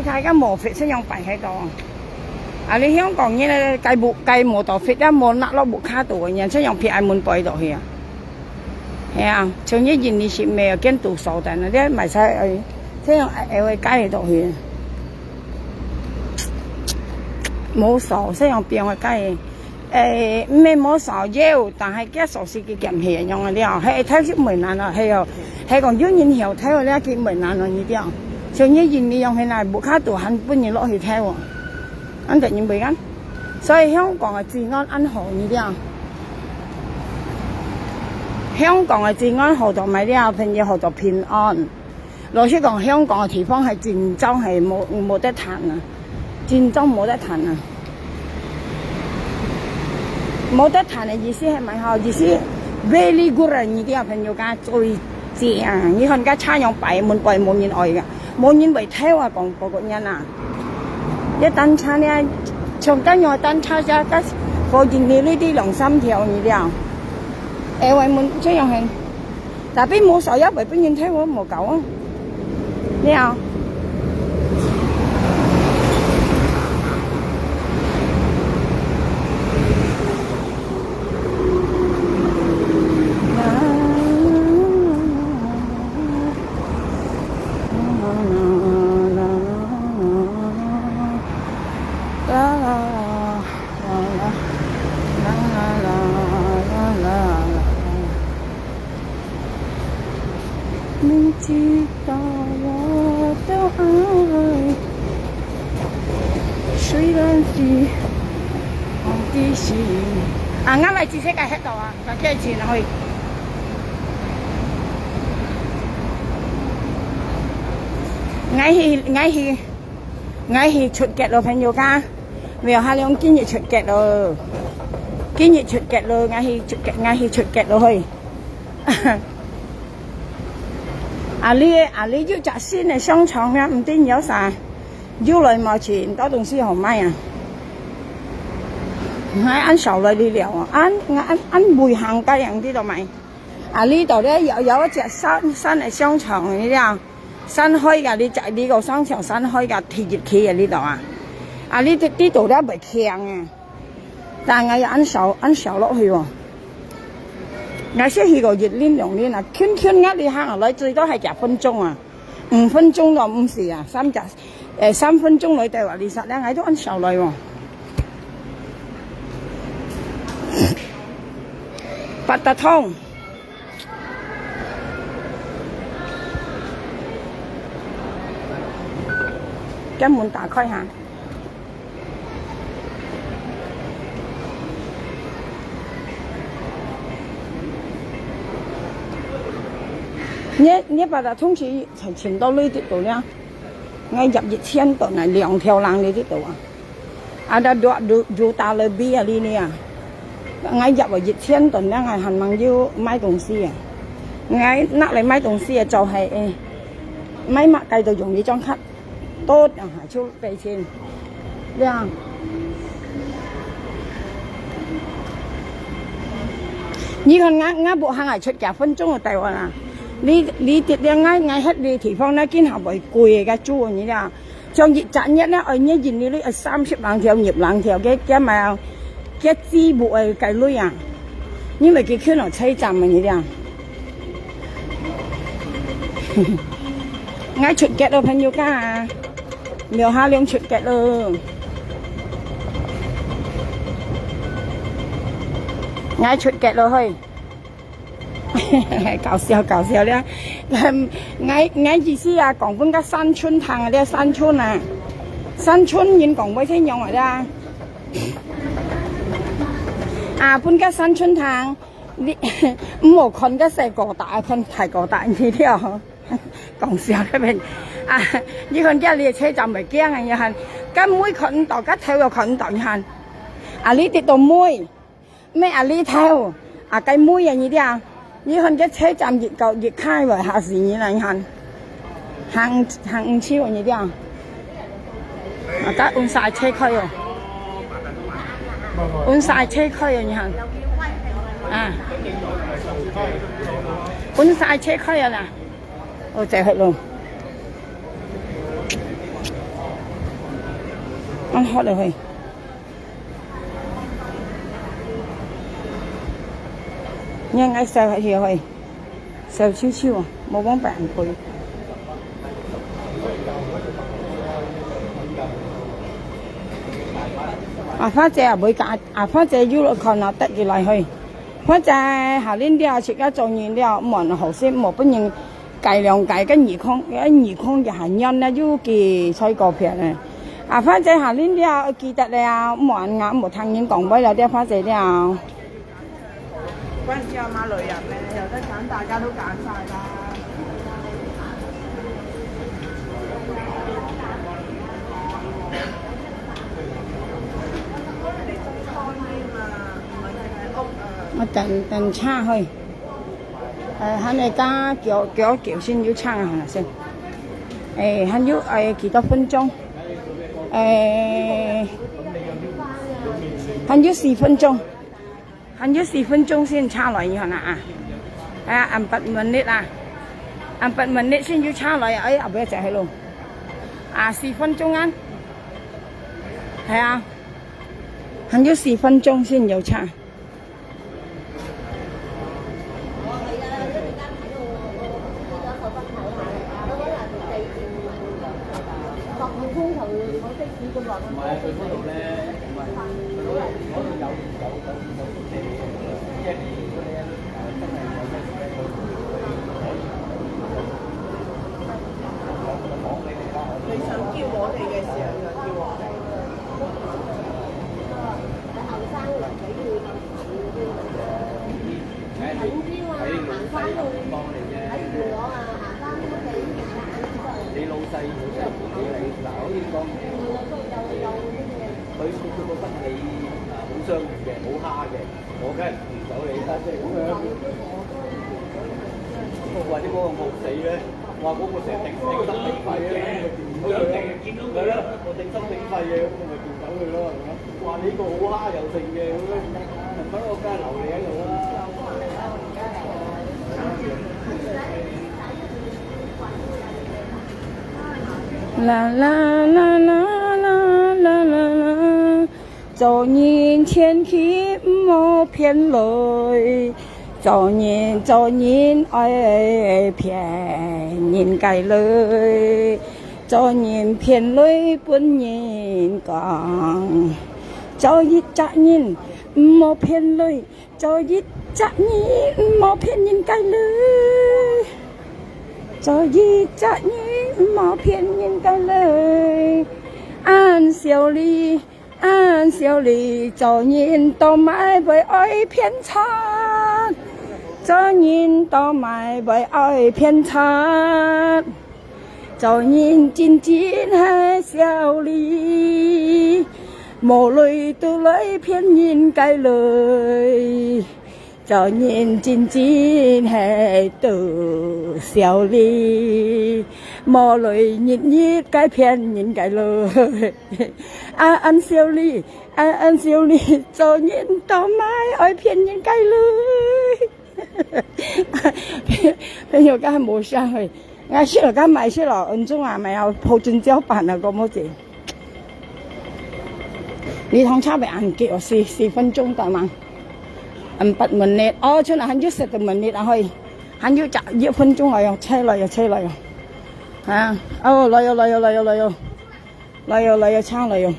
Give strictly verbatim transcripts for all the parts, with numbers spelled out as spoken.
大家無fit，這樣擺喺度。啊，你香港人咧，該無，該無到fit，啊，無拿落屋下肚个人，這樣撇喺門背度去啊。係啊，像你印尼是沒有見到手的，那你買菜，哎，這樣，哎，哎，該度去。無手，這樣變个該。 誒，毋係無手有，但係佢手勢佢減輕樣个了，係頭先困難啊，係哦，係講有人曉頭了，佢困難咯，你知哦。像你印尼樣係哪，屋下肚還分人落去頭哦，恁得人會幹。所以香港个治安恁好，你知哦。香港个治安好到麼个了，朋友好到平安。 老實講，香港个地方係真正係無，無得談啊，真正無得談啊。無得談个意思係麼个吼？意思very good啊！你兜朋友講最正，你看該車樣擺，門背無人愛个，無人會偷啊！講嗰個人啊，一單車呢，像該樣單車仔，該附近呢，呢啲兩三條你兜，誒，外門這樣係。 Tapi無手也會分人偷，我無搞啊。你啊。明知道我的愛，雖然是放棄時。啊，𠊎來自己个歇到啊，大家一起去。𠊎去，𠊎去，𠊎去出國咯，朋友家。沒有，還用今日出國咯，今日出國咯，𠊎去出國，𠊎去出國咯，嘿。 啊，這，啊，這有隻新个商場啊，毋知有啥，有來無錢，多東西好買啊。𠊎恁少來這了啊，恁，𠊎恁，恁會行街樣，知道無？啊，這度咧有，有一隻新，新个商場，你知啊？新開个，這隻，這個商場新開个，第一期个這度啊。啊，這，這度咧袂強啊。 但𠊎也恁少，恁少落去哦。𠊎先去過一輪兩輪啊，近近𠊎這行啊，來最多係幾分鐘啊，五分鐘都毋使啊，三隻，誒，三分鐘來到啊，二十零，𠊎都恁少來哦。八達通，將門打開下。 你，你八達通係尋到這兜了，𠊎入一千多呢，兩條龍這兜啊。Ada dua ju-，juta lebih啊，這裡啊。𠊎入了一千多呢，𠊎還吂有買東西啊。𠊎拿來買東西啊，就係，誒，買麼个都用這張卡。 多啊，就八千。這樣。你看𠊎，𠊎屋下啊，出幾分鐘个台灣啊。你，你這，這𠊎，𠊎歇這地方呢，今下會貴个，該租你啊。像一隻月呢，愛你印尼呢，愛三十零條、二十零條，該，該買啊，該支付个，該鐳啊。你咪去看咯，車站啊，你這樣。 𠊎出國咯，朋友家啊，苗下龍出國咯。𠊎出國咯，嘿。搞笑，搞笑了。𠊎，𠊎意思啊，講分該山村聽啊，這山村啊，山村人講話聽樣啊，這。啊，分該山村聽。 你，毋好看該細哥大，看大哥大，你了。講笑个咩？啊，你看這裡車站會驚啊，你看，該尾看毋到，該頭又看毋到，你看。啊，你跌到尾，咩啊，你頭，啊，該尾啊，你了。你看這車站一到，一開會嚇死你啦，你看。 行，行毋去哦，你這樣。啊，該阮儕車開哦。阮儕車開哦，你看。啊。阮儕車開啊啦。哦，再好咯。恁好了嘿。你看𠊎笑下去嘿，笑笑笑啊，無往別人飛。阿花姐也會講，阿花姐又落看啊，得起來嘿。花姐下輪了，自家做人了，毋好好心，莫分人 改良改个耳空，个耳空也還軟呢，又幾菜高片呢。啊，反正下輪了，記得了，莫恁啊，莫聽人講話了，這反正了。關係啊，馬來人呢，有得揀，大家都揀晒啦。我等，等車去。 呃，還愛加幾，幾，幾先有車啊，先。誒，還有，誒，幾多分鐘？誒，還有四分鐘，還有四分鐘先車來，你看啊，啊。啊，empat menit啊，empat menit先有車來啊，哎，後尾再去咯。啊，四分鐘啊。係啊，還有四分鐘先有車。 你想叫我哋嘅時候就叫我哋。你老細冇使管理你，嗱，可以講，佢，佢覺得你，啊，好相處嘅，好蝦嘅，我梗係唔走你啦，即係咁樣。或者嗰個惡死咧，話嗰個成日頂，頂心頂肺嘅，佢想成日見到佢啦，我頂心頂肺嘅，咁我咪調走佢咯，係咪？話你個好蝦又剩嘅，咁樣，唔得，我梗係留你喺度啦。啦啦啦啦啦啦啦啦，做人千祈毋好騙鐳，做人，做人愛騙人个鐳，做人騙鐳分人講，做一隻人毋好騙鐳。 做一隻人毋好騙人个鐳，做一隻人毋好騙人个鐳。恁笑哩，恁笑哩，做人到尾會愛騙賊，做人到尾會愛騙賊。 做人真真係笑哩，無鐳都來騙人个鐳。做人真真係都笑哩，無鐳日日个騙人个鐳。啊，恁笑哩，啊，恁笑哩，做人到尾愛騙人个鐳。 朋友，朋友，剛才無聲嘿，𠊎食了，剛買食了，恩中啊，買了泡青椒飯啊，講麼子？你通車會恁久，四，四分鐘到嗎？Empat menit，哦，就那還有十个 menit啊，嘿，還有加一分鐘了喲，車了喲，車了喲，啊，哦，來喲，來喲，來喲，來喲。 來喲，來喲，車來喲。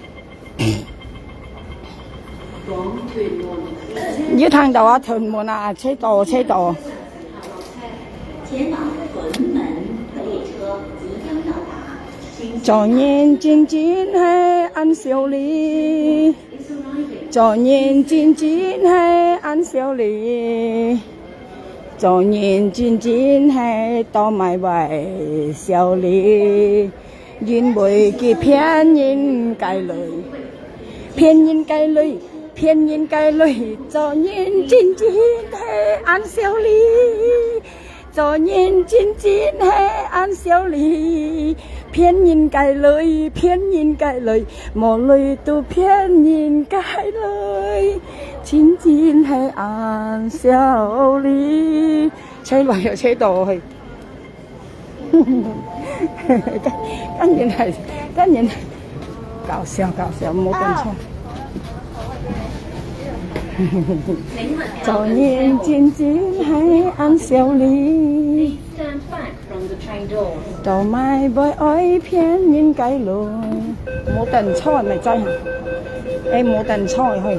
有聽到啊，屯門啊，車到，車到。前往屯門的列車即將到達，請做人真真係恁笑哩，做人真真係恁笑哩。 做人真真係到尾會笑哩，因為佢騙人个鐳，騙人个鐳，騙人个鐳，做人真真係恁笑哩，做人真真係恁笑哩，騙人个鐳，騙人个鐳，無鐳都騙人个鐳，真真係恁笑哩。 車來喲，車到嘿。當然係，當然係。搞笑搞笑，無等錯。做人真真係恁笑哩，都毋會愛騙人个咯。無等錯，毋知哈？誒，無等錯，嘿。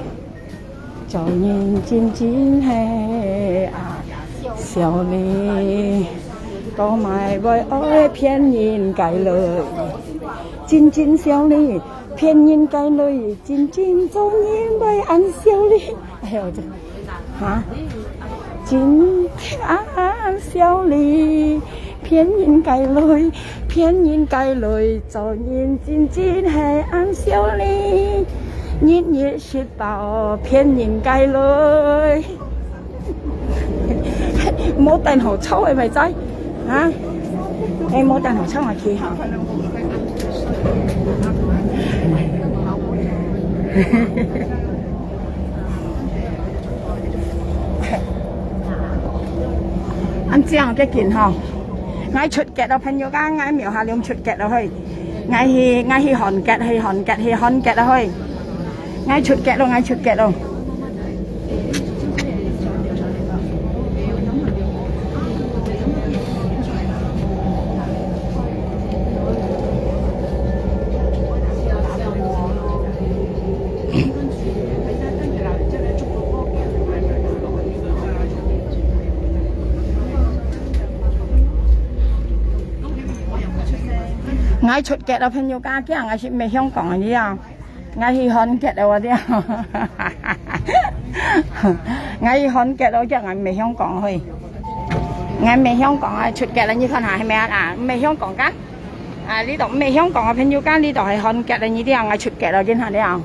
做人真真係啊，笑哩，都毋會愛騙人个咯。真真笑哩，騙人个咯，真真做人會恁笑哩。哎喲，這，哈？真啊，笑哩，騙人个咯，騙人个咯，做人真真係恁笑哩。日日食 包騙人个咯。無等好唱个，毋知，哈？誒，無等好唱个去哈。恁樣个緊吼。 𠊎出國咯，朋友家，𠊎苗下龍出國咯，嘿。𠊎去，𠊎去韓國，去韓國，去韓國咯，嘿。𠊎出國咯，𠊎出國咯。𠊎出國咯，朋友家，今𠊎係毋係香港个了。𠊎去韓國咯，我了。𠊎去韓國咯，今𠊎毋係香港去。𠊎毋係香港啊，出國咯，你看下，係毋係啊？毋係香港个？啊，呢度毋係香港个朋友家，呢度係韓國咯，你了，𠊎出國咯，今下了。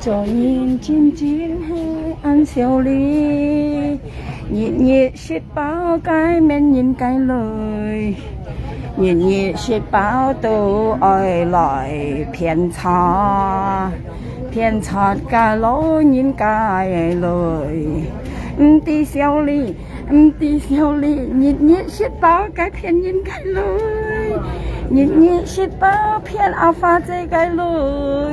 做人真真係恁笑哩，日日食飽該騙人个咯，日日食飽都愛來騙賊，騙賊个老人家个咯，毋知笑哩， 毋知笑哩，日日食飽該騙人个咯，日日食飽騙阿花姐个咯，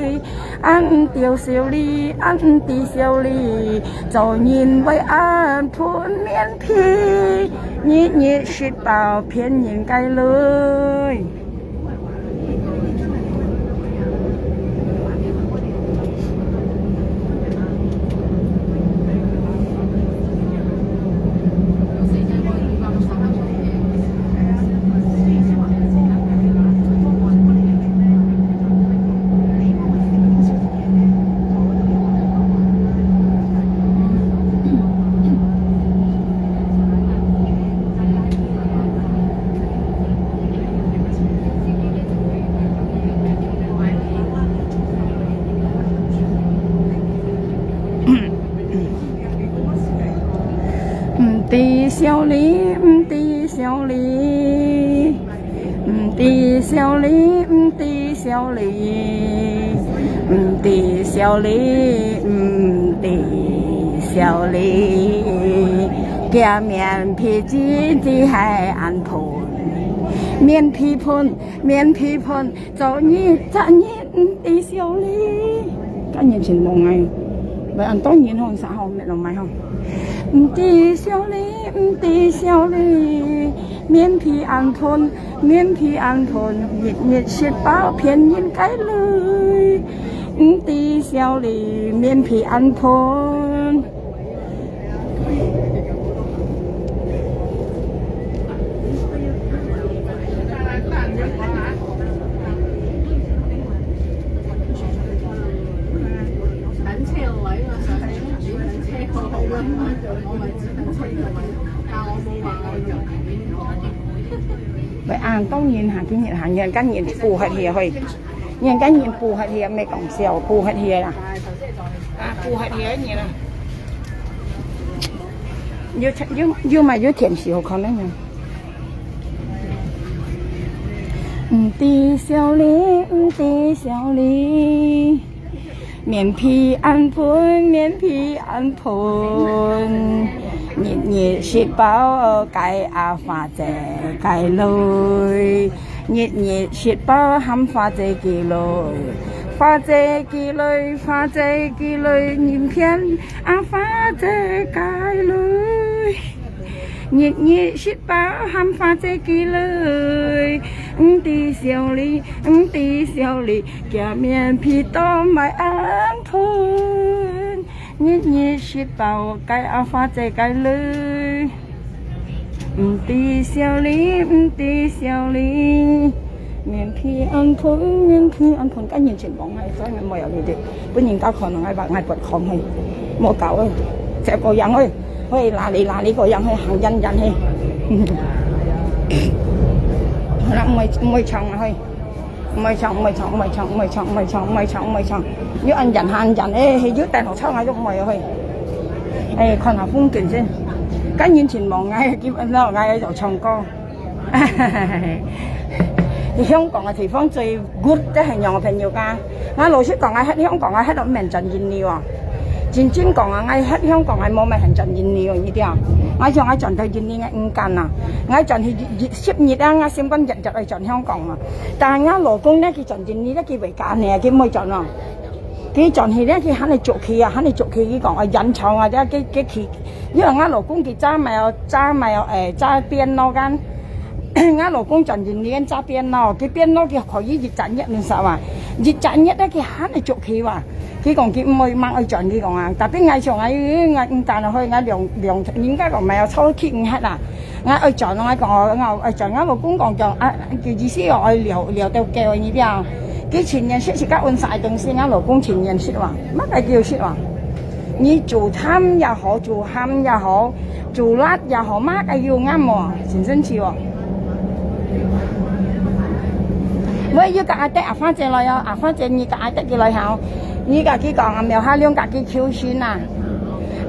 恁毋知笑哩，恁毋知笑哩，做人會恁分面皮，日日食飽騙人个咯。 毋知笑哩，毋知笑哩，毋知笑哩，毋知笑哩，毋知笑哩，毋知笑哩，厥面皮真正係恁噴，面皮噴，面皮噴。 做日，做日，毋知笑哩。今日真忙哎，來恁多人吼，啥好，乜落買吼。毋知笑哩，毋知笑哩，面皮恁噴，面皮恁噴，日日食飽騙人个咯。毋知笑哩，面皮恁噴。 喂，恁多人行，今日行，人家人補下去啊，嘿。人家人補下去啊，毋係講笑，補下去啊啦。啊，補下去啊，人啊。有，有，有嘛，有電視好看个呢。毋知愁慮，毋知愁慮，面皮恁紅，面皮恁紅。日日食飽，該阿花姐該來。日日食飽，喊花姐佢來。花姐佢來，花姐佢來，人騙阿花姐該來。 日日食飽，喊花姐佢來，毋知愁慮，毋知愁慮，厥面皮都賣恁紅。日日食飽，該阿花姐該來，毋知愁慮，毋知愁慮，面皮恁紅，面皮恁紅，該人全部係真个無有你哋。 分人家看，𠊎話𠊎發狂去，莫搞去，這個樣去，去哪裡哪裡個樣去，行遠遠去。好啦，毋愛毋愛唱啊去，毋愛唱，毋愛唱，毋愛唱，毋愛唱，毋愛唱，毋愛唱，毋愛唱，又恁遠行遠，誒，係又等我唱啊，又毋愛去。誒，看下風景先，今年前望𠊎，今，𠊎就唱歌。 香港个地方最good个係仰个朋友家。𠊎老實講，𠊎歇香港，𠊎歇到毋免轉印尼哦。真正講啊，𠊎歇香港，𠊎無乜肯轉印尼哦，你知啊？𠊎想𠊎轉到印尼，𠊎毋敢啊。𠊎轉去二十日啊，𠊎心肝日日愛轉香港啊。但係𠊎老公呢，佢轉印尼呢，佢會揀呢，佢毋會轉哦。佢轉去呢，佢還係早起啊，還係早起，佢講啊，人潮啊，佢佢佢去，因為𠊎老公佢揸賣哦，揸賣哦，誒，揸邊咯間。 𠊎老公轉印尼該隻邊咯，佢邊咯佢可以一隻月，你知哇？一隻月咧，佢還係足氣哇。佢講佢毋會，吂愛轉，佢講啊。Tapi𠊎想啊，𠊎毋但去，𠊎兩兩，應該講毋係啊，初期毋係啦。𠊎愛轉，𠊎講，𠊎愛轉，𠊎老公講講啊，佢意思哦，愛留留到夠你了。佢情願食自家溫晒東西，𠊎老公情願食哇，麼个叫食哇？你煮湯也好，煮鹹也好， 煮辣也好，麼个有啱無？真神奇哦。喂，又甲阿德阿花姐來哦，阿花姐你甲阿德佢來好，你甲佢講啊，苗下龍甲佢求神啊。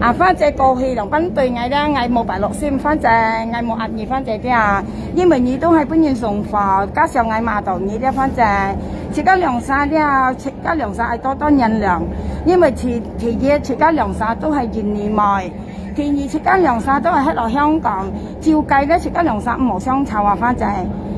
阿花姐過去兩班對𠊎咧，𠊎無擺落心，反正𠊎無壓你，反正這啊，因為你都係本人送貨，加上𠊎罵到你咧，反正自家兩儕咧，自家兩儕愛多多原諒，因為第第一，自家兩儕都係印尼妹。 第二，自家兩儕都係歇落香港，照計咧，自家兩儕毋好相吵啊，反正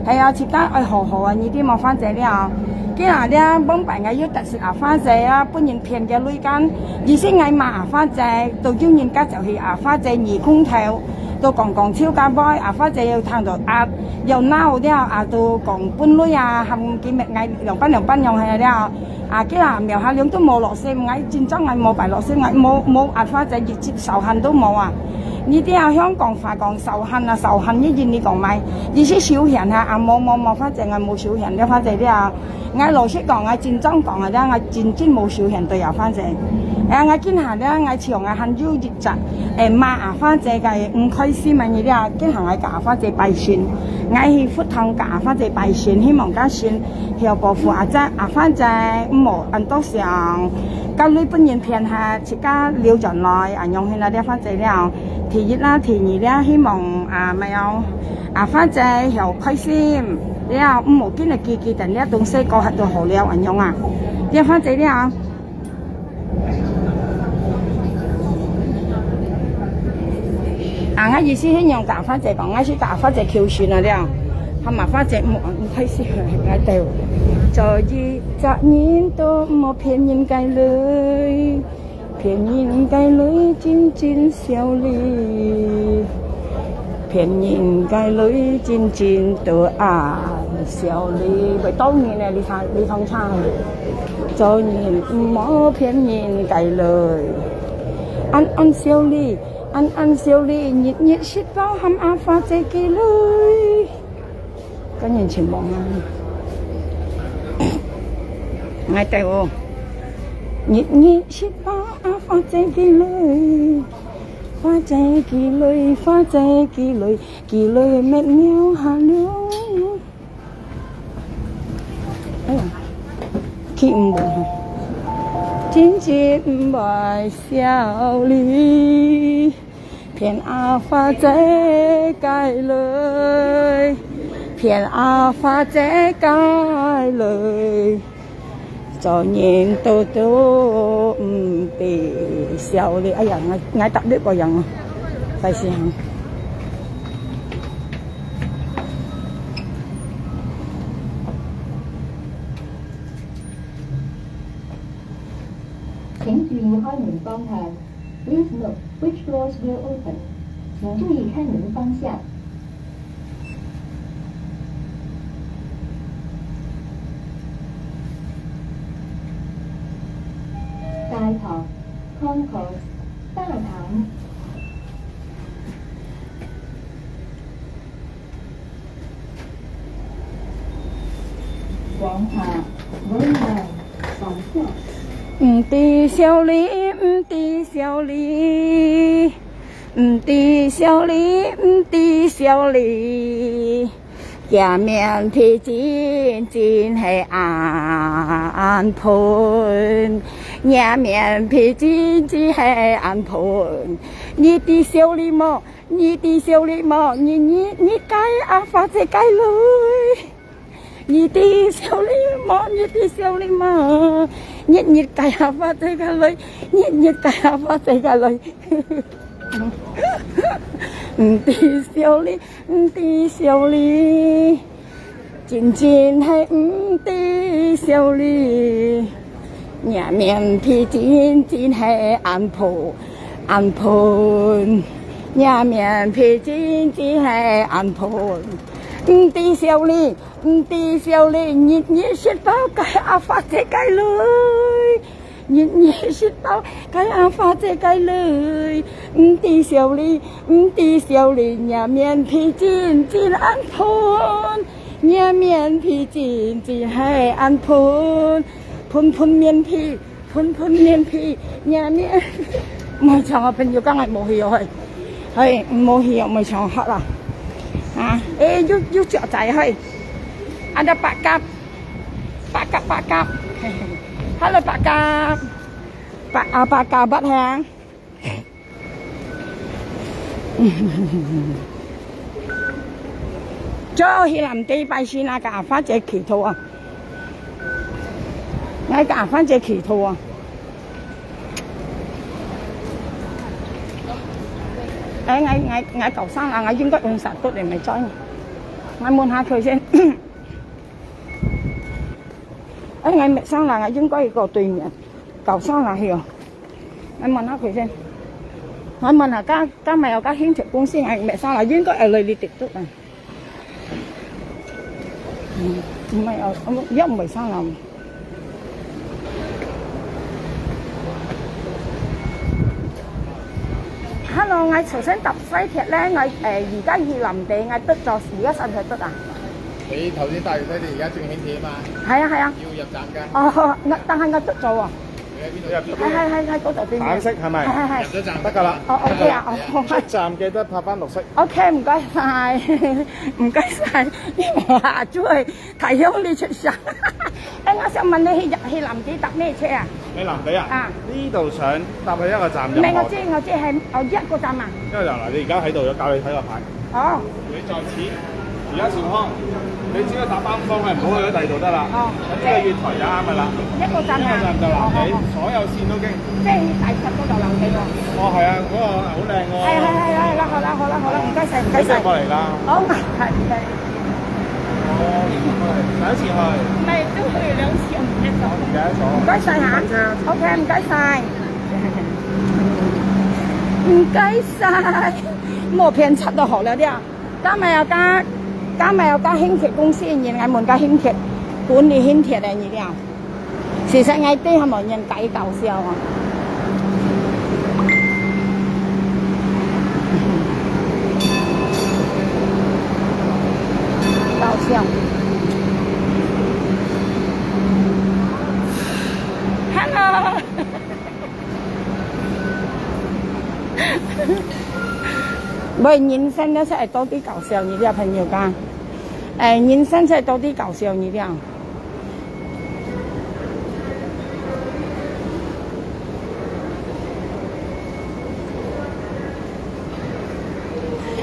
係啊，自家愛和好啊，你知無，反正了。今日咧，往擺𠊎有得失啊，反正啊，分人騙个鐳間，意思𠊎罵啊，反正都有人家就係啊，反正二空頭，都講講笑甲尾，啊，反正又聽到啊，又鬧了啊，都講分類啊，含今日𠊎兩班兩班樣係了。 啊，佢啊，苗下龍都無落心，𠊎真正𠊎無擺落心，𠊎無無辦法，就一直仇恨都無啊。你知啊，香港話講仇恨啊，仇恨，你印尼講咩？意思仇恨啊，啊，無無無，反正𠊎無仇恨，了反正了啊。𠊎老實講，𠊎真正講啊，了，𠊎真正無仇恨對啊，反正。哎，𠊎今下了，𠊎像𠊎還有一隻，誒，罵啊，反正个毋開心啊，你了，今下𠊎甲啊，反正拜神，𠊎去佛堂甲啊，反正拜神，希望甲神 曉保護阿姐，啊，反正毋好恁多想，甲鐳分人騙下，自家留轉來，恁樣去啦，了反正了。第一啦，第二了，希望啊，毋要，啊，反正曉開心，了，毋好緊个記記等了東西過後都好了，恁樣啊，了反正了。 啊，𠊎意思係用甲法者講，𠊎係甲法者求神啊了，還嘛法者毋毋開心，𠊎兜做一隻人都毋好騙人个鐳，騙人个鐳真真笑哩。 騙人个鐳真真都恁笑哩，會當然呢，你唱你唱唱，做人毋好騙人个鐳。恁恁笑哩，恁恁笑哩，日日食飽喊阿花姐个鐳。跟人情望啊，𠊎兜哦，日日食飽阿花姐个鐳。 花姐个鐳，花姐个鐳，个鐳乜尿下了。哎呀，去毋到。真真毋會笑哩，騙阿花姐个鐳，騙牽阿花姐个來，做人都都毋知笑哩。哎呀，𠊎，𠊎搭你个樣啊，快些行。請注意開門方向。Please note which doors will open. 請注意開門方向。 大堂，concourse，大堂。廣場，room one，上下。毋知笑哩，毋知笑哩，毋知笑哩，毋知笑哩。 這面皮真真係恁笨，這面皮真真係恁笨。你知笑哩無？你知笑哩無？你，你，你該阿花姐个來。你知笑哩無？你知笑哩無？你，你該阿花姐个來，你，你該阿花姐个來。毋知笑哩， 毋知笑哩，真真係毋知笑哩。若面皮真真係恁笨，恁笨，若面皮真真係恁笨。毋知笑哩，毋知笑哩，日日食飽該阿花姐个來。 日日食飽該阿花姐个來，毋知笑哩，毋知笑哩，若面皮真真恁笨，若面皮真真係恁笨，笨笨面皮，笨笨面皮，若面，毋好唱啊，朋友，剛才無去哦，嘿，嘿，無去哦，毋好唱，好啦，啊，誒，又，又雀仔，嘿，恁樣八甲。 八甲，八甲。Hello，八甲。八，啊，八甲，八兄。做去南地拜神啊，佮阿花姐祈禱啊。𠊎佮阿花姐祈禱啊。誒，𠊎，𠊎，𠊎搞生啦，𠊎應該用殺毒的，毋係做。𠊎問下佢先。 哎，𠊎搣生啦，𠊎應該過對面，搞生啦去哦。𠊎問下佢先。𠊎問下，加，加埋有加興趣公司，𠊎搣生啦，應該係來你滴毒啊。嗯，毋係哦，嗯，也毋係生啦。 Hello，𠊎頭先搭西鐵咧，𠊎，誒，而家去南地，𠊎得咗，而家使毋使得啊？你頭先搭完西鐵，而家轉輕鐵嘛？係啊，係啊。要入站㗎。哦，𠊎，但係𠊎得咗喎。你喺邊度？係，係，係，係，嗰度對面。橙色係咪？係，係，係。入咗站得㗎啦。哦，OK啊，哦。出站記得拍返綠色。OK，毋該晒，毋該晒，因為我下晝去 太陽你出聲。哎，我想問你去，去南地搭咩車啊？去南地啊？啊。呢度上搭去一個站任何。唔係，我知，我知係，哦，一個站啊。一個站嗱，你而家喺度，有教你睇個牌。哦。你在此，而家前方，你只要搭北方向，唔好去咗第二度得啦。哦。呢個月台就啱㗎啦。一個站啊。一個站就南地，哦，哦，哦。所有線都經。即係大石嗰度南地喎。哦，係啊，嗰個好靚喎。係，係，係，係，好啦，好啦，好啦，好啦，唔該晒，唔該晒。你邊個嚟㗎？好，係，唔該。 哦，第一次去。唔係，都去兩次，我唔記得咗。唔記得咗。唔該晒吓。等車。OK，唔該晒。唔該晒。無偏差就好了了。加埋有加，加埋有加輕鐵公司个人，𠊎問加輕鐵，管理輕鐵个人了。 其實𠊎對佢無人介搞笑啊。搞笑。Hello。喂，人生呢，係到底搞笑，你這朋友講。哎，人生係到底搞笑，你這樣。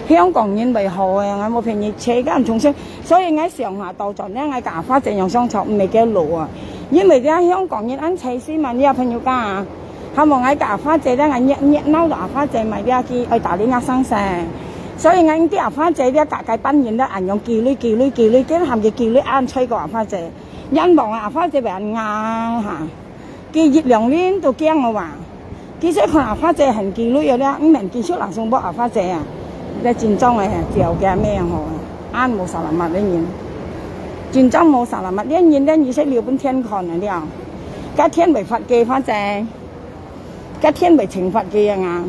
係香港人為好个，𠊎無騙你，車个人重新，所以𠊎想下倒轉呢，𠊎个阿花姐樣相處，毋係幾老啊。因為這香港人恁細心嘛，你阿朋友家啊，還無𠊎个阿花姐咧，𠊎熱熱鬧个阿花姐買這去愛打理𠊎生生，所以𠊎个阿花姐這个个班人咧，恁樣寄鐳寄鐳寄鐳，跟佢寄鐳恁催个阿花姐，人望阿花姐會恁硬哈。 佢一兩輪都驚个哇。佢細看阿花姐很機鐳个咧，毋免繼續人送啵阿花姐啊。這緊張个，照佢咩吼，恁無salamat个人。緊張無salamat个人咧，你係留分天看个了。該天會罰个，花姐。該天會懲罰个啊！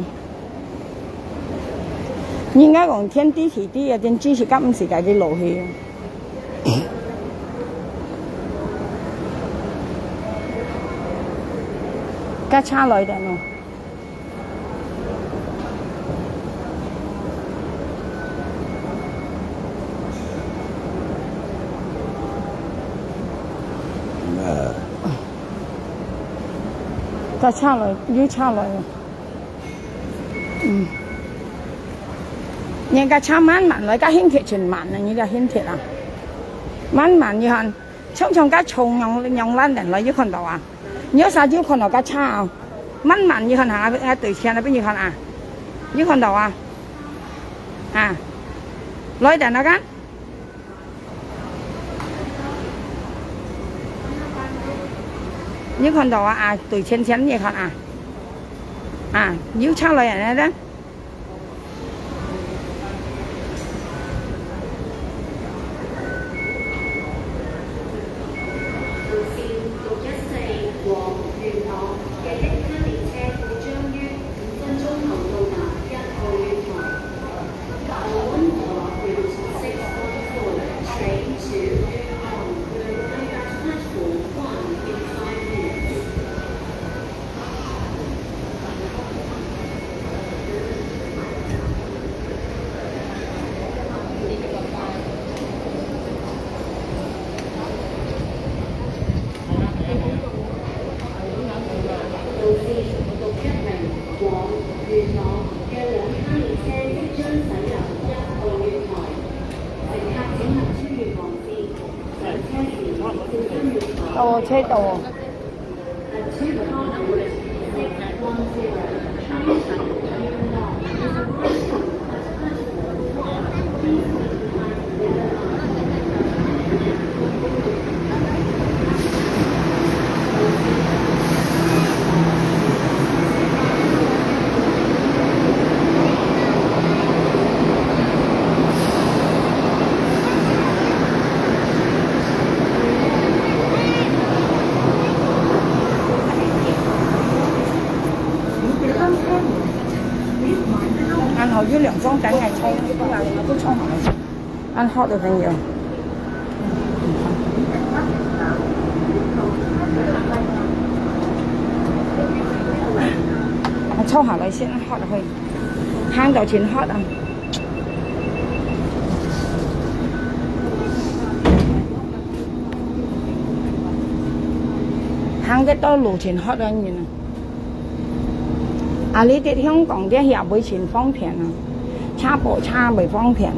人家講天知地知啊，天知時間毋係該个落去。 該車來等哦。該車來，有車來哦。 嗯。人家車慢慢來，該輕鐵真慢啊，你這輕鐵啊，慢慢你看，像像該衝樣樣慢等來，有看到啊？你有啥有看到該車啊？慢慢你看啊，啊對前那邊你看啊，有看到啊？啊，來等那個。 你看到啊，啊，對前前你看啊，啊，有車來啊，那個。到車到哦。恁好有兩種等个菜，不然都炒好了。恁好个朋友。啊，坐下來先，恁好个去。行到真好啊。 行个道路真好个人啊。啊，你在香港這下會真方便啊，車駁車會方便啊。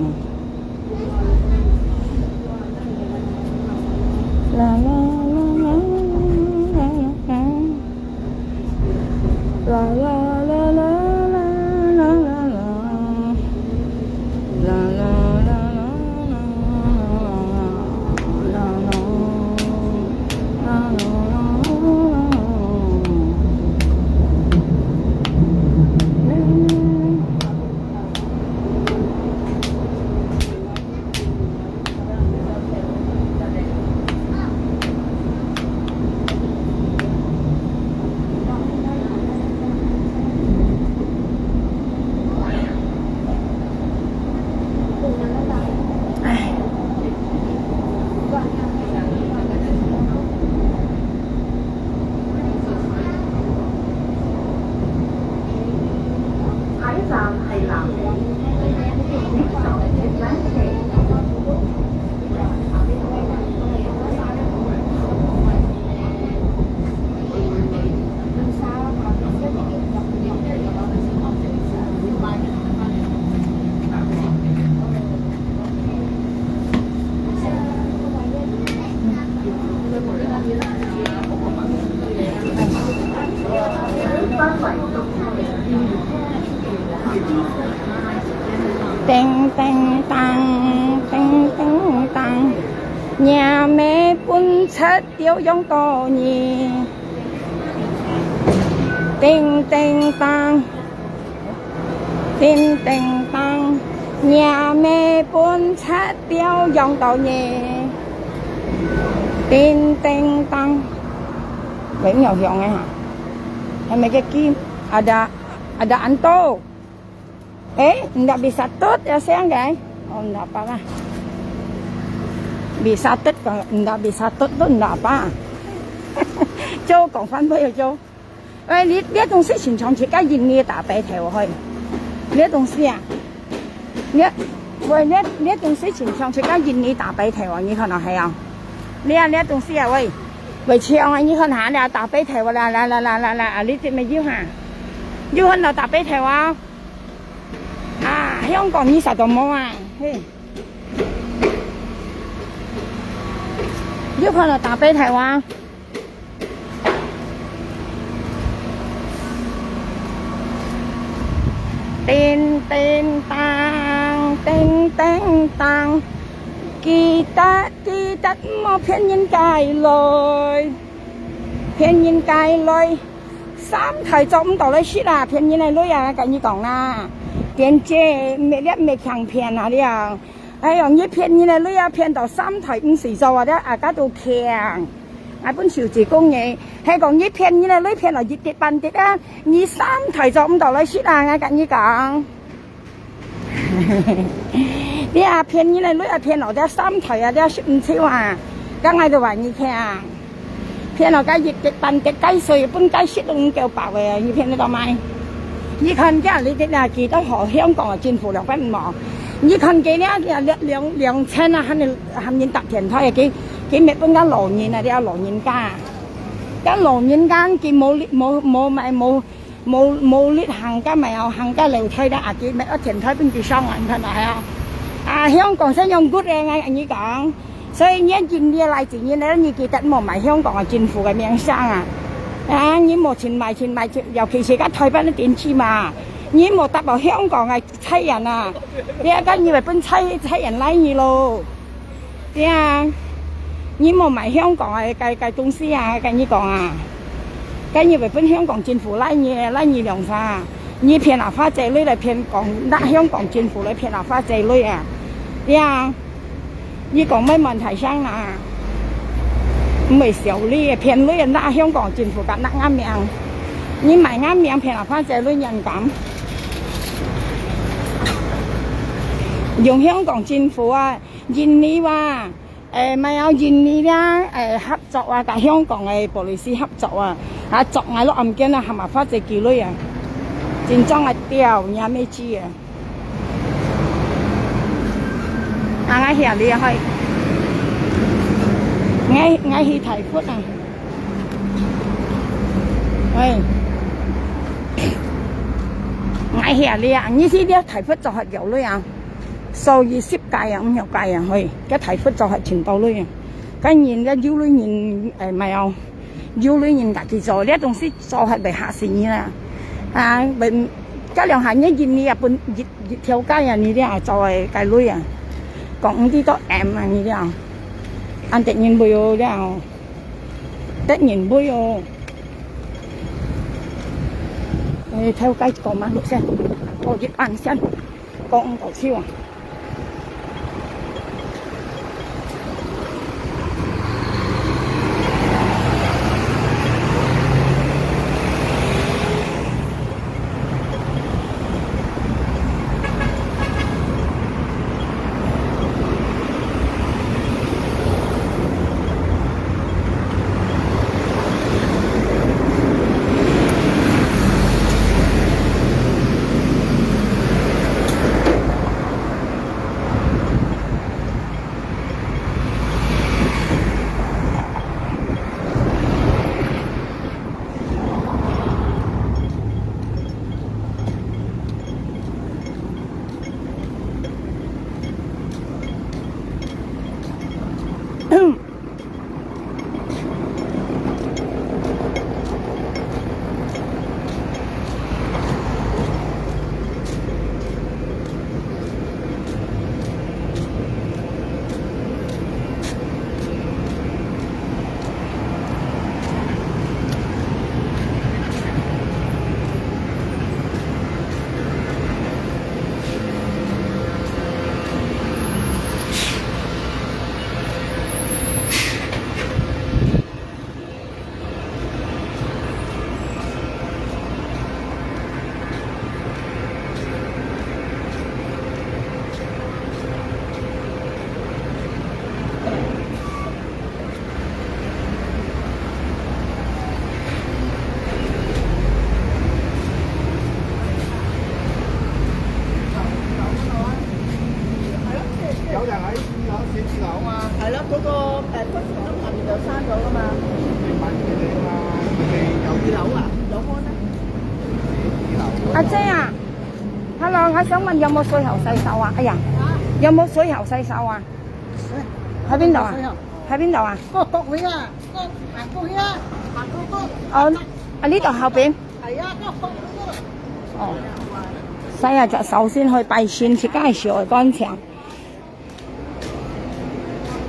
啦啦啦啦啦啦啦。叮叮当，叮叮当，若姆分七条羊到你。叮叮当，叮叮当，若姆分七条羊到你。叮叮当，喂，有响个哈？还没个金，ada ada anto。 Eh, ndak bisa tut ya sayang guys. Oh, ndak apa lah. Bisa tut, kalau ndak bisa tut tu ndak apa. 就讲翻倍就。哎，你你东西亲像自家印尼大白头嘿。你东西啊，你喂你你东西亲像自家印尼大白头啊，你看到系啊？你啊，你东西啊喂，喂像啊，你看下，你大白头啦啦啦啦啦啦，啊，你这没有哈？有看到大白头啊？ 啊，香港你啥都冇啊？嘿，有看到大白头啊？叮叮当，叮叮当，记得记得莫骗人家来，骗人家来。 三台做毋到来食啦，骗人个鐳啊，甲你讲啦。店姐，咩了咩强骗啊了。哎哟，你骗人个鐳啊，骗到三台毋使做啊，了啊，家都强。啊，本手指公个，还讲你骗人个鐳骗到一跌半跌啊，你三台做毋到来食啦，我甲你讲。 你啊骗人个，你啊骗我，这三台啊，这十五triệu啊，刚才都话你听，骗我个一跌半跌，该水分该食都唔够饱个，你骗得到吗？你看这里的啊，几多好香港个政府了，快唔好？你看佢呢，两两两千啊，还能还能搭电梯啊，佢佢没分个老人啊，这老人家，这老人家佢冇冇冇买冇。 冇冇力行个，没有行个楼梯个，啊，佢没有天台分佢上啊，你看到系啊？啊，香港是用good个，我跟你讲，所以你印尼来几年了，你记得莫买香港个政府个名声啊！啊，你莫请买请买，尤其是个台湾个电器嘛，你莫搭到香港个菜人啊，你看你会分菜菜人来你咯。 对啊，你莫买香港个个个东西啊，跟你讲啊，跟你会分香港政府拉你拉你两三，你骗阿花姐女来骗港，拿香港政府来骗阿花姐女啊，对啊，你讲乜问题上啊，唔会小利骗女拿香港政府个拿俺命，你买俺命骗阿花姐女人敢？用香港政府啊！ 印尼哇，诶，乜有印尼啦，诶，合作啊，甲香港个police合作啊，啊，捉𠊎落案件啊，含阿花姐几类啊，真正个吊，你也没知啊。啊，𠊎下哩啊，嘿，𠊎𠊎去泰国啊，喂，𠊎下哩啊，你是了泰国做客有类啊？ 所以十个啊，五六个啊，嘿，个大佛做下全到位啊。个人个有类人，诶，没有，有类人家己做，这东西做下袂吓死人啊！啊，袂，个两下日印尼啊，分一一条街啊，你这样做个个类啊，讲唔知道M啊，你这样，安得人袂哦，这样，得人袂哦。诶，头该讲嘛，先，我一按先。 讲到手啊。啊，這樣，Hello，我想問有沒有水好洗手啊？哎呀，有沒有水好洗手啊？在邊度啊？在邊度啊？哦，啊，呢度後邊。哦，洗下隻手先去拜神，自家个手愛乾淨。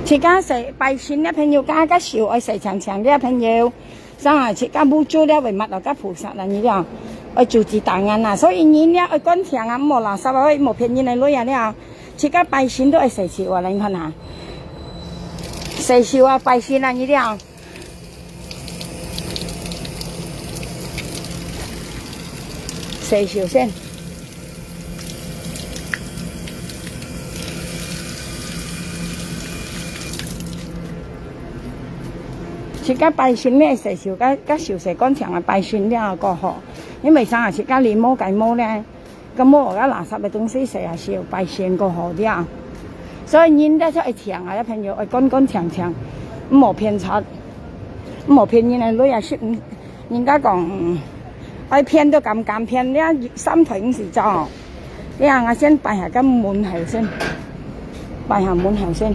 自家洗拜神个朋友，家个手愛洗淨淨个朋友。 生啊，自家無做了會抹到个菩薩啊，你了，愛注意打眼啊。所以人了愛乾淨啊，毋好垃圾啊，毋好騙人个鐳啊了。自家拜神都愛洗手啊，你看啊，洗手啊，拜神啊，你了，洗手先。 自家拜神个洗手，个，个手洗乾淨啊，拜神了過好。因為生啊，自家理毛个毛咧，个毛个垃圾个東西洗啊，手拜神過好了。所以人咧就愛淨啊，朋友愛乾乾淨淨，毋好騙賊，毋好騙人个鐳啊，係毋 人家講，嗯，愛騙都敢敢騙，你看三台毋使走。你看，𠊎先拜下个門口先，拜下門口先。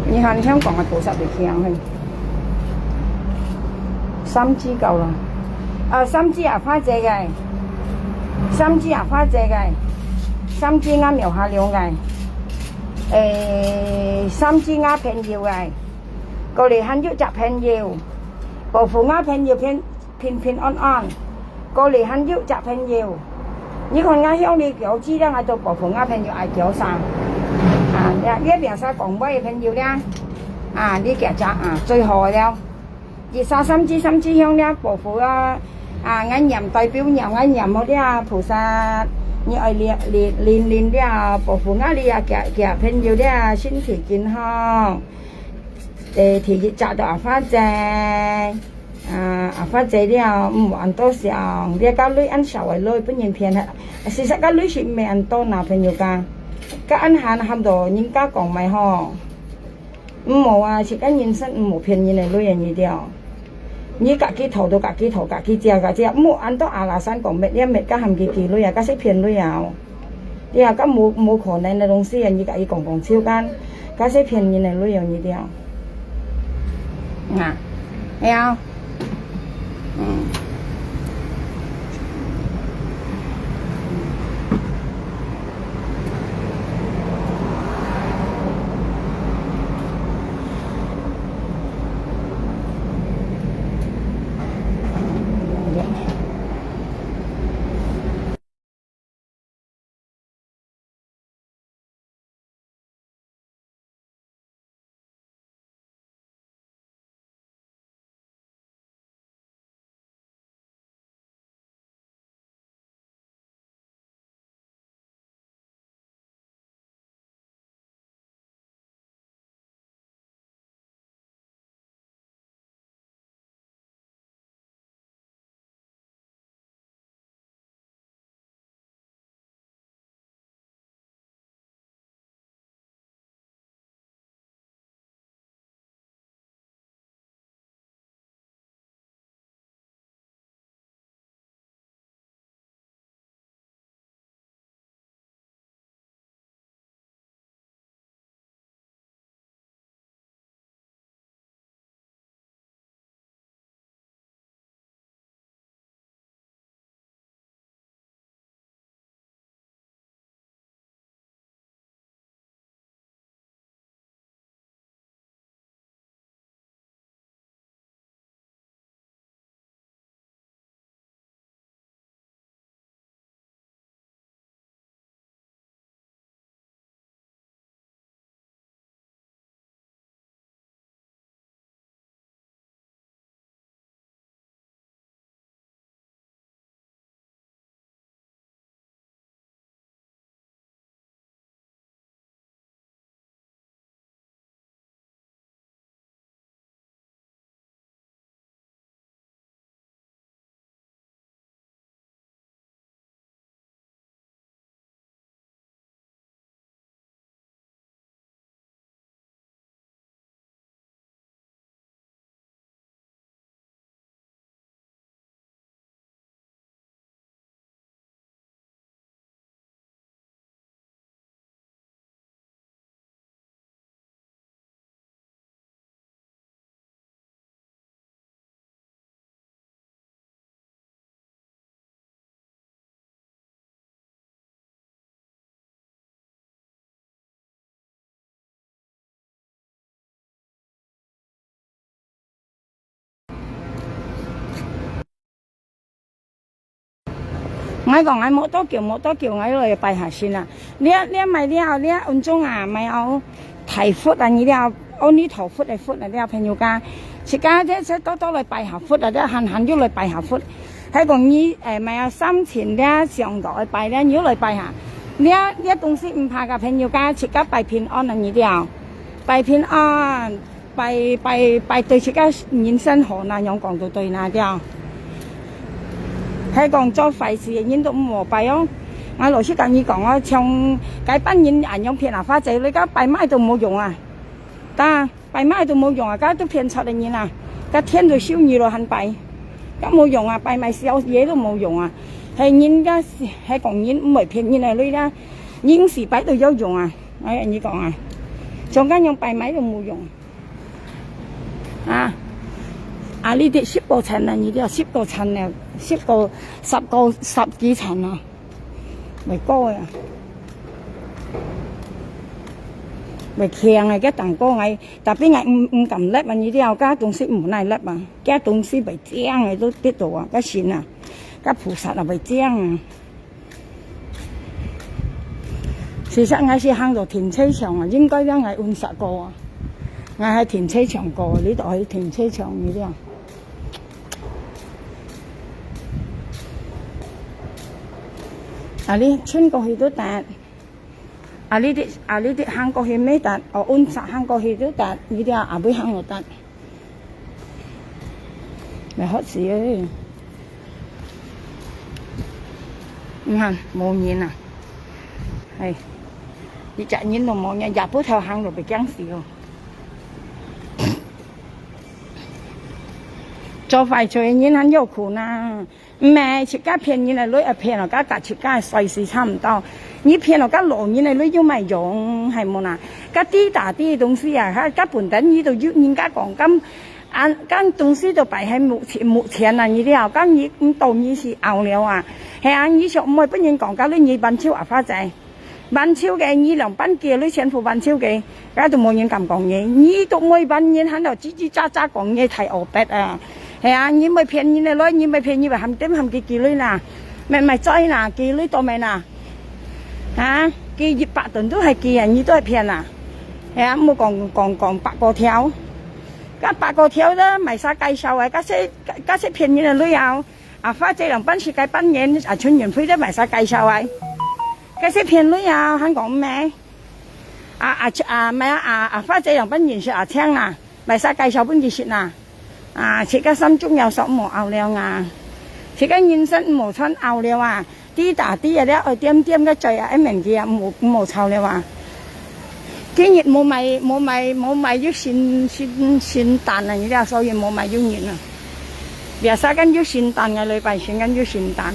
你看香港个菩薩就靚嘿，三支夠了。啊，三支啊，花姐个，三支啊，花姐个，三支啊，廟下龍个，誒，三支啊，朋友个。 過來還有隻朋友，保護𠊎朋友平，平平安安。過來還有隻朋友，你看𠊎向你求，只讓𠊎都保護𠊎朋友愛求啥。啊，這，這邊係講話个朋友咧，啊，你這隻啊，最好个了。一儕三支三支向咧保護啊，啊，𠊎念代表念，𠊎念好咧菩薩，你愛念，念，念，念咧保護𠊎哩啊，佢，佢朋友咧身體健康。 誒，第一隻到阿花姐，啊，阿花姐了，毋好恁多想，這个鐳恁少个鐳，分人騙忒。事實个鐳係毋係恁多拿朋友家，个恁閒喊到人家講麼个吼，毋好啊，自家人生毋好騙人个鐳啊，你了。 你家己討到家己討，家己食家己食，莫恁多阿拉山講滅了滅，該喊佢幾鐳啊，該係騙鐳啊哦。對啊，該無，無可能个東西啊，你家己講講笑間，該係騙人个鐳哦，你知啊？啊，係啊，嗯。𠊎講𠊎無多久，無多久，𠊎又來拜下先啊。這，這買了，這運中啊，買哦，大佛啊，你了，阿彌陀佛个佛啊，這朋友家，自家這，這多多來拜下佛啊，這閒閒又來拜下佛。還講你，誒，買啊三千這上到來拜，這你又來拜下。這，這東西毋怕个朋友家，自家拜平安啊，你了，拜平安。 拜，拜，拜對自家人生好那樣講就對那了。還講做壞事个人都毋好拜哦。𠊎老實甲你講哦，像該班人恁樣騙阿花姐，你講拜麼个都無用啊。但拜麼个都無用啊，該都騙錯个人啊，該天都收你了還拜，該無用啊，拜麼个小嘢都無用啊。係人家，係講人毋會騙人个，你啦，人是拜都有用啊。哎，你講啊，像該樣拜麼个都無用。 啊，啊，你得十個錢啊，你得十個錢了，十個，十個，十幾錢啊，袂過啊，袂輕啊，該當高𠊎，tapi𠊎毋，毋敢立啊，你了，該東西毋耐立啊，該東西袂靚啊，都跌倒啊，該神啊，該菩薩啊，袂靚啊。 其實𠊎係行到停車場啊，應該講𠊎運煞過啊。𠊎係停車場過，你就係停車場个了。啊，你伸過去都得，啊，你得，啊，你得行過去乜得，哦，運煞行過去都得，你了後尾行就得。 袂好食欸。你看，無人啊。哎，一隻人都無，人也不偷行路，袂驚死哦。做壞事个人還有苦呢。 毋係，自家騙人个，鐳啊騙了，甲，甲自家个衰死差毋多。你騙了，甲老人个鐳有麼用，係無啦？甲滴答滴个東西啊，甲，甲本等你都有人家講，敢，啊，敢東西都擺喺目前，目前啊，你了，甲你，你到你是拗了啊。係啊，你想毋會分人講，甲你，你挽手啊，花仔。 挽手个，你兩半个，你全部挽手个，該都無人敢講你。你都毋會挽人，還到吱吱喳喳講你太烏白啊！係啊，你毋會騙人个來，你毋會騙人，會喊點喊佢寄鐳啦，毋係災啦，寄鐳到咩啦？啊，寄一百噸都係寄啊，你都係騙啊！係啊，毋好講講講百個條，該百個條啦，賣啥介紹啊？該些該些騙人个鐳啊！ 啊，花姐兩半世界半年，啊，陳雲輝都賣晒介紹啊。該些騙鐳啊，還講咩？啊，啊，啊，咩啊，啊，啊，花姐兩半認識阿青啊，賣晒介紹分佢識啊。啊，自家心中有數，毋好拗了啊。自家人生毋好穿拗了啊。滴答滴啊，了愛點點个嘴啊，愛面佢啊，毋好，毋好吵了啊。 今日無買，無買，無買有新，新，新單啊，你了，所以無買有人啊。Biasa kan有新單个，禮拜先kan有新單。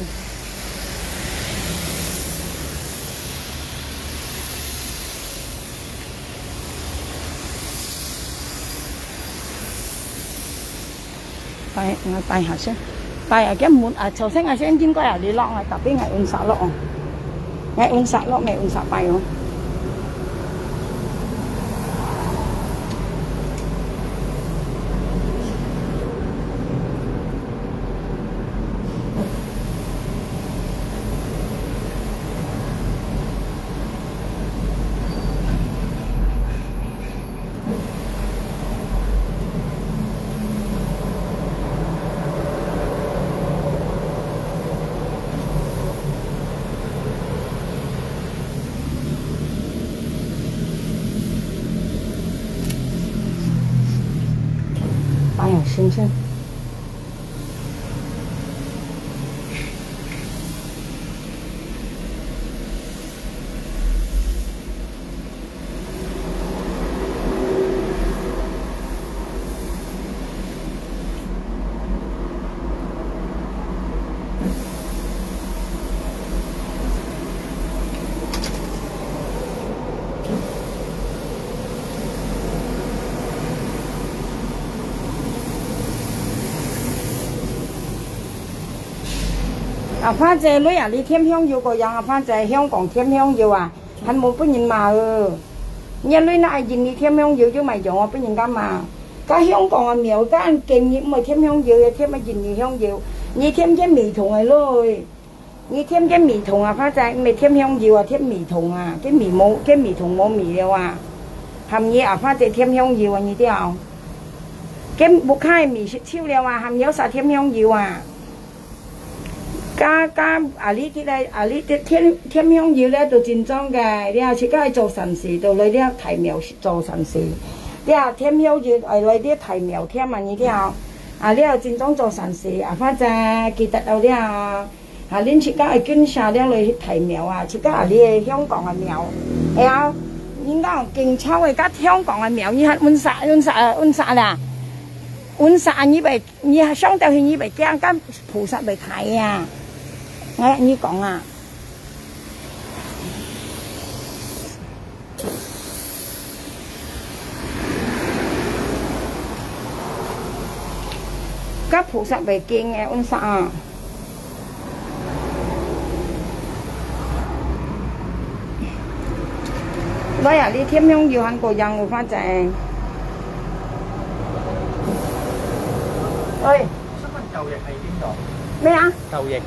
拜，𠊎拜下先。拜啊，今日啊，頭先𠊎先經過啊，你落啊，tapi𠊎運煞落哦。𠊎運煞落，毋係運煞拜哦。 哎呀，先生。 啊，反正你啊，你添香油个樣啊，反正香港添香油啊，還無分人罵哦。你啊，你那印尼添香油就買用啊，分人家罵。該香港啊，苗該建議毋愛添香油，也添啊印尼香油，你添添美同个咯。你添个米桶啊，花姐，毋係添香油啊，添米桶啊，个米無，个米桶無米了啊。喊你啊，花姐添香油啊，你知無？个屋下个米食臭了啊，喊你愛添香油啊。加，加，啊，你這个，啊，你這添，添香油咧，都真重个，你啊，自家愛做善事，都來這大廟做善事。你啊，添香油，愛來這大廟添啊，你知無？啊，你啊，真重做善事，啊，花姐，記得了了。 啊，恁自家个敬車了來去大廟啊，自家啊，你个香港个廟，哎呀，人講敬車个甲香港个廟，你還穩啥穩啥穩啥啦？穩啥你袂，你上到去你袂驚，甲菩薩袂大啊？哎，你講啊。 甲菩薩袂驚个，穩啥啊？來啊，你添香油還過樣有法子。喂。請問舊翼喺邊度？咩啊？舊翼。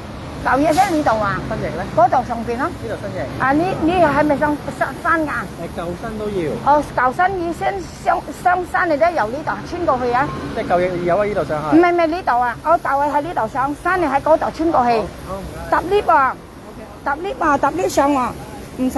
舊翼在呢度啊？新翼咧？嗰度上邊咯。呢度新翼。啊，你，你還未上，上山啊？誒，舊山都要。哦，舊山你先上，上山，你再由呢度穿過去啊？即係舊翼有啊，呢度上去。唔係，唔係呢度啊，我舊翼喺呢度上，山你喺嗰度穿過去。好，好，唔該。搭lift啊，搭lift啊，搭lift上啊，唔使。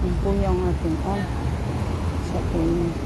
嗯，供養啊，平安，祝平安。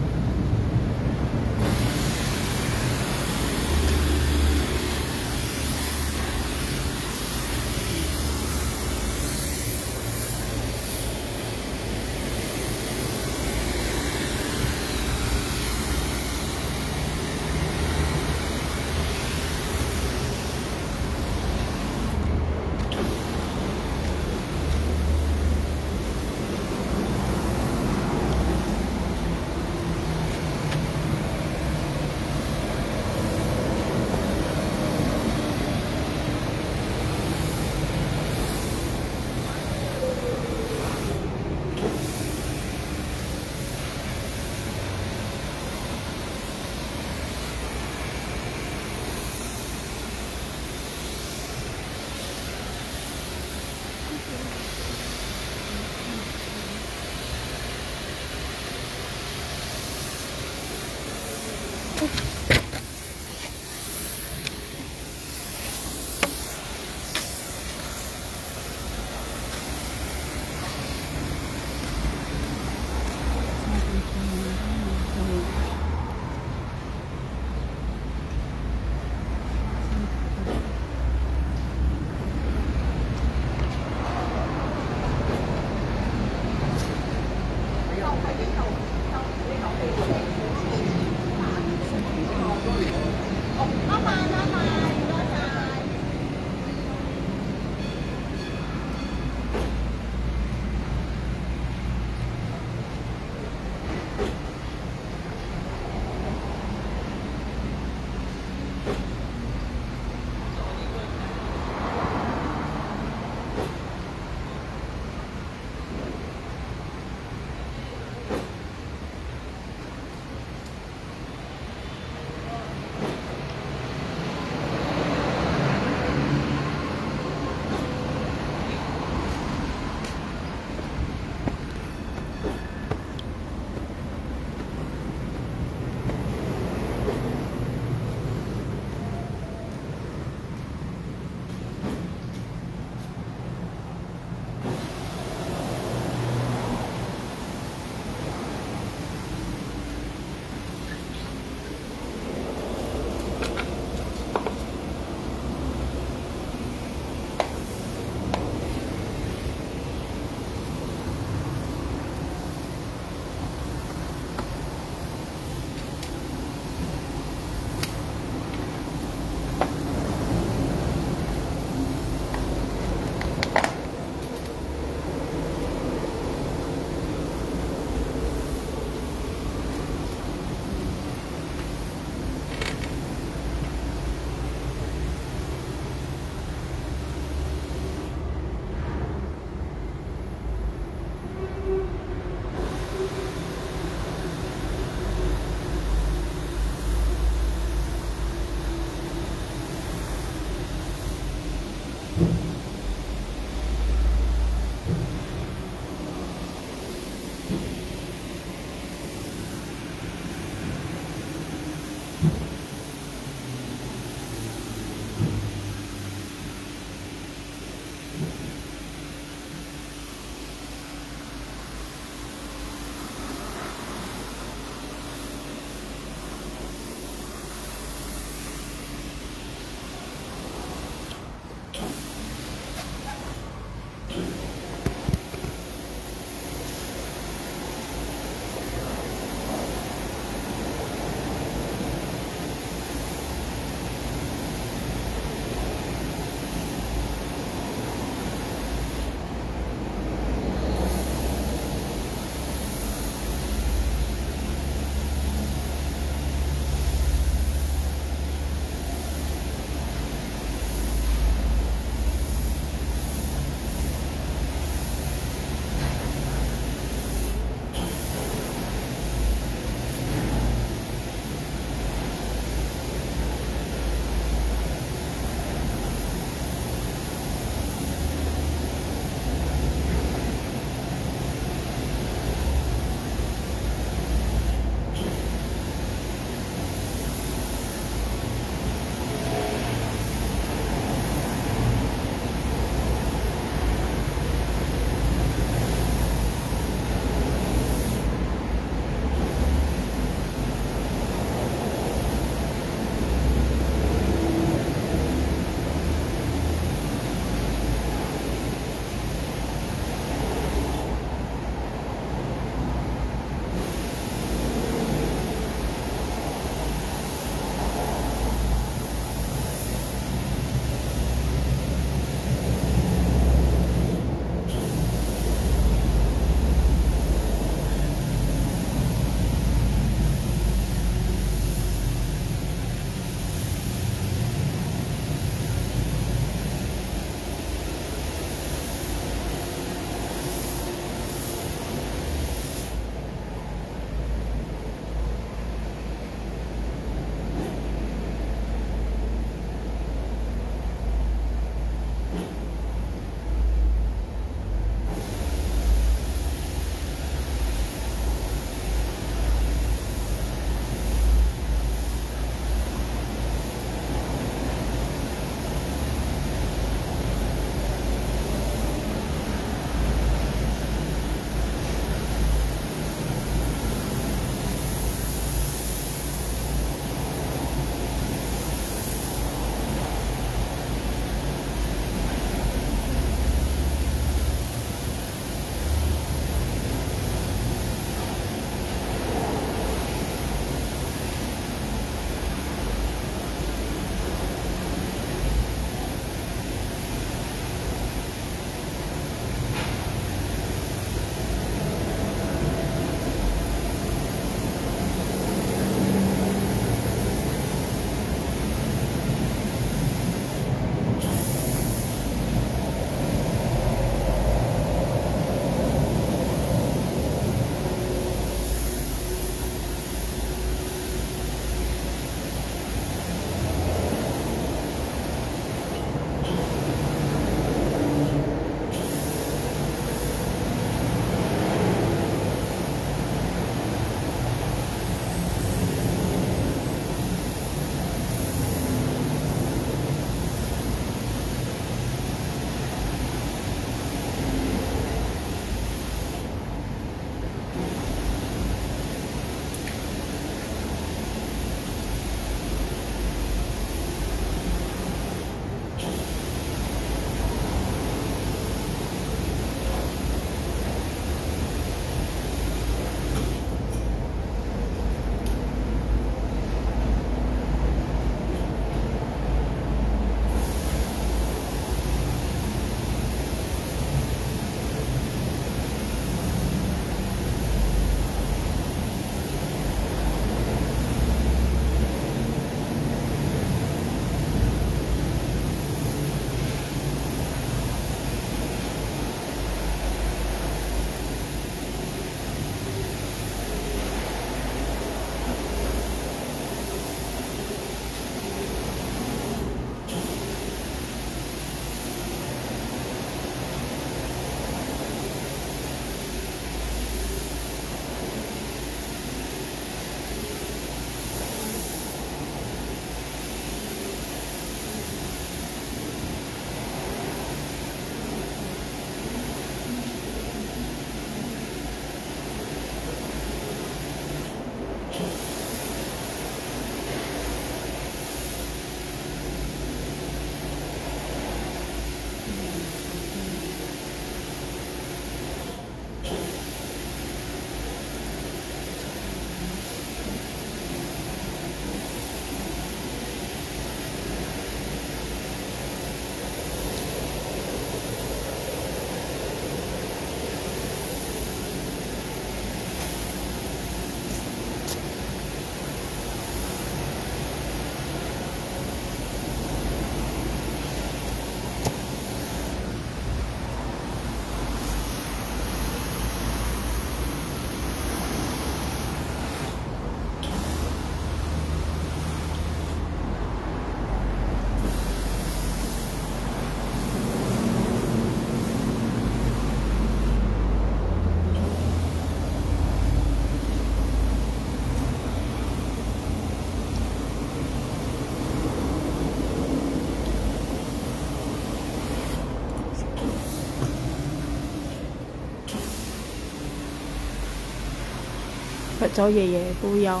做爺爺保佑，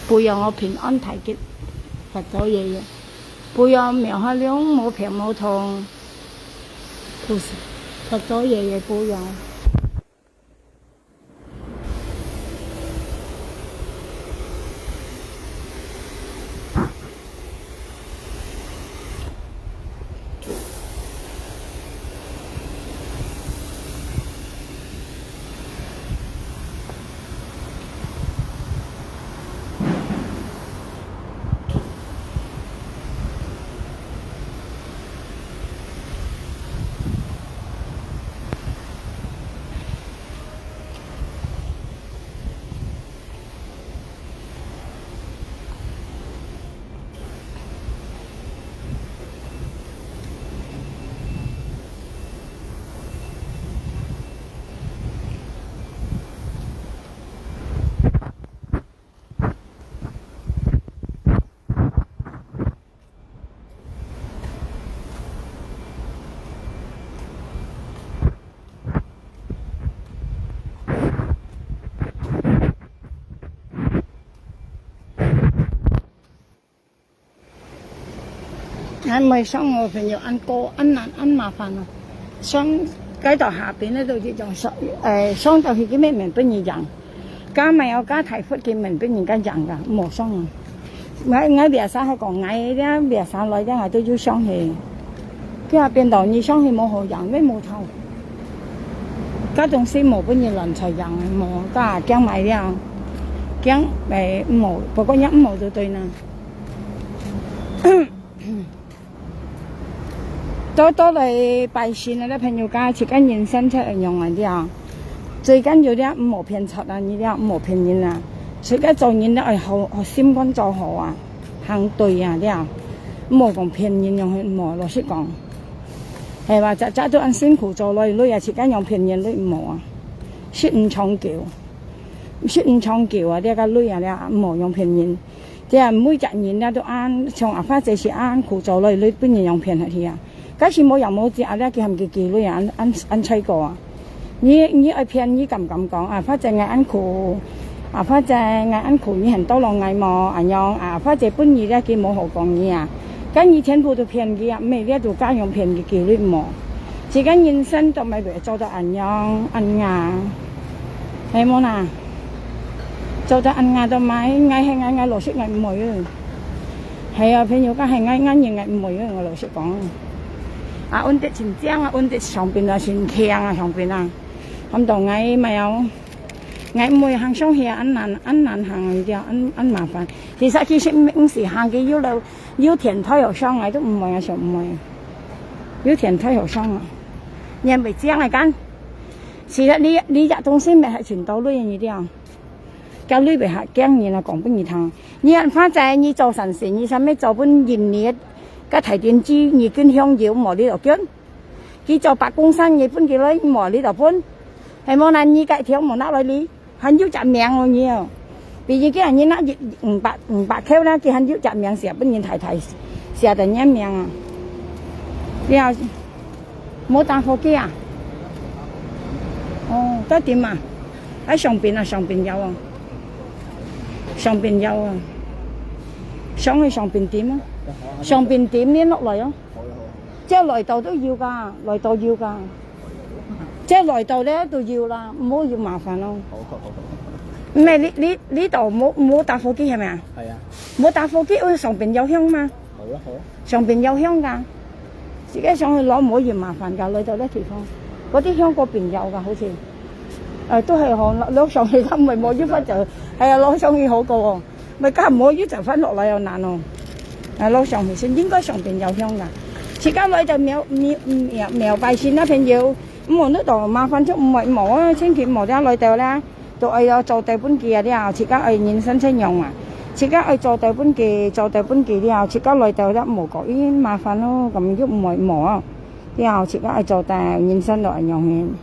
保佑我平安大吉，佛祖爺爺，保佑廟下龍無病無痛，菩薩，佛祖爺爺保佑。 𠊎毋會上哦，朋友，恁高，恁難，恁麻煩哦。上該到下邊个都一種上，誒，上到去个面面分人贏，加買哦，加大佛个面分人家贏个，無上哦。𠊎，𠊎biasa還講，𠊎這biasa來這，𠊎都有上去。佢下邊到你上去無好贏，乜無透。該東西無分人亂採贏，無，該驚買了，驚，誒，無，不過也無就對呢。 到，到來拜神个朋友家，自家人生出來用个了。最緊要了，毋好騙賊啊，你了，毋好騙人啊。自家做人了，愛好，好心肝做好啊，行對啊了。毋好講騙人，用毋好，老實講。係吧？隻隻都恁辛苦做來，鐳啊，自家用騙人鐳毋好啊。食毋長久，食毋長久啊，這个鐳啊了，毋好用騙人。 對啊，每隻人啊都恁，像阿花姐係恁苦做來，你分人用騙下去啊。假使無樣無跡啊，你去喊佢寄鐳啊，恁，恁，恁衰過啊。你，你愛騙，你敢敢講，阿花姐𠊎恁苦，阿花姐𠊎恁苦，你肯tolong𠊎無？恁樣，阿花姐分你了，佢無好講你啊。該你全部都騙佢啊，毋係，你都假用騙佢寄鐳無？自家人生都毋會做到恁樣，恁硬，係無啦？ 做到恁硬都毋愛，𠊎係𠊎，𠊎老實𠊎毋會哦。係啊，朋友講係𠊎，𠊎人𠊎毋會哦，𠊎老實講。啊，穩得真靚啊，穩得上邊啊，真強啊，上邊啊。喊到𠊎無有，𠊎毋會行上去啊，恁難，恁難行啊，恁，恁麻煩。其實，其實毋，毋使行，佢有路，有電梯好上，𠊎都毋會啊，想毋會。有電梯好上啊，你還袂靚啊，敢？其實你，你這東西乜係盡多鐳，你知啊？ 該鐳會較驚人啊，講分你聽。你恁花仔，你做善事，你啥物做分人力，該大電機，你跟香油無你就捐。佢做白工生，你分佢來無你就分。係無啦，你該條無拿來哩，還有隻命哦你哦。比如佢你拿一五百五百箍啦，佢還有隻命寫分人太太，寫得人命啊。了， 無打火機啊？哦，到點啊？啊，上邊啊，上邊有啊。上邊有啊。上去上邊點啊？上邊點你落來哦。即係來到都有㗎，來到有㗎。即係來到咧都有啦，毋好有麻煩咯。毋係，你，你，你度無，無打火機係咪啊？係啊。無打火機，我上邊有香嘛。好啊，好啊。 上邊有香㗎，自家上去攞無嫌麻煩㗎，來到這地方，該兜香該邊有㗎，好似，誒，都係好，攞上去，佢毋係無一忽就，係啊，攞上去好過哦，毋係，該無一就翻落來又難哦，啊，攞上去先，應該上邊有香㗎，自家來到廟，廟，廟，廟拜神啊，朋友，毋好你度麻煩就毋會無啊，千祈毋好這樣來到啦。 都愛要做到分佢啊了，自家愛人生出樣啊。自家愛做到分佢，做到分佢了，自家來到了無過，咦，麻煩咯，咁又毋會無啊。了，自家愛做到人生都恁樣形。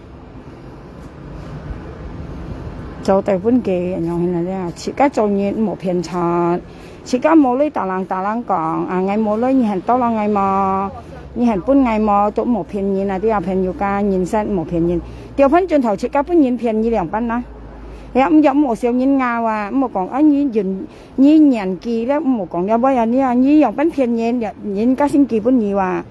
做到分佢恁樣形啊了，自家做人毋好騙財。 自家無鐳打人打人講，啊，𠊎無鐳，你肯tolong𠊎無？你肯分𠊎無？都毋好騙人啊！對啊，朋友間人生毋好騙人。調翻轉頭自家分人騙你仰般啊？係啊，毋要毋好笑人啊哇，毋好講啊，你人，你年紀了，毋好講了，會啊，你啊，你仰般騙人，人家先寄分你哇。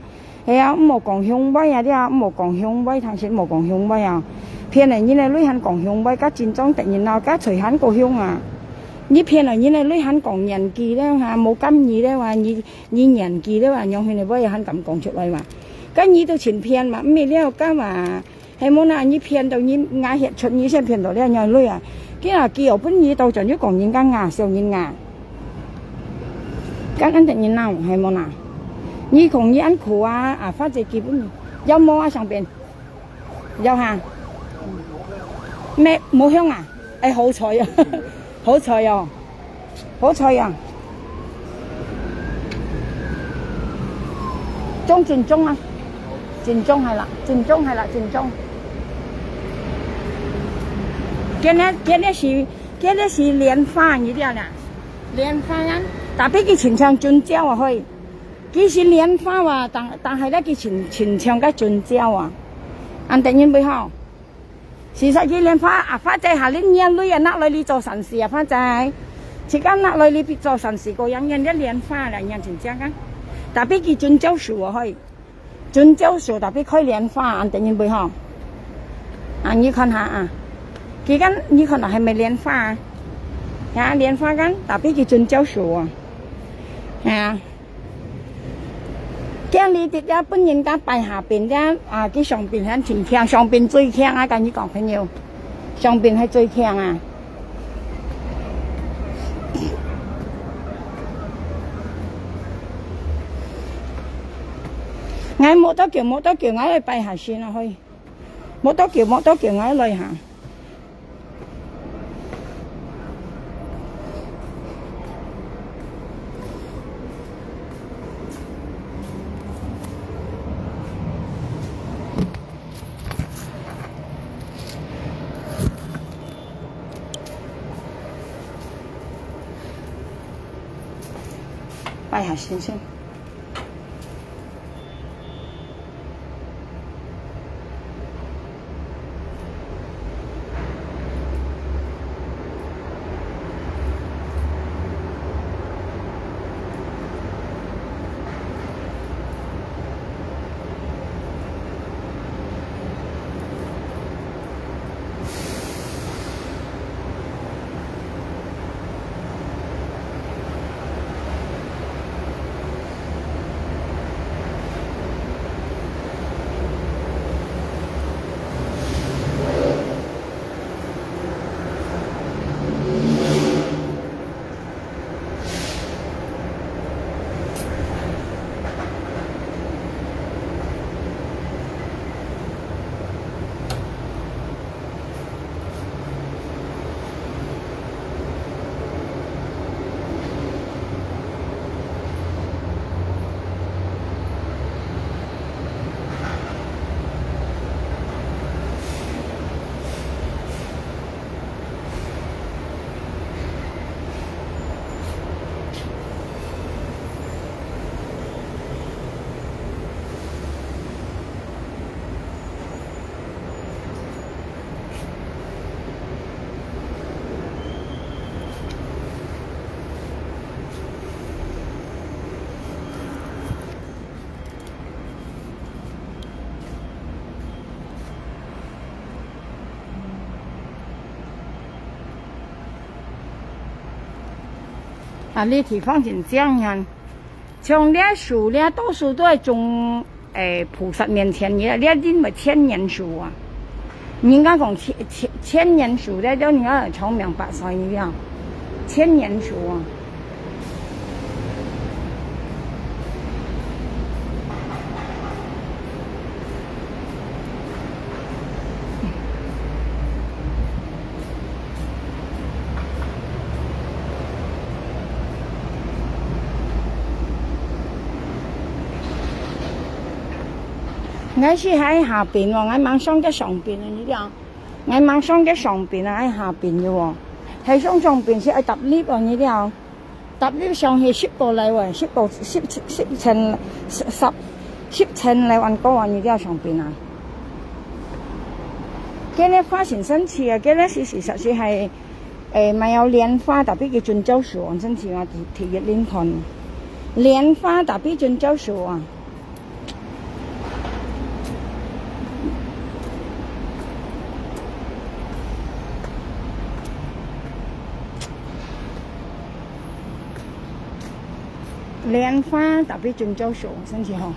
係啊，毋好講凶會啊，你啊，毋好講凶會，通先毋好講凶會啊。騙了人个鐳還講凶會，甲真正得人惱，甲誰還過凶啊？你騙了人个鐳還講年紀了哈，無敢你了啊，你，你年紀了啊，仰般个話還敢講出來嘛？甲你都盡騙嘛，毋係了，甲嘛。 係無啦，你騙到你牙血出，你先騙到了人鐳啊！佢啊，佢有本事到轉又講人家牙，笑人牙。敢恁得人惱，係無啦？你講你恁苦啊，啊，反正基本有無啊，上邊？有哈？咩，無香啊？哎，好彩啊！好彩哦！ 好彩啊！中，盡中啊！盡中係啦，盡中係啦，盡中。今日，今日係，今日係蓮花，你知啦？蓮花啊，tapi佢盡像準椒啊，嘿。佢係蓮花啊，但，但係咧，佢盡，盡像个準椒啊。恁得人會好。 事實佢蓮花，啊，花姐下年年鐳啊，拿來你做善事啊，花姐。自家拿來你做善事，過樣年个蓮花啦，年真正啊。tapi佢準椒樹啊，嘿。準椒樹，tapi開蓮花，恁得人會好。啊，你看下啊。佢講，你看下係咪蓮花啊？啊，蓮花講，tapi佢準椒樹啊。啊。 驚你直接分人家拜下邊咧，啊，佢上邊還真強，上邊最強啊，跟你講朋友，上邊係最強啊。𠊎無多久，無多久，𠊎愛拜下先啊，嘿。無多久，無多久，𠊎愛來下。 拜下先生。 啊，這地方真靚啊！像這樹，這多數都係種，誒，菩薩面前个，這認為千年樹啊。人家講千，千，千年樹，這叫人家長命百歲个，千年樹啊。 𠊎係在下邊哦，𠊎吂上个上邊哦，你知啊？𠊎吂上个上邊啊，在下邊个哦。在上上邊係愛搭lift哦，你知啊？ 搭lift上去十多樓啊，十多，十，十，十層，十，十，十層樓恁高啊，你這上邊啊。該个花真神奇啊，該个是，是，是，係，誒，乜有蓮花，tapi佢真招手，很神奇啊，第，第一輪看。蓮花，tapi真招手啊。 蓮花，tapi真招手，神奇吼。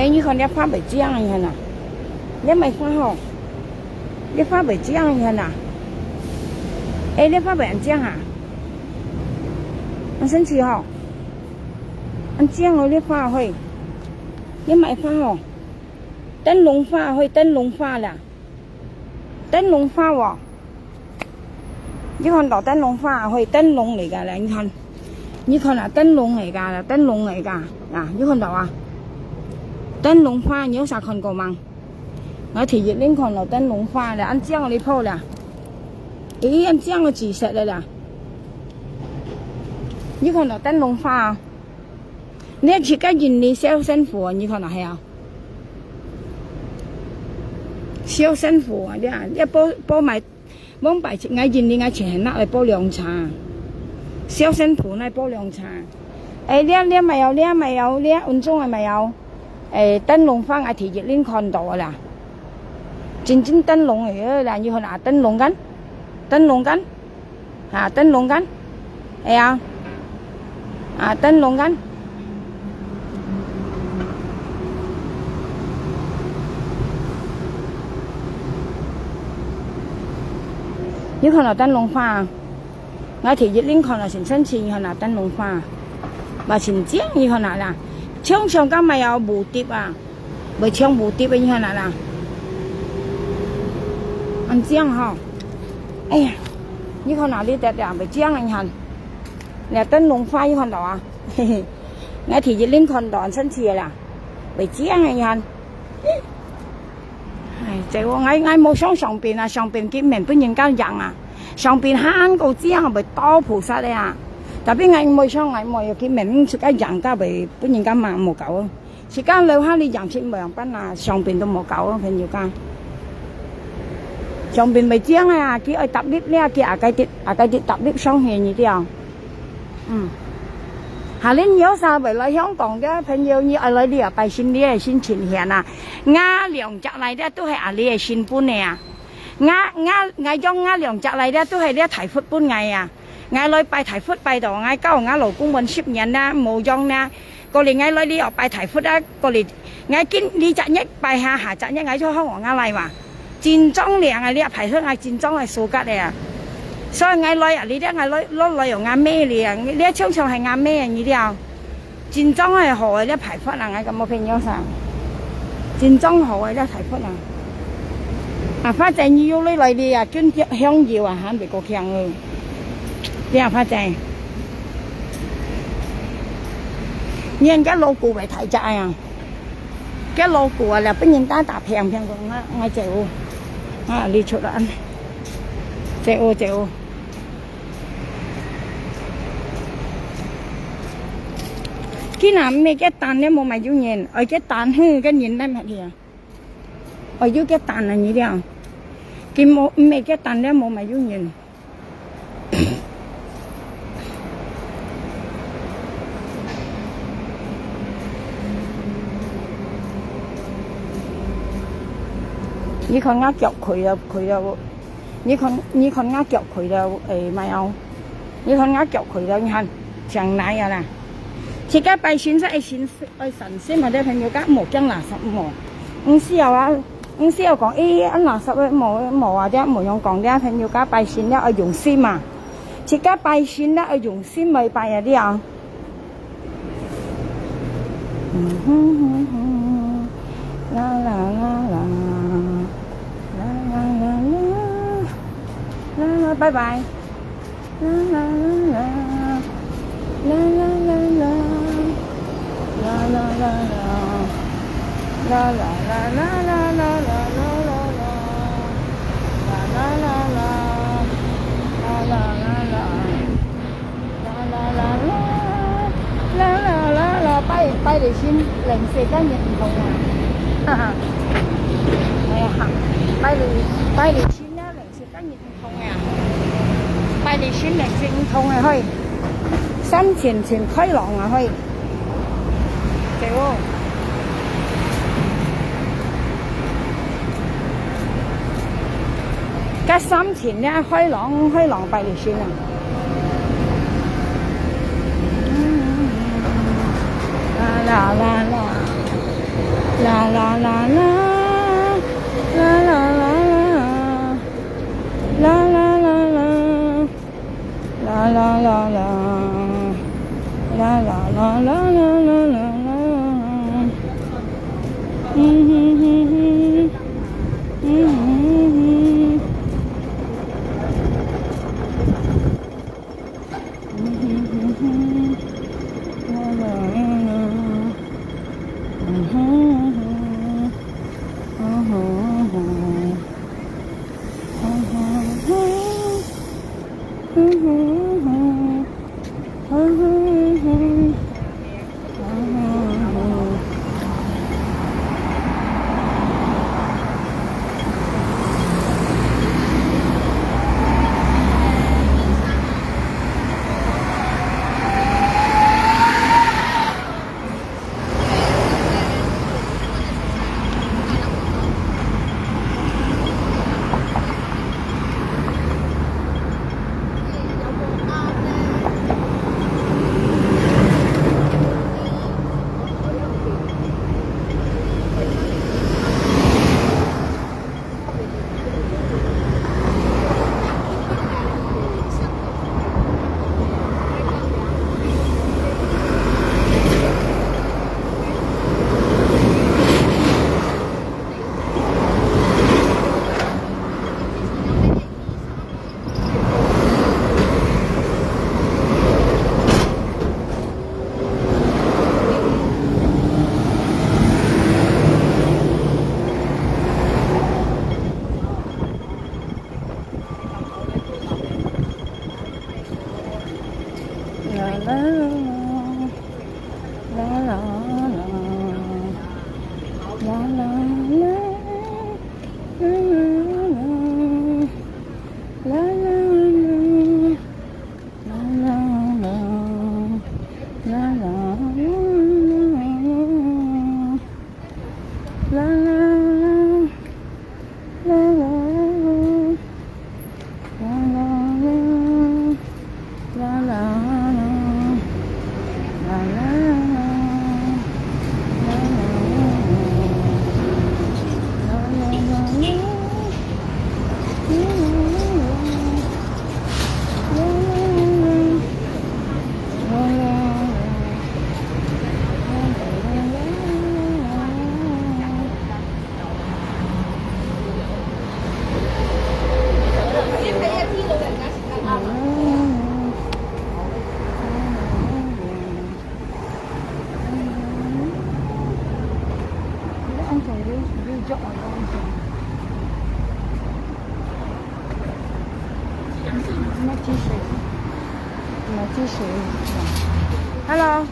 哎，你看這花會靚，你看啊，這麼花吼，這花會靚，你看啊，哎，這花會恁靚啊，恁神奇吼，恁靚哦，這花嘿，這麼花吼，燈籠花嘿，燈籠花啦。 燈籠花哦，你看到燈籠花，嘿，燈籠來个咧，你看，你看啊，燈籠來个啦，燈籠來个，啊，你看到啊？燈籠花，你有啥看過嗎？𠊎第一輪看到燈籠花咧，恁靚个一泡咧，咦，恁靚个紫色个啦，你看到燈籠花啊？ 你自家印尼小生活，你看哪係啊？小生活啊，你啊，你包，包買，往擺𠊎印尼𠊎錢拿來包涼茶，小生活來包涼茶。哎，你啊，你啊，買哦，你啊，買哦，你啊，運動个買哦。哎，燈籠花，𠊎第一輪看到个啦，真正燈籠个啦，你看啊，燈籠間，燈籠間。 啊，燈籠間，哎呀，啊，燈籠間。你看到燈籠花啊？𠊎第一輪看到先生氣，你看到燈籠花啊？嘛真靚，你看到啦？像像个麼个有蝴蝶啊？ 會像蝴蝶个，你看啊啦。恁靚吼。哎呀，你看哪裡得了，會靚啊，你看。這燈籠花，你看到啊？嘿嘿，𠊎第一輪看到，恁神奇个啦。會靚啊，你看。哎，這个𠊎，𠊎無像上邊啊，上邊根本分人家贏啊。上邊還過靚，會到菩薩个啊。Tapi𠊎無像，𠊎無有根本自家贏个，會分人家罵，無搞啊。 自家樓下哩養殖無樣般啊，上邊都無搞啊，朋友家。上邊袂靚啊，佢愛搭lift咧，佢啊該滴，啊該滴搭lift上去你知啊。嗯。下輪有啥會來香港个朋友，你愛來這拜神，你个心情顯啊。𠊎兩隻倈仔都係阿里个新搬个啊。𠊎，𠊎，𠊎用𠊎兩隻倈仔都係這大佛搬𠊎啊。 𠊎來拜大佛拜到，𠊎教𠊎老公滿十年啦，無用啦。過來𠊎來這拜大佛啊，過來𠊎今這隻月拜下，下隻月𠊎就好𠊎倈仔哇。真正靚啊，這拜佛𠊎真正个suka个啊。所以𠊎來啊，這𠊎來，來，來用𠊎買了，這常常係𠊎買个，你知啊。 真正係好个，這大佛啊，𠊎感覺朋友上，真正好个，這大佛啊。啊，花姐，你又來來哩啊，跟香油啊，還袂夠香哦。對啊，花姐，你看該logo會大隻啊，該logo啊，這分人打打平平个，𠊎，𠊎姐哦，啊，你出來，姐哦，姐哦。 佢若毋係个蛋了，無買有人，愛个蛋，哼，个人來買去啊。愛有个蛋啊，你了。佢無，毋係个蛋了，無買有人。你看𠊎腳開啊，開啊，你看，你看𠊎腳開了，誒，買哦。 你看𠊎腳開了，你看，像泥啊啦。自家拜神煞愛神，愛善心啊，這朋友家莫驚垃圾無。毋需要啊，毋需要講，誒，恁垃圾个無，無啊，這無用講，這朋友家拜神了愛用心嘛。自家拜神了愛用心來拜啊，這啊。 啦啦啦啦，啦啦啦啦，啦啦，拜拜。啦啦啦啦，啦啦啦啦，啦啦啦啦，啦啦啦啦啦啦啦啦啦啦，啦啦啦啦，啦啦啦啦。 啦啦啦啦，啦啦啦啦，拜，拜你先，零食跟人毋同啊。哈哈。哎呀，拜你，拜你先啊，零食跟人毋同啊。拜你先，零食毋同个，嘿。心情真開朗啊，嘿。 對哦。該心情呢，開朗，開朗拜你先啊。啦啦啦啦，啦啦啦啦，啦啦啦啦，啦啦啦啦，啦啦啦啦，啦啦啦啦啦啦啦。嗯哼哼哼，嗯哼哼哼。Hello。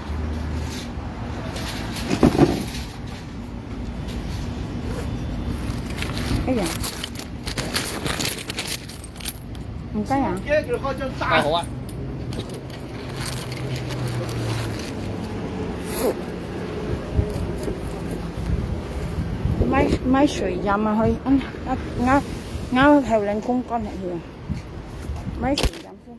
哎呀，毋該啊。好啊。買，買水飲啊，去，嗯，啊，我，我喉嚨空乾了，去啊。買水飲先。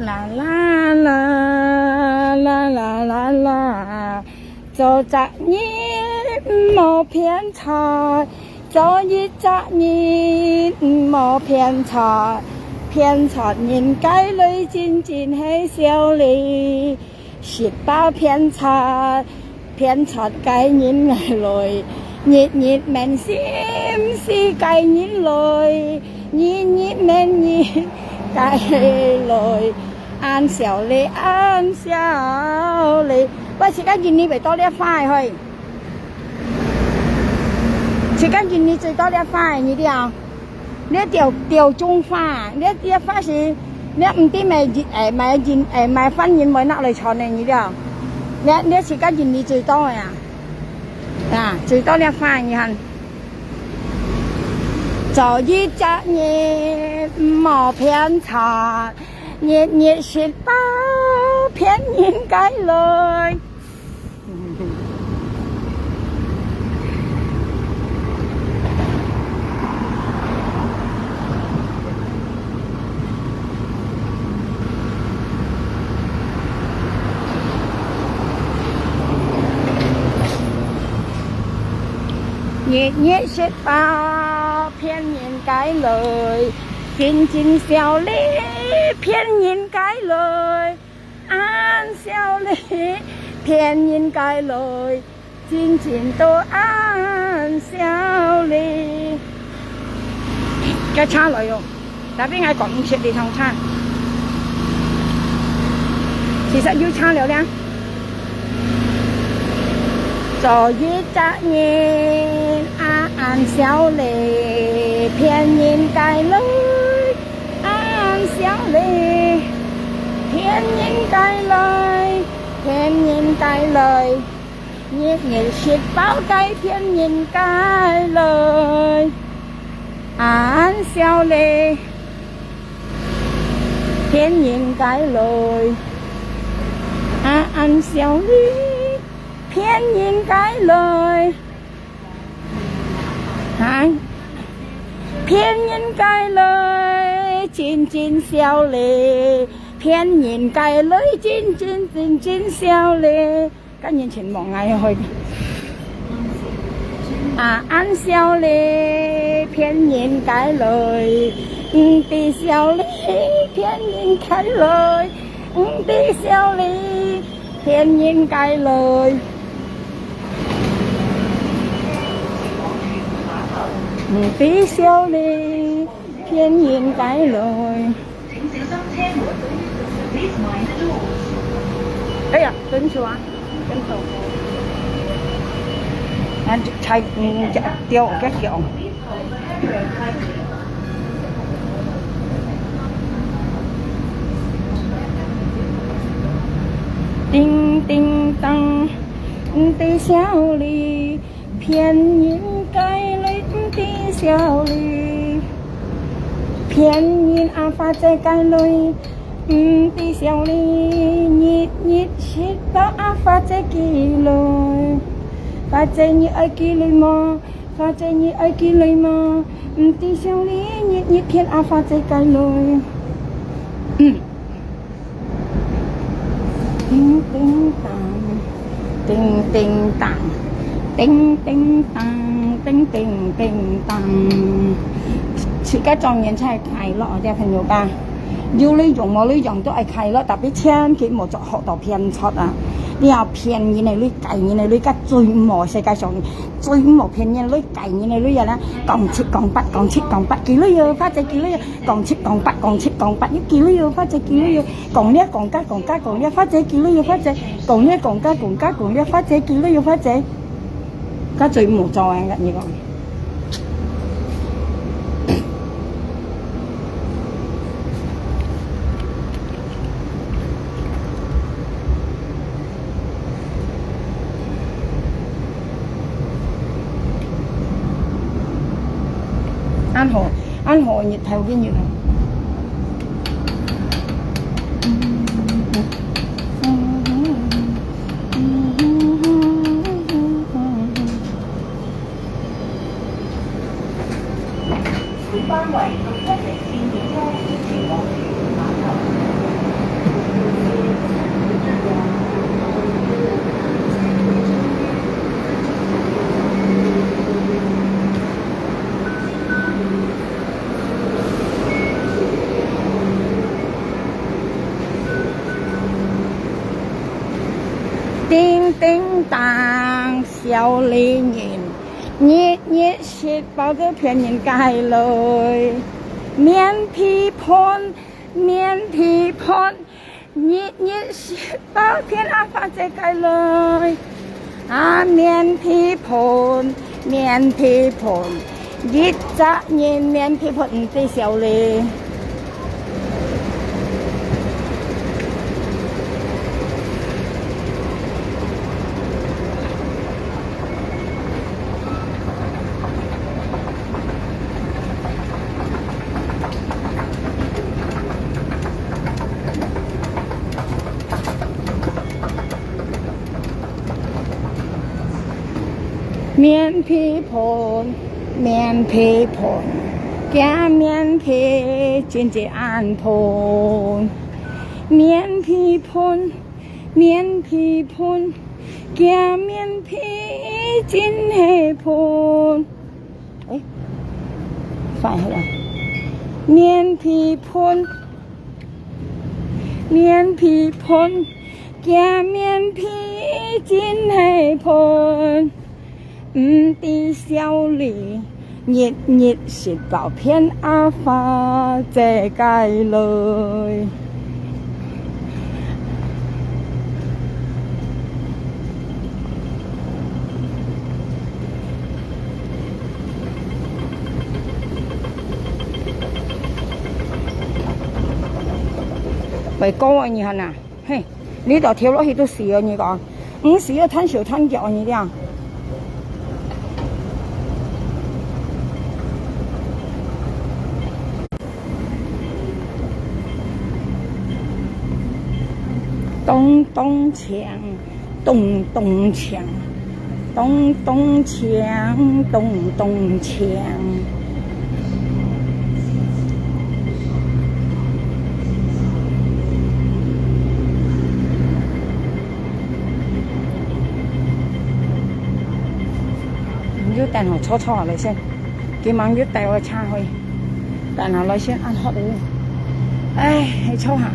啦啦啦，啦啦啦啦，做隻人毋好騙財，做一隻人毋好騙財，騙財人該來真正係笑哩。 食飽騙財，騙財个人來，日日愐心事个人來，日日愐日个來，恁笑哩，恁笑哩。我自家今日會到這花个去，自家今日最到這花个，你知啊？ 你吊，吊鐘花，你這花是，你毋知買日，誒，買日，誒，買番人買哪來穿呢？你了，你，你自家人你最多个啊，啊，最多這花你看。做一隻人毋好騙財，日日食飽騙人个來。日日食飽，騙人个來，真真少哩，騙人个來，恁少哩，騙人个來，真真都恁少哩。該車來哦。 Tapi𠊎講毋識這趟車。其實有車了咧。做一隻人啊，恁少哩，騙人个來，恁少哩，騙人个來，騙人个來。 日日食飽个騙人个來，恁少哩，騙人个來，恁少哩，騙人个來，啊，騙人个來，真真少哩，騙人个來，真真真真少哩。 該人全忘𠊎去。啊，恁少哩，騙人个來，毋知少哩，騙人个來，毋知少哩，騙人个來，毋知少哩，騙人个來。 哎呀，跟錯啊，跟錯。啊，就踩，嗯，就掉，該掉。叮叮当，毋知少哩， 騙人个來毋知少哩，騙人阿花姐个來毋知少哩，日日食飽阿花姐个來。花姐你愛个來無？花姐你愛个來無？毋知少哩，日日騙阿花姐个來。嗯。 叮叮当，叮叮当，叮叮当，叮叮叮当。自家做人才快樂，這朋友吧。有利用無利用都愛快樂，tapi千祈莫做學到偏差啊！你要騙人个鐳、計人个鐳，該最毋好，世界上最毋好騙人鐳、計人个鐳啊啦！講七講八，講七講八，幾鐳喲，花姐幾鐳喲，講七講八，講七講八，又幾鐳喲，花姐幾鐳喲。 講了講甲講甲講了，花姐幾鐳喲花姐，講了講甲講甲講了，花姐幾鐳喲花姐。該最毋好做啊，𠊎同你講。恁好，恁好，日頭个日頭。 叮叮当，小丽人，日日食饱个骗人个来，面皮薄，面皮薄。 日日食饱骗阿花姐个来，啊，面皮薄，面皮薄，一隻人面皮薄毋知少哩。 面皮薄，面皮薄，厥面皮真正恁薄。面皮薄，面皮薄，驚面皮真係噴。誒，快了。面皮噴，面皮噴，驚面皮真係噴。毋知少年，日日食飽片阿花姐个來。 會高啊，你看呐，嘿，你到跳落去都死了，你講，毋死要攤手攤腳，你這樣。 咚咚鏘，咚咚鏘，咚咚鏘，咚咚鏘。你就等好坐坐下來先。 佢吂就帶我車去，但係來先恁渴哦。唉，去坐下。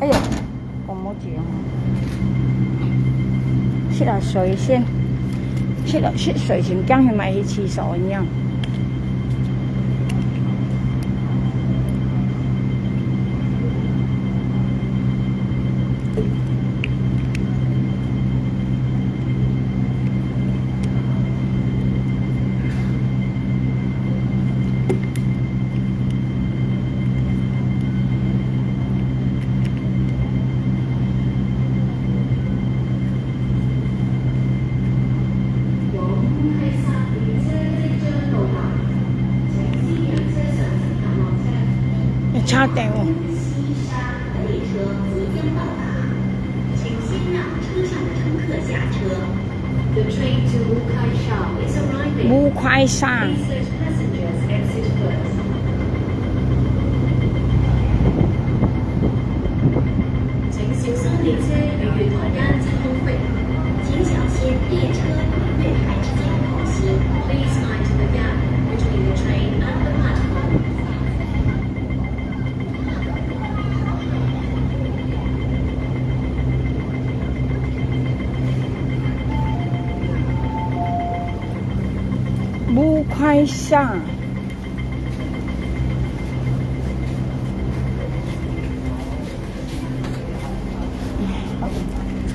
哎呀，講無錢哦。食了水先，食了，食水先，驚佢買去廁所一樣。 車頂哦。 The train to Wukaisha is arriving. 烏溪沙。 Please let passengers exit first. 請小心列車與月台間之空隙，請小心列車與月台之間空隙。Please mind the gap between the train and the platform. 烏溪沙。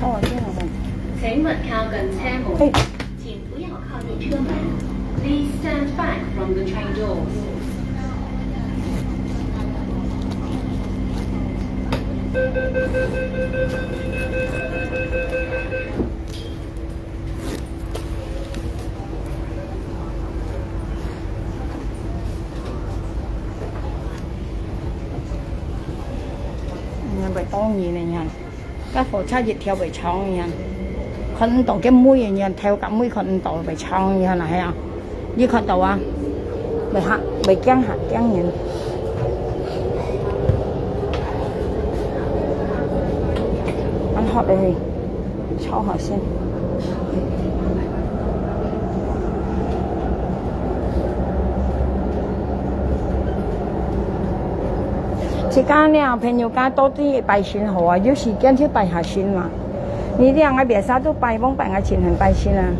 坐這個。請勿靠近車門。哎。 請不要靠近車門。Please stand back from the train doors. 你看，當然个，你看。 該火車一條會衝一樣，看毋到个尾一樣，頭甲尾看毋到會衝一樣啦，係啊。你看到啊？會嚇，會驚嚇，驚人。恁好咧，超好笑。 自家呢，朋友家到底拜神好啊，有時間去拜下神嘛。你這樣啊，別儕都拜，罔拜啊，盡肯拜神啊。 你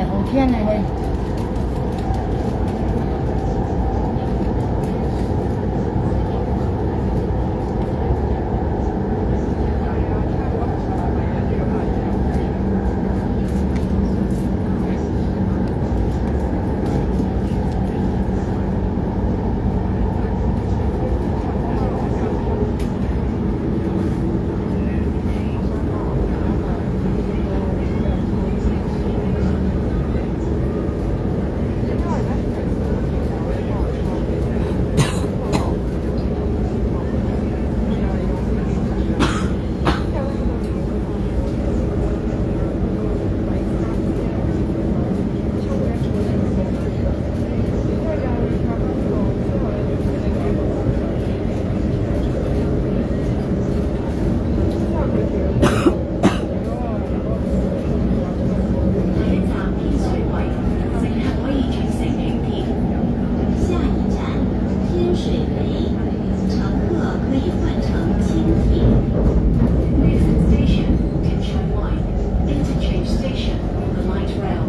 好天啊，嘿！下一站天水围，乘客可以换乘轻铁。Next station, Tianshui Wai, interchange station on the light rail.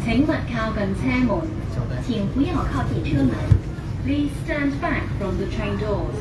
请勿靠近车门，请不要靠近车门。Please stand back from the train doors.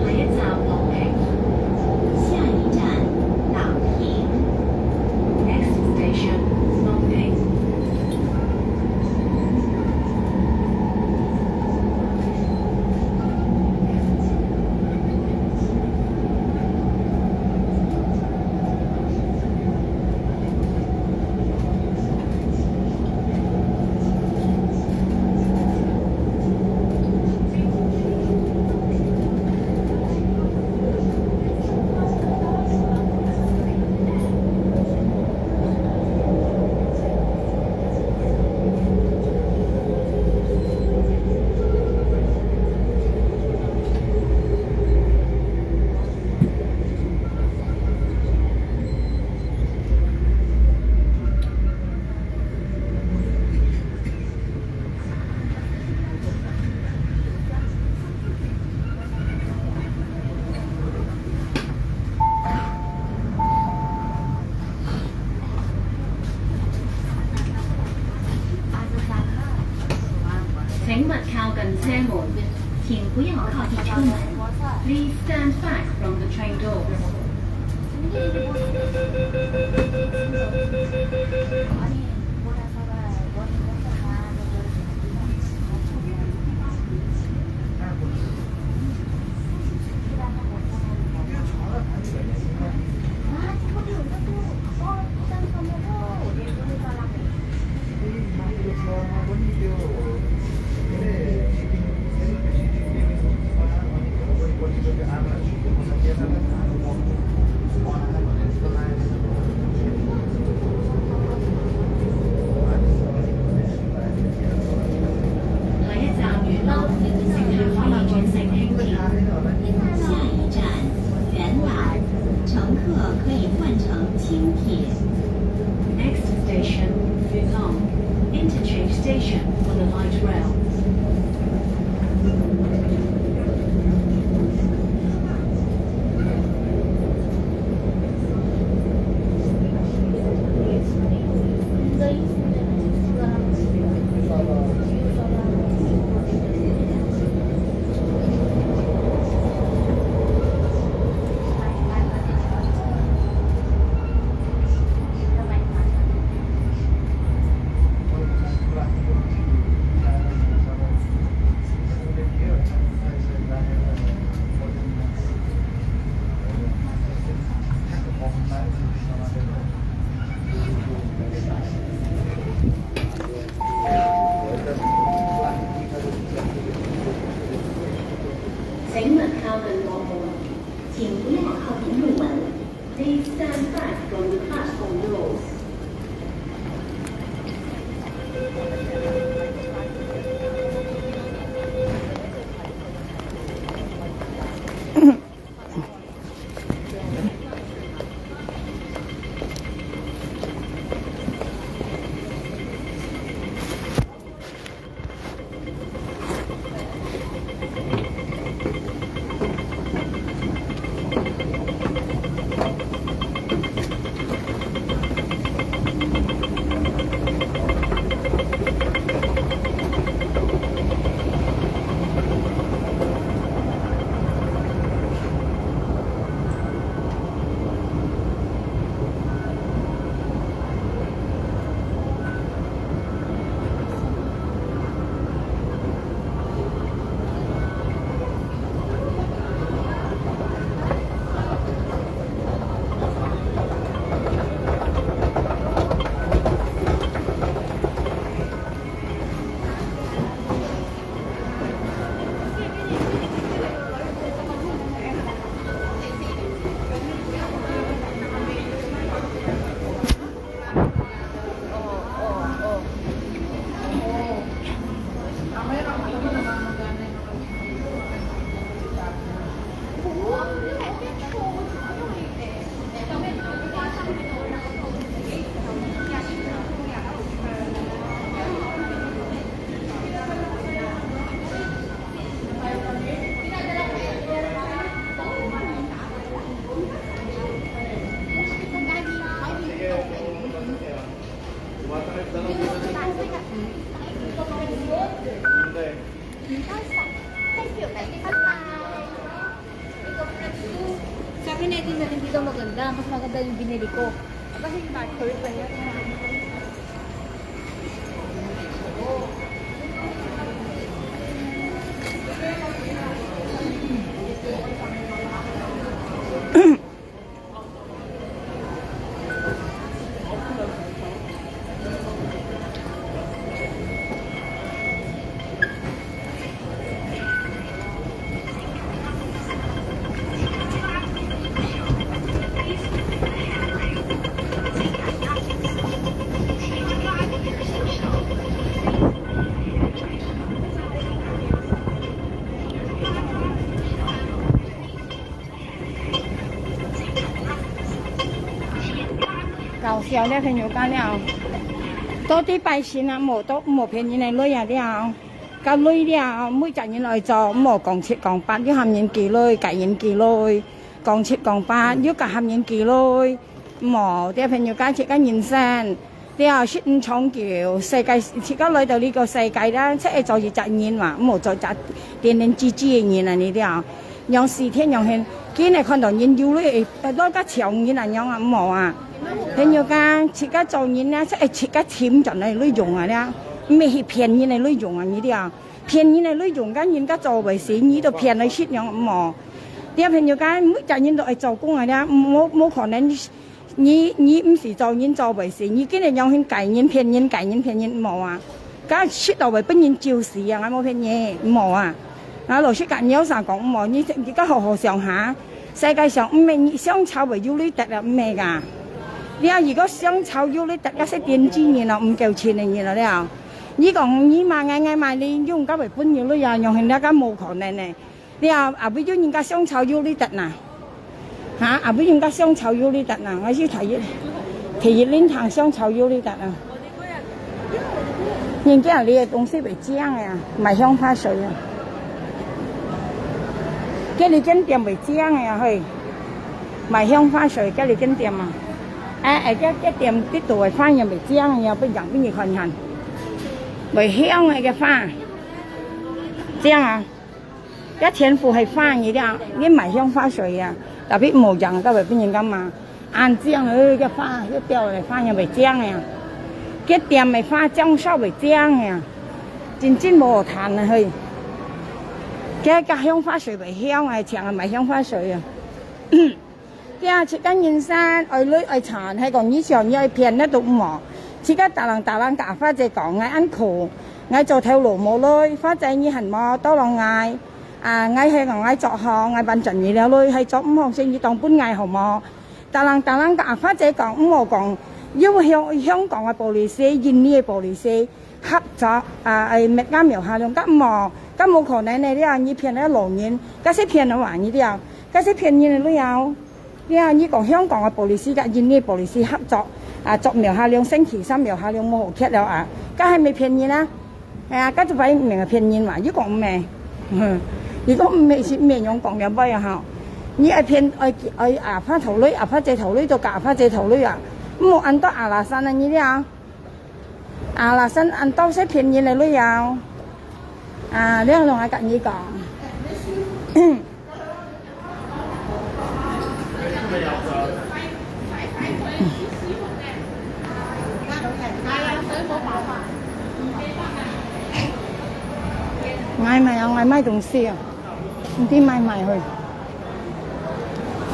下一站，朗屏。下一站，朗屏。Next station, Longping. 请勿靠近车门，请不要靠近车门。Please stand back from the train doors. 下一站，Love City Train Station. 下一站，元朗，乘客可以换乘轻铁。Next station, Yutong. Interchange station for the light rail. 请勿靠近幕门，请不要靠近幕门。Please stand back from the platform doors. 搞笑了，朋友，到了。到底拜神啊，無，都無騙人个鐳啊了。到鐳了，每隻人愛做，莫講七講八，又喊人寄鐳，蹶人寄鐳，講七講八，又蹶喊人寄鐳。無，這朋友，該自家人生。 了，食毋長久，世界，自家來到這个世界啦，出來做一隻人嘛，毋好做隻恬恬靜靜个人啊，你了。仰死天仰現，今日看到人有鐳，會，會落个搶人啊，樣啊，毋好啊。朋友講，自家做人啊，係，哎，自家尋轉來鐳用啊，了，毋係去騙人个鐳用啊，你了。騙人个鐳用，該人家做袂死，你都騙來食樣，毋好。你朋友講，每隻人都愛做工啊，了，無，無可能，你，你毋係做人做袂死，你今日樣去拐人、騙人、拐人、騙人，毋好啊。 該食到會分人咒死啊！𠊎無騙你，毋好啊！𠊎老實講，你有啥講毋好？你，你該好好想下，世界上毋係你想炒會有鐳得啊，毋係噶。你啊，如果想炒有鐳得，該係癲子人咯，毋夠錢个人咯了。你講你罵𠊎，𠊎罵你，你用該會分有鐳啊？用現在該無可能呢。 了，後尾有人家想炒有鐳得呐？哈，後尾人家想炒有鐳得呐？𠊎係第一，第一輪聽想炒有鐳得啊。人家你个東西會靚个啊，賣香花水啊。該你間店會靚个啊，嘿，賣香花水，該你間店啊。哎，哎，該，該店底肚个花樣會靚个啊，分樣分你看看。會香个个花，靚啊！ 該全部係花，你了，你賣香花水啊，tapi無樣，該會分人家罵。恁靚个，該花，該吊个花樣會靚个啊，該店个花裝修會靚个啊，真正無好談啊嘿。該，該香花水會香啊，請人賣香花水啊。 對啊，自家人生愛鐳愛錢，係講你想你愛騙，該都毋好。自家逐人逐人甲阿花姐講，𠊎恁苦，𠊎做頭路無鐳，花姐你還無tolong𠊎。啊，𠊎係講𠊎做好，𠊎還轉你了鐳，係做毋好先你當分𠊎好無？逐人逐人甲阿花姐講，毋好講，有香，香港个police，印尼个police， 合作，啊，愛滅該苗下龍，該無，該無可能个了，你騙該老人，該係騙个話，你了，該係騙人个了。了，你講香港个police甲印尼police合作，啊，捉苗下龍，星期三苗下龍無好徛了啊，該係毋係騙人啊？哎呀，該就擺明係騙人嘛，你講毋係？你講毋係係毋係樣講了尾啊吼？你愛騙，愛，愛阿花頭鐳，阿花姐頭鐳，就甲阿花姐頭鐳啊，無恁多阿拉山啊，你了。 啊，alasan恁多係騙人个理由。啊，你同𠊎甲你講。𠊎買啊，𠊎買東西啊，毋知買買去。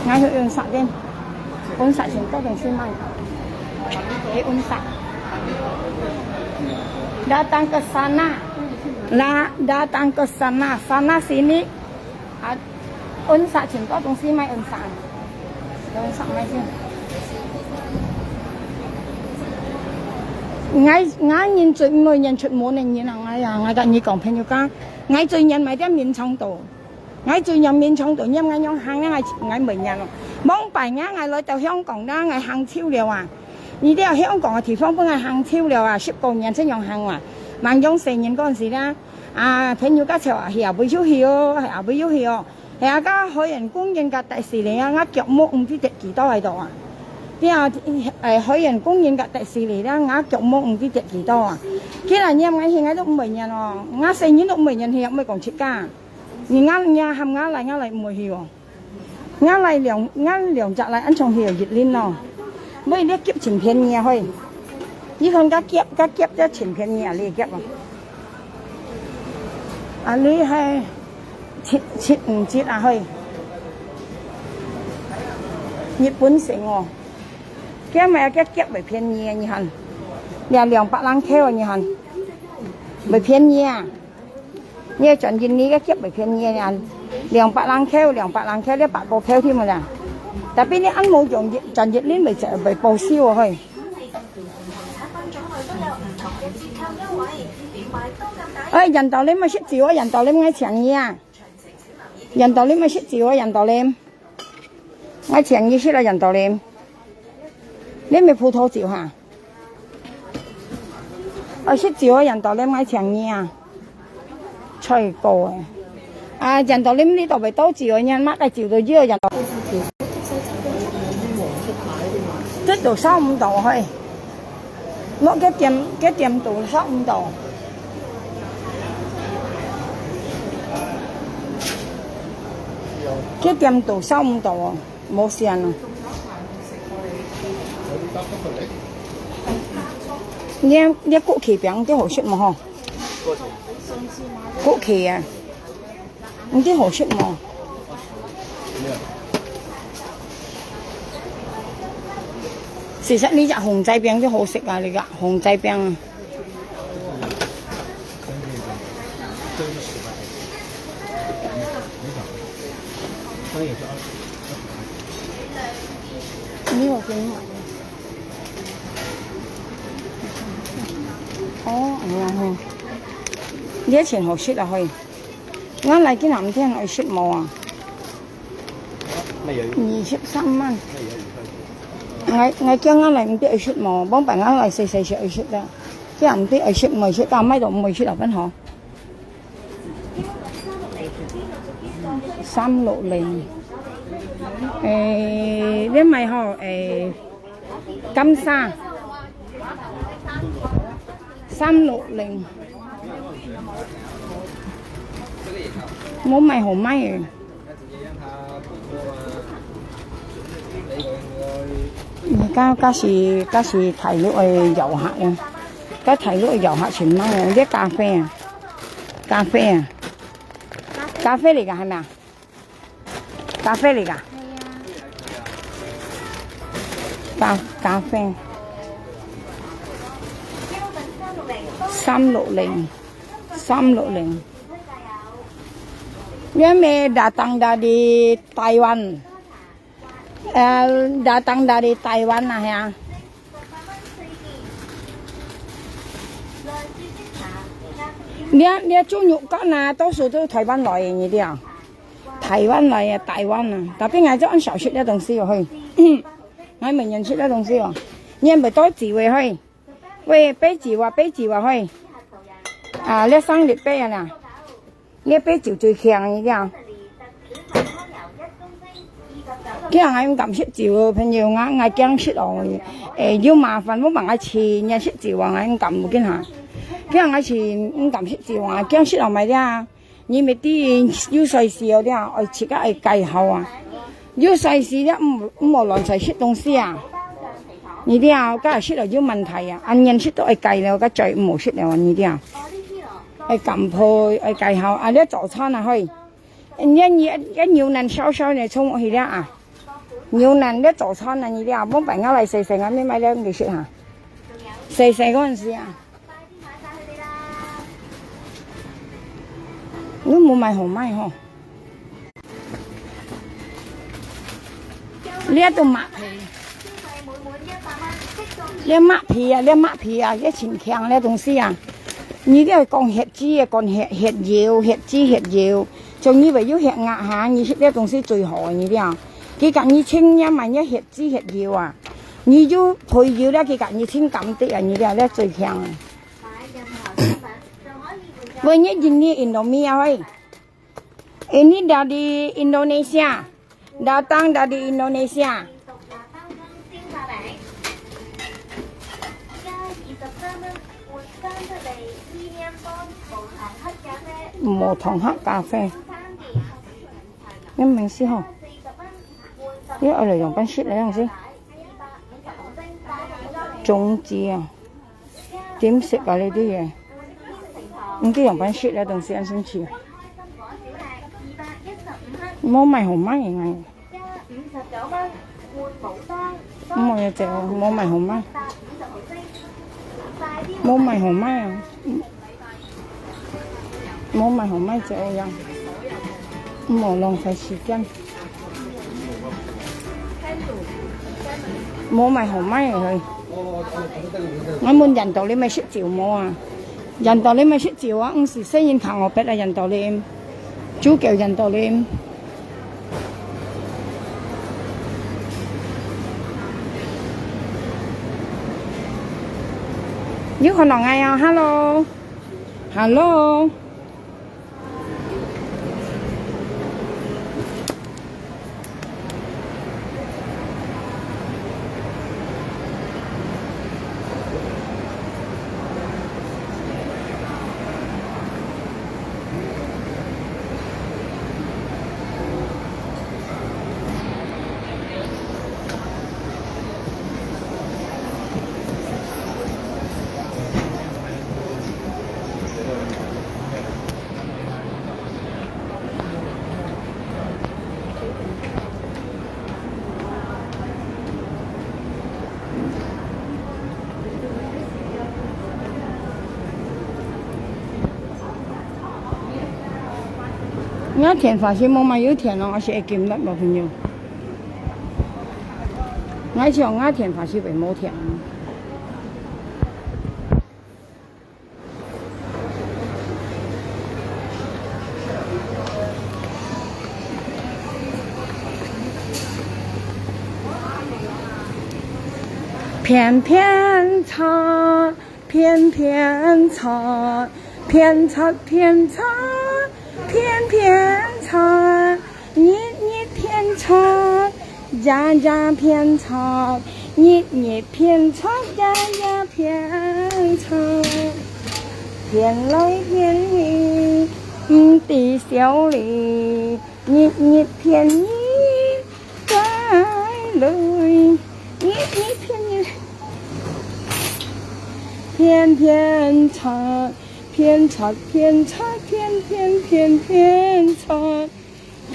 𠊎去Unsa店，Unsa盡多東西賣。去Unsa。Datang ke sana. La, datang ke sana. Sana sini. Ah, Unsa盡多東西賣Unsa。Unsa賣先。𠊎，𠊎人最毋會願出門个人啊，𠊎啊，𠊎甲你講，朋友講，𠊎最願買點眠床度。 𠊎最仰眠床度，仰𠊎仰行啊，𠊎，𠊎毋會仰哦。往擺啊，𠊎來到香港啦，𠊎行臭了啊。你知道香港个地方分𠊎行臭了啊，十過年先仰行啊。還仰細人嗰陣時啦，啊，朋友家頭啊，係啊，會有去哦，係啊，會有去哦。係啊，該海洋公園个迪士尼啊，𠊎腳毛毋知跌幾多喺度啊。對啊，誒，海洋公園个迪士尼啦，𠊎腳毛毋知跌幾多啊。既然仰𠊎去，𠊎都毋會仰哦。𠊎細人都毋會仰去，毋會講自家。 你𠊎，你喊𠊎來，𠊎來毋會去哦。𠊎來兩，𠊎兩隻來，恁重去有一輪咯。毋係，你夾盡便宜啊，嘿。你看該夾，該夾這盡便宜啊，你夾啊。啊，你係七，七五折啊，嘿。日本製哦。 佢買个夾會便宜啊，你看。兩，兩百零箍啊，你看。會便宜啊。你愛轉印尼个夾會便宜啊，兩百零箍，兩百零箍，你百過箍添啊啦。Tapi你恁無用，轉印尼會，會報銷啊，嘿。哎，人道你咪食酒啊，人道你咪請你啊。人道你咪食酒啊，人道你。 𠊎請你食了人道林。你毋係葡萄酒哈？哦，食酒个人道林，𠊎請你啊。最高个。啊，人道林你都袂倒酒个，你麼个酒都要人道。這都燒毋到嘿。 我个店，个店都上毋到。這點到收毋到哦，無線哦。你，你枸杞餅，你好食無吼？枸杞啊，你好食無？其實你隻紅仔餅就好食啊，你个紅仔餅啊。 你有幾好？哦，哎呀嘿，你个錢好食啊嘿。𠊎來今下毋知愛食無啊？二十三萬。𠊎，𠊎驚𠊎來毋知愛食無，往擺𠊎來細細食愛食啦。今下毋知愛食毋愛食，到買到毋愛食了，變好。 三六零。誒，你買吼，誒，金沙。三六零。無買好買誒。 該，該係，該係大陸个遊客啊，該大陸个遊客全買啊，這咖啡啊，咖啡啊，咖啡來个係無啊？咖啡來个？咖，咖啡。三六零，三六零。 Dia may datang dari Taiwan. Eh, datang dari Taiwan啊，係啊。你，你豬肉乾啊，多數都係台灣來个，你知啊？台灣來个，台灣啊。Tapi𠊎就恁少食這東西哦，嘿。𠊎毋認識這東西哦。你毋多煮个，嘿。 喂，白酒啊，白酒啊，嘿。啊，這生日白啊啦，這白酒最強个了。今日𠊎毋敢食酒哦，朋友，𠊎，𠊎驚食哦，誒，有麻煩，無辦法去，你食酒啊，𠊎毋敢，無緊哈。今日𠊎係毋敢食酒啊，驚食哦，買了。 你毋知有歲數了，愛自家愛戒口啊。有歲數了，毋，毋好亂再食東西啊。你了，該食了有問題啊，恁樣食都愛戒了，該再毋好食了啊，你了。愛減肥，愛戒口啊，這早餐啊，嘿。你，你，你牛奶燒燒呢，衝落去了啊。牛奶這早餐啊，你了，往擺𠊎來細細，𠊎買買了你食哈。細細嗰陣時啊。 你無買好買吼。這都麥皮，這麥皮啊，這麥皮啊，這真強這東西啊。你這講血脂啊，講血，血油，血脂血油，像你會有血壓哈，你食這東西最好啊，你了。佢講你清你買這血脂血油啊，你有肥油了，佢講你清減啲啊，你了，這最強啊。 Weh, ini Indomie ah, hoi. Ini dari Indonesia. Datang dari Indonesia. 無糖黑咖啡。你毋識吼？你愛來用半食个樣式。中間啊。 點食啊，這兜个。毋知樣般食啊，東西恁神奇啊。無買好買个。無个，無買好買。無買好買啊。無買好買就恁樣，毋好浪費時間。無買好買个去。𠊎問印度你買食酒無啊？印度你買食酒啊？毋係細人糖哦，別个印度你，主教印度你。 有看到𠊎啊，hello，hello。𠊎田花係無麼有田哦，還係會金落無朋友。𠊎想𠊎田花係會無田。 片片撮，片片撮，片撮片撮，片片撮，日日片撮，夜夜片撮，日日片撮，夜夜片撮。片來片去，毋知愁慮，日日片人該來，日日片人。 片片撮，片撮片撮，片片片片撮，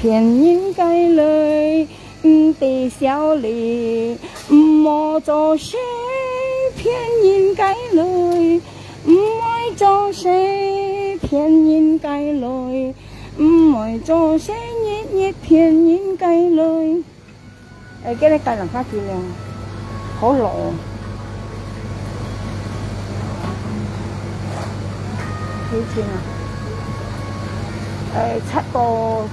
騙人个來，毋知愁慮，毋好做事，騙人个來，毋愛做事，騙人个來，毋愛做事，日日騙人个來。 欸，該个雞卵較緊哦，好老哦。幾錢啊？欸，七個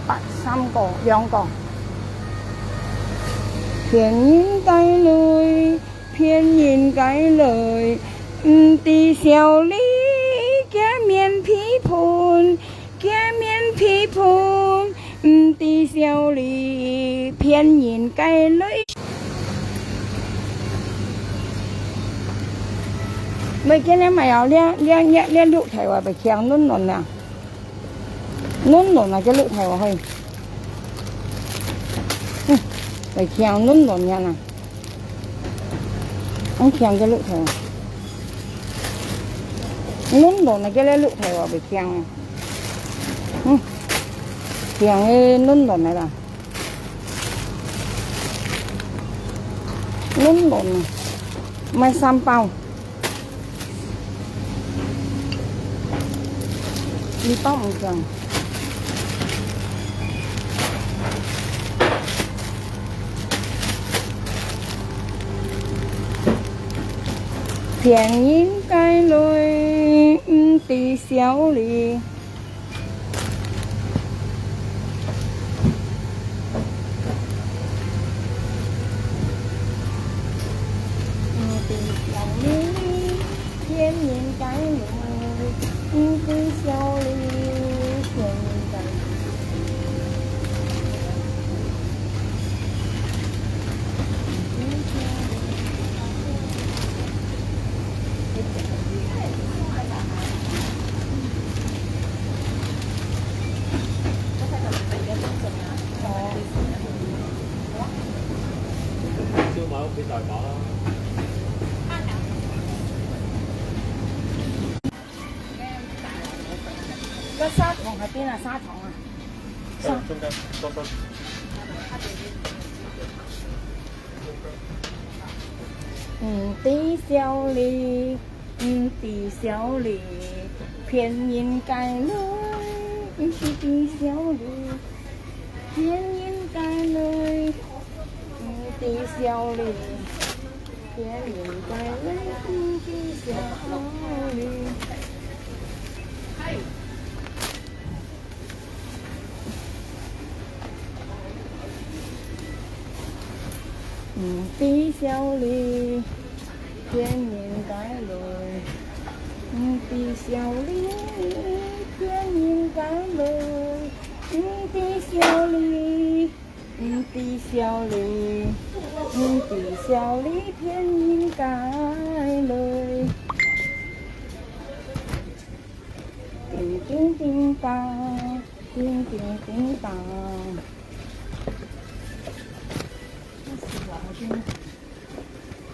八，三個，兩個。騙人个來，騙人个來，毋知愁慮，見面批判， 見面批判，毋知愁慮，騙人个來。無，今日買哦，這，這，這，這綠豆啊，會強軟軟啊。軟軟啊，這綠豆啊，嘿。嗯，會強軟軟个啦。 用強个綠豆。軟軟个綠豆啊，袂強啊。嗯，強个軟軟个啦。軟軟个，買三包。 你包毋上。騙人个來，毋知愁慮。 毋知愁慮，騙人个來，毋知愁慮，騙人个來。燒賣屋企大把啦。該砂糖喺邊啊？砂糖啊？砂中間，多多。毋知愁慮，毋知愁慮，騙人个來，毋知愁慮，騙人个來，毋知愁慮。 騙人个來，毋知愁慮。毋知愁慮，騙人个來，毋知愁慮，騙人个來，毋知愁慮。 毋知愁慮，毋知愁慮，騙人个來。叮叮叮噹，叮叮叮噹。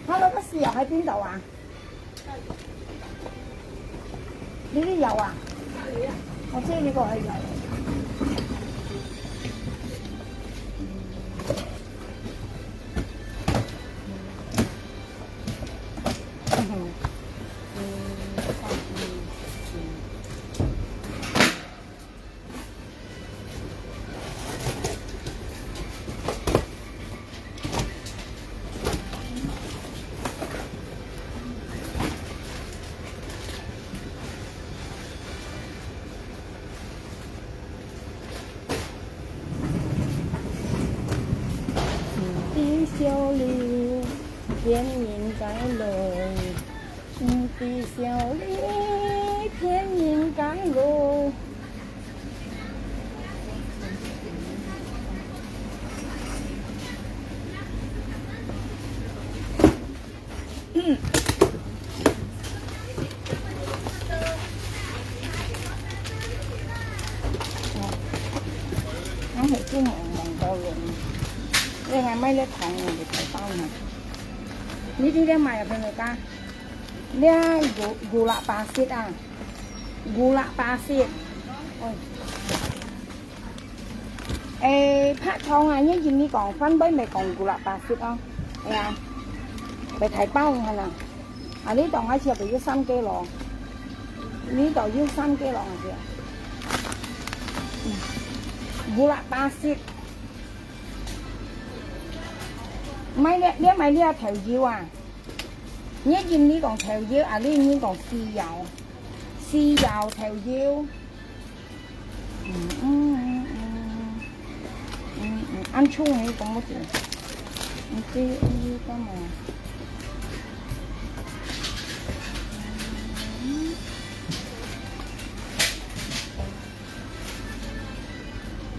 Hello，該石油喺邊度啊？ 呢啲有啊？我知呢個係有。騙人家來，毋知笑你騙人家來。嗯。哦，𠊎係做望望到人，你還買這糖，你就太棒了。 你這个買啊，朋友家，這gula-，gula pasir啊，gula pasir。哦。誒，白糖啊，你認你講，番貝咪講gula pasir哦。哎呀，咪大包你看啊。啊，你當下食就有三個咯，你都有三個咯，係。嗯，gula pasir。 買這，你買這豆油啊？你認你講豆油，啊，你認講豉油，豉油豆油。嗯，嗯，嗯，嗯。嗯，嗯，恁重个講毋對。毋對，毋對，幹嘛？嗯。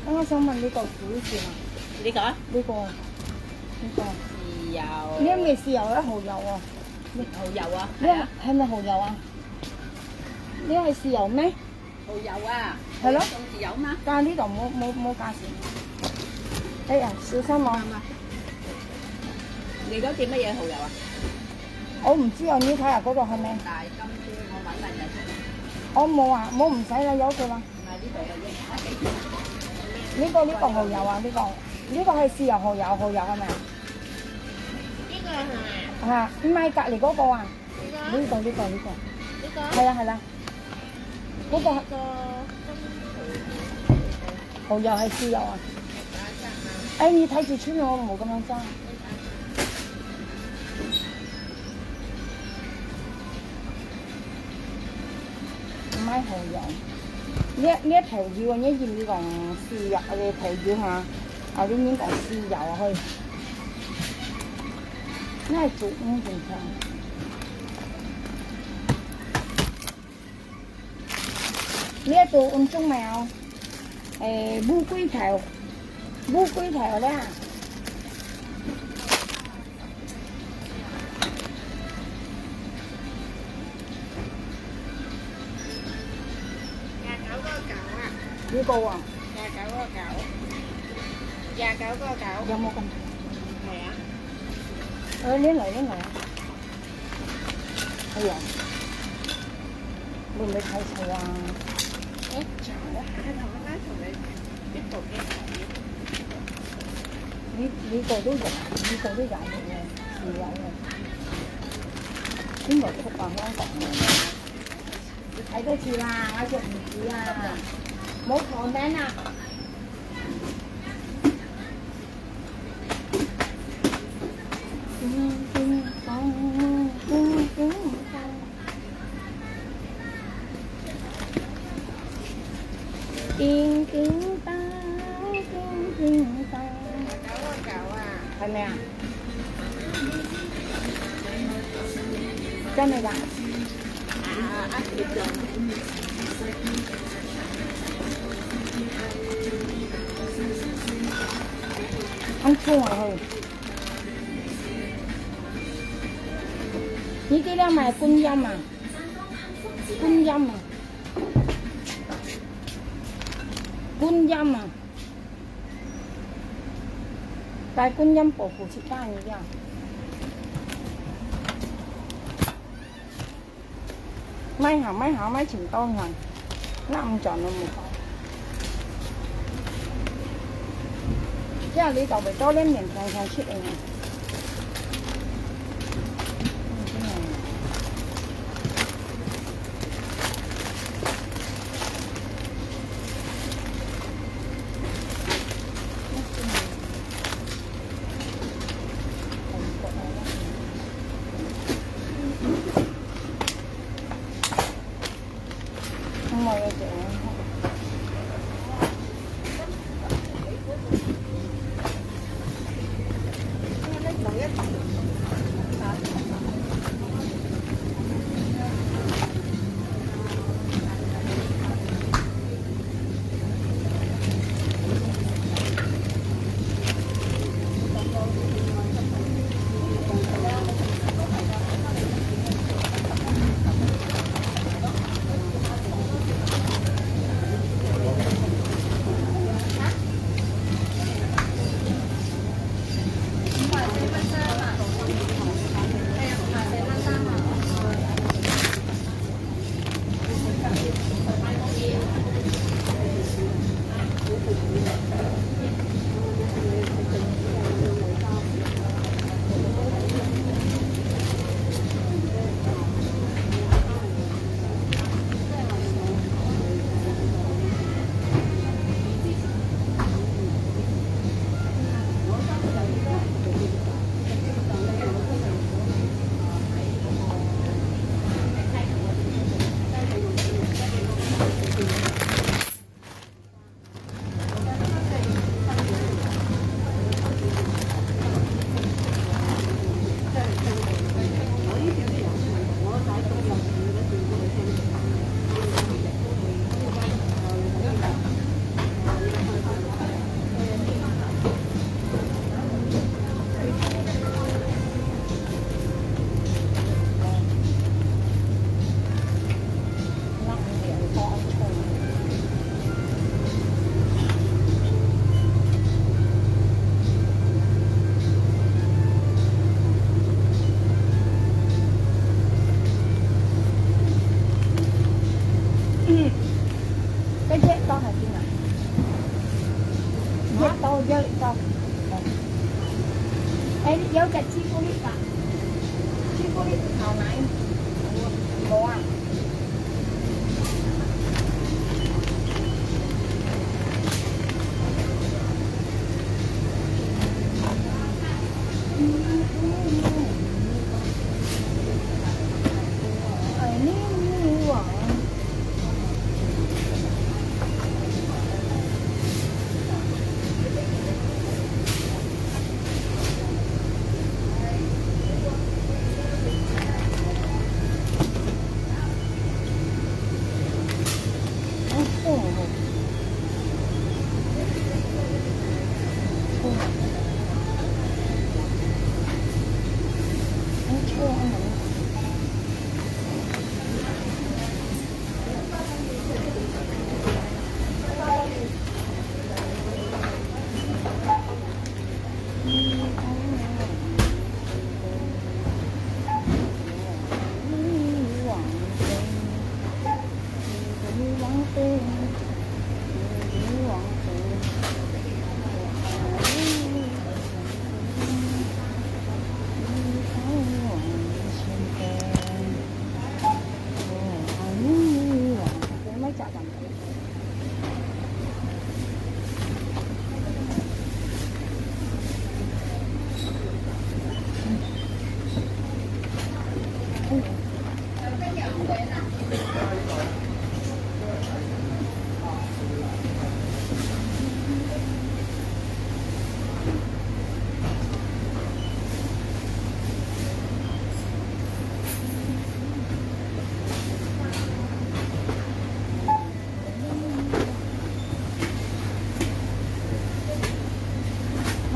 𠊎想問你个主意啊。你講啊？你講，你講。豉油。你毋係豉油，係蠔油哦。蠔油啊，你係啊。係毋係蠔油啊？你係豉油咩？蠔油啊。係咯。用豉油嘛。但係呢度冇，冇，冇加鹽。哎呀，小心哦。你嗰隻乜嘢蠔油啊？我毋知啊，你睇下嗰度係咩？大金豬，我搵搵人。我冇啊，冇，毋使啦，由佢啦。 呢個，呢個蠔油啊，呢個，呢個係豉油蠔油，蠔油係咪啊？呢個係咪啊？啊，毋係隔離嗰個啊？呢個？呢個，呢個，呢個。呢個？係啊，係啦。嗰個呢個蠔油係豉油啊？哎，你睇住出面，我冇咁樣裝。 毋係蠔油。這，這豆油啊，這認你講豉油个豆油哈，啊，你認講豉油啊，嘿。這係煮，嗯，正常。這都用種苗，誒，烏龜頭，烏龜頭啦。 廿九個九啊。呢個啊？廿九個九。廿九個九。有冇咁？係啊。誒，你來，你來。哎呀，會毋會太臭啊？誒，我下頭再同你一步一步。你，你個都有，你個都有，你有，你有。 邊度出版香港啊？你睇得住啦，我食唔住啊！冇comment啊！叮叮當，叮叮當。 叮叮當，叮叮當。係咪啊？真係㗎？恁重啊佢！你這兩買滾鹽啊？滾鹽啊？滾鹽啊？ 帶滾鹽保護自家个呀。買下，買下，買盡多下，那毋賺都無夠。這樣你就會多兩年天天食个呢。 嗯，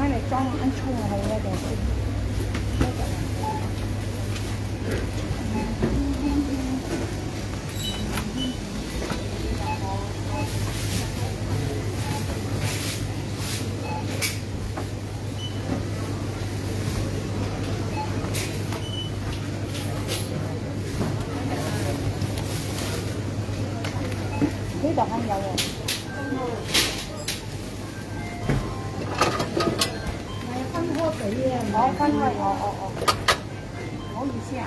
買來裝恁重个東西。這度還有哦。哦，分開，哦，哦，哦。 不好意思啊。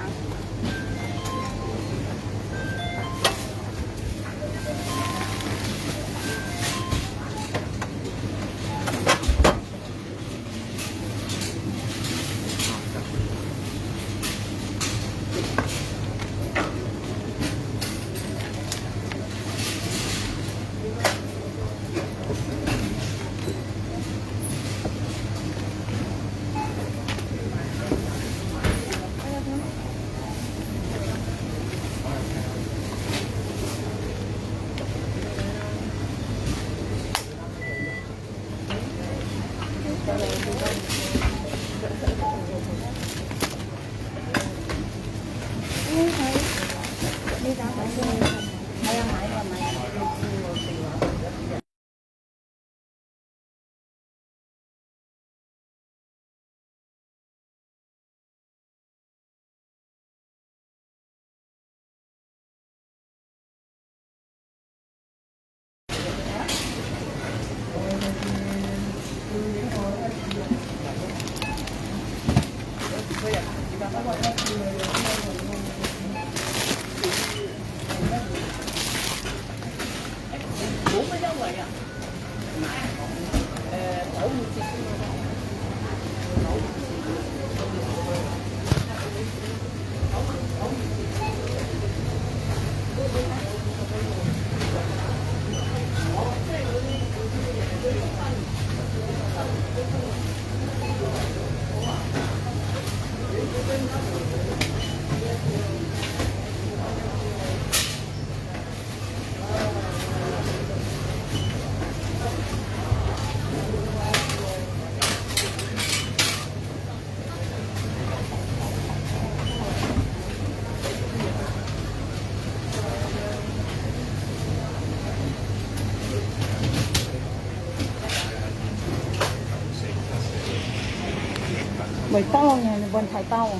賣刀呢，賣菜刀啊。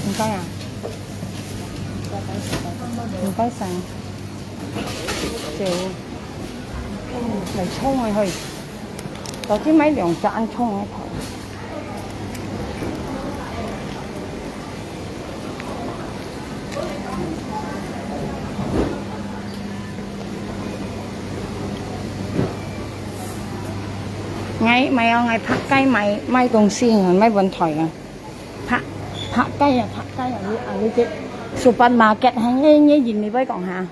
毋該啊，毋該晒。 就來沖个去，到底買兩隻恁沖个頭。買，買哦，買白雞，買，買東西，買問題啊。白，白雞啊，白雞啊，你，啊，你這supermarket，還，你，你入去會講哈？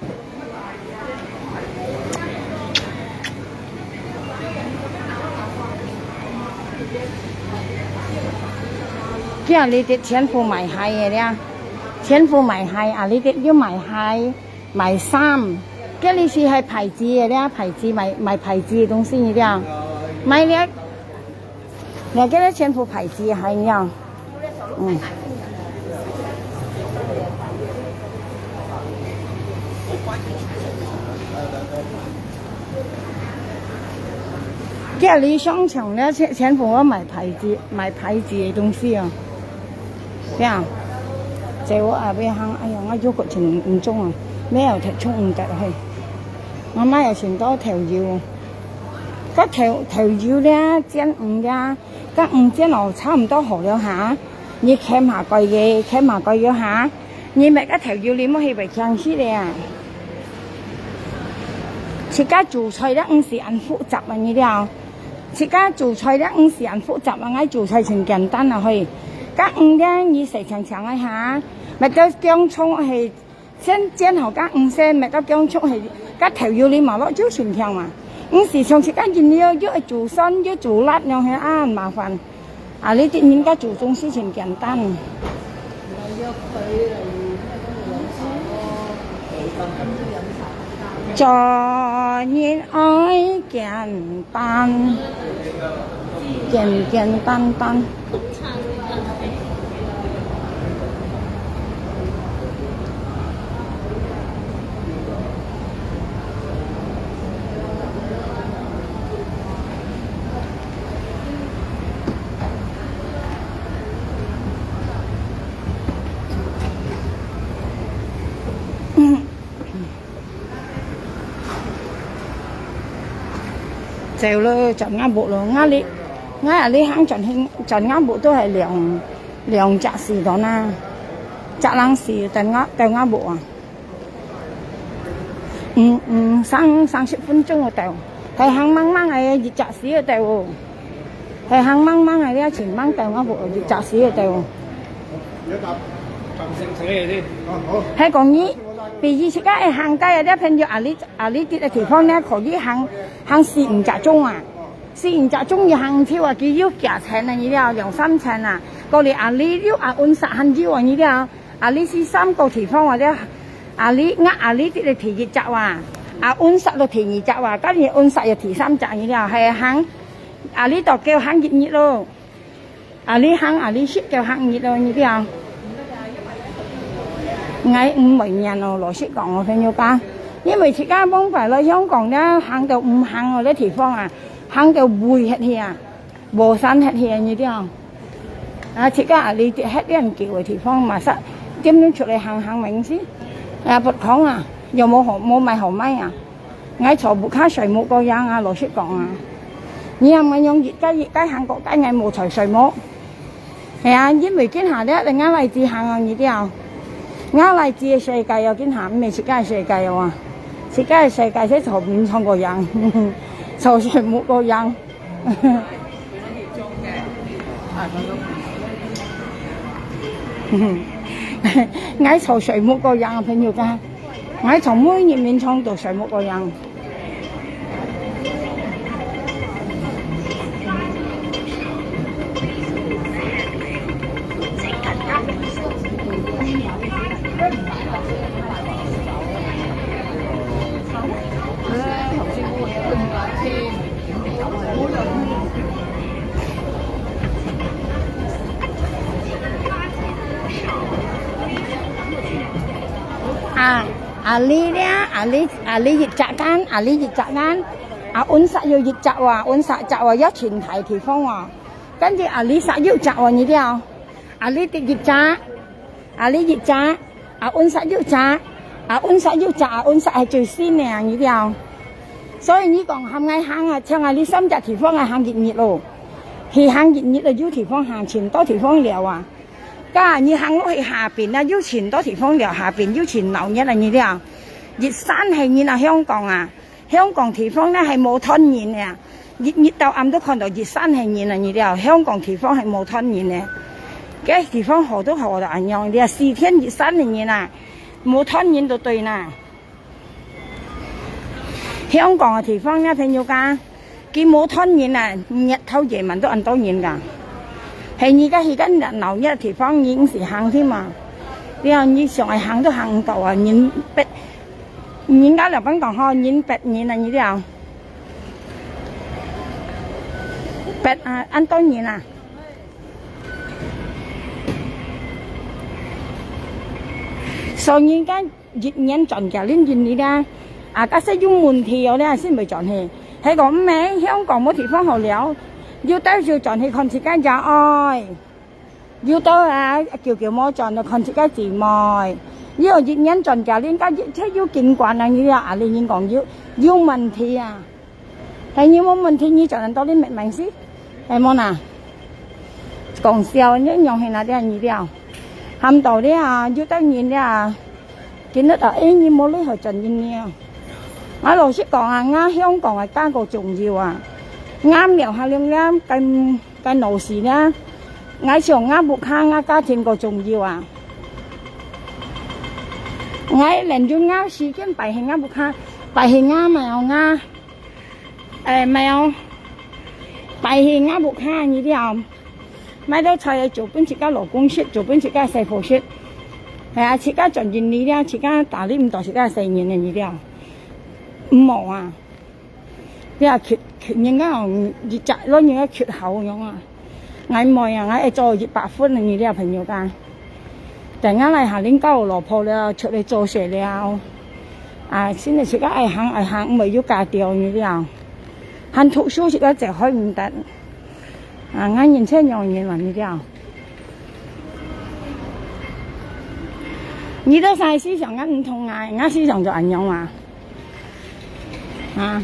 今日這全部賣鞋个了，全部賣鞋啊！你這又賣鞋，賣衫，這裡係還牌子个了，牌子賣，賣牌子个東西个了，賣了。 你看，這全部牌子个鞋了。嗯。這裡商場呢，全，全部愛買牌子，買牌子个東西哦。這樣，這我也愛行，哎呀，𠊎腰骨真嚴重啊，尾後忒重毋得嘿。𠊎買了真多豆油。 該豆，豆油咧，煎魚咧，該魚煎哦，差毋多好了哈。你㧡下蓋个，㧡下蓋个哈。你買該豆油你莫去會忒死咧啊。自家煮菜咧，毋使恁複雜啊，你了。自家煮菜咧，毋使恁複雜啊，𠊎煮菜真簡單啊，嘿。該魚咧，你洗淨淨个哈，買到薑蔥係 先煎好該魚先，買到薑蔥係，該豆油你無落就成樣嘛。毋使像自家人了，又愛煮酸又煮辣，恁樣係恁麻煩。啊，你知人家煮東西真簡單。做人愛簡單，簡簡單單。 走了，轉𠊎屋了，𠊎哩，𠊎啊哩行轉去，轉𠊎屋都係兩，兩隻時段啊，隻零時到𠊎，到𠊎屋啊。嗯，嗯，三，三十分鐘个到，係行慢慢个一隻時个到哦。 係行慢慢个，你愛盡慢到𠊎屋一隻時个到。係講你，比如自家愛行街啊，你朋友啊哩，啊哩這个地方呢，可以行，行四五隻鐘啊。四五隻鐘你行透啊，佢有幾層啊，你了兩三層啊。過來啊哩有啊，溫室還有啊，你了。啊哩係三個地方啊，這啊哩，𠊎啊哩這个第一隻哇，啊溫室就第二隻哇，今日溫室又第三隻，你了，係行 啊哩到夠行一日咯。啊哩行，啊哩食夠行一日咯，你知啊？𠊎毋會認哦，老實講哦，朋友家，因為自家往擺來香港呢，行到毋行哦，這地方啊，行到畏忒去啊，無山忒去啊，你知啊？啊，自家啊哩忒遠久个地方嘛，煞點樣出來行行明星，啊，不講啊，又無好，無買好買啊。 𠊎坐屋下睡目个樣啊，老實講啊。你也毋用一個一個行過街，𠊎無在睡目。係啊，因為今下咧，𠊎來自行啊，你知啊。𠊎來自个世界哦，今下毋係自家个世界哦啊。自家个世界係坐眠床个樣，坐睡目个樣。 𠊎坐睡目个樣啊，朋友家，𠊎坐每日眠床都睡目个樣。啊，啊哩咧，啊哩，啊哩一隻間，啊哩一隻間，啊溫室又一隻哇，溫室隻哇，有盡大地方哇。跟住啊哩室又隻哇，你知啊？啊哩第一隻， 啊哩一隻，啊溫室又隻，啊溫室又隻，啊溫室係最新个啊，你知啊？所以你講喊𠊎行啊，像啊哩三隻地方啊行一日咯，去行一日啊，有地方行，盡多地方尞啊。該你行落去下邊啊，有盡多地方尞，下邊有盡鬧熱啊，你知啊？一山係人啊，香港啊，香港地方呢係無斷人个啊。日日到暗都看到一山係人啊，你了，香港地方係無斷人呢。該地方好都好到恁樣，你啊，四天一山係人啊，無斷人都對啦。香港个地方呢，朋友家，佢無斷人啊，日頭夜晚都恁多人噶。係你家去該鬧熱个地方，你毋使行添嘛。你啊，你想愛行都行毋到啊，人逼，人家老闆講吼，人逼人啊，你了。 逼啊，恁多人啊。所以人家一年轉幾輪人呢啦，啊，假使有問題哦，你先會轉去。係講毋係，香港無地方好了，有兜就轉去看自家家哀。 有兜啊，久久無轉，就看自家姊妹。有一年轉家，人家一切有經管啊，你了，啊，你人講有，有問題啊。係你有問題，你轉到你明明事，係無呐？講笑，你樣係哪點你了？喊到了啊，有兜人了啊，今日啊，哎，你無理好轉人了。我老實講啊，我香港个價格重要啊，我廟下兩樣跟 該老師呢，𠊎想𠊎屋下𠊎家庭个重要啊。𠊎連續𠊎時間擺去𠊎屋下，擺去𠊎廟啊，誒，廟，擺去𠊎屋下，你了，買到菜做分自家老公食，做分自家細婆食。係啊，自家賺錢你了，自家打理毋到自家細人个你了，無啊。 你啊，缺，缺人家哦，一隻老人家缺口樣啊。𠊎妹啊，𠊎愛做一百分个你了，朋友家。等下來下恁高老婆了，出來做事了。啊，現在自家愛行愛行，毋會有家庭你了。還讀書自家就開毋得。啊，𠊎人生樣人嘛，你了。你都啥思想，𠊎毋同啊，𠊎思想就恁樣啊。 啊。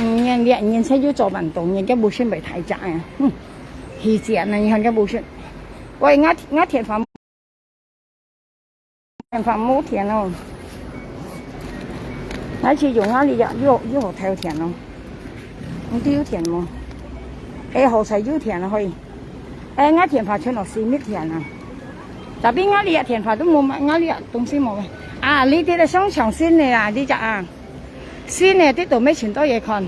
嗯，你，你，你這又做蠻多，你个無線會太假啊。嗯，以前呢，你看个無線。喂，我，我電話 電話無電哦。𠊎去用𠊎哩呀，又，又好偷電哦。你都有電無？哎，好彩有電啊，嘿。哎，𠊎電話全部熄滅電啊。Tapi𠊎哩呀電話都無買，𠊎哩呀東西無買。啊，你這个上搶新的啊，你講啊。新的，這都沒尋到也看。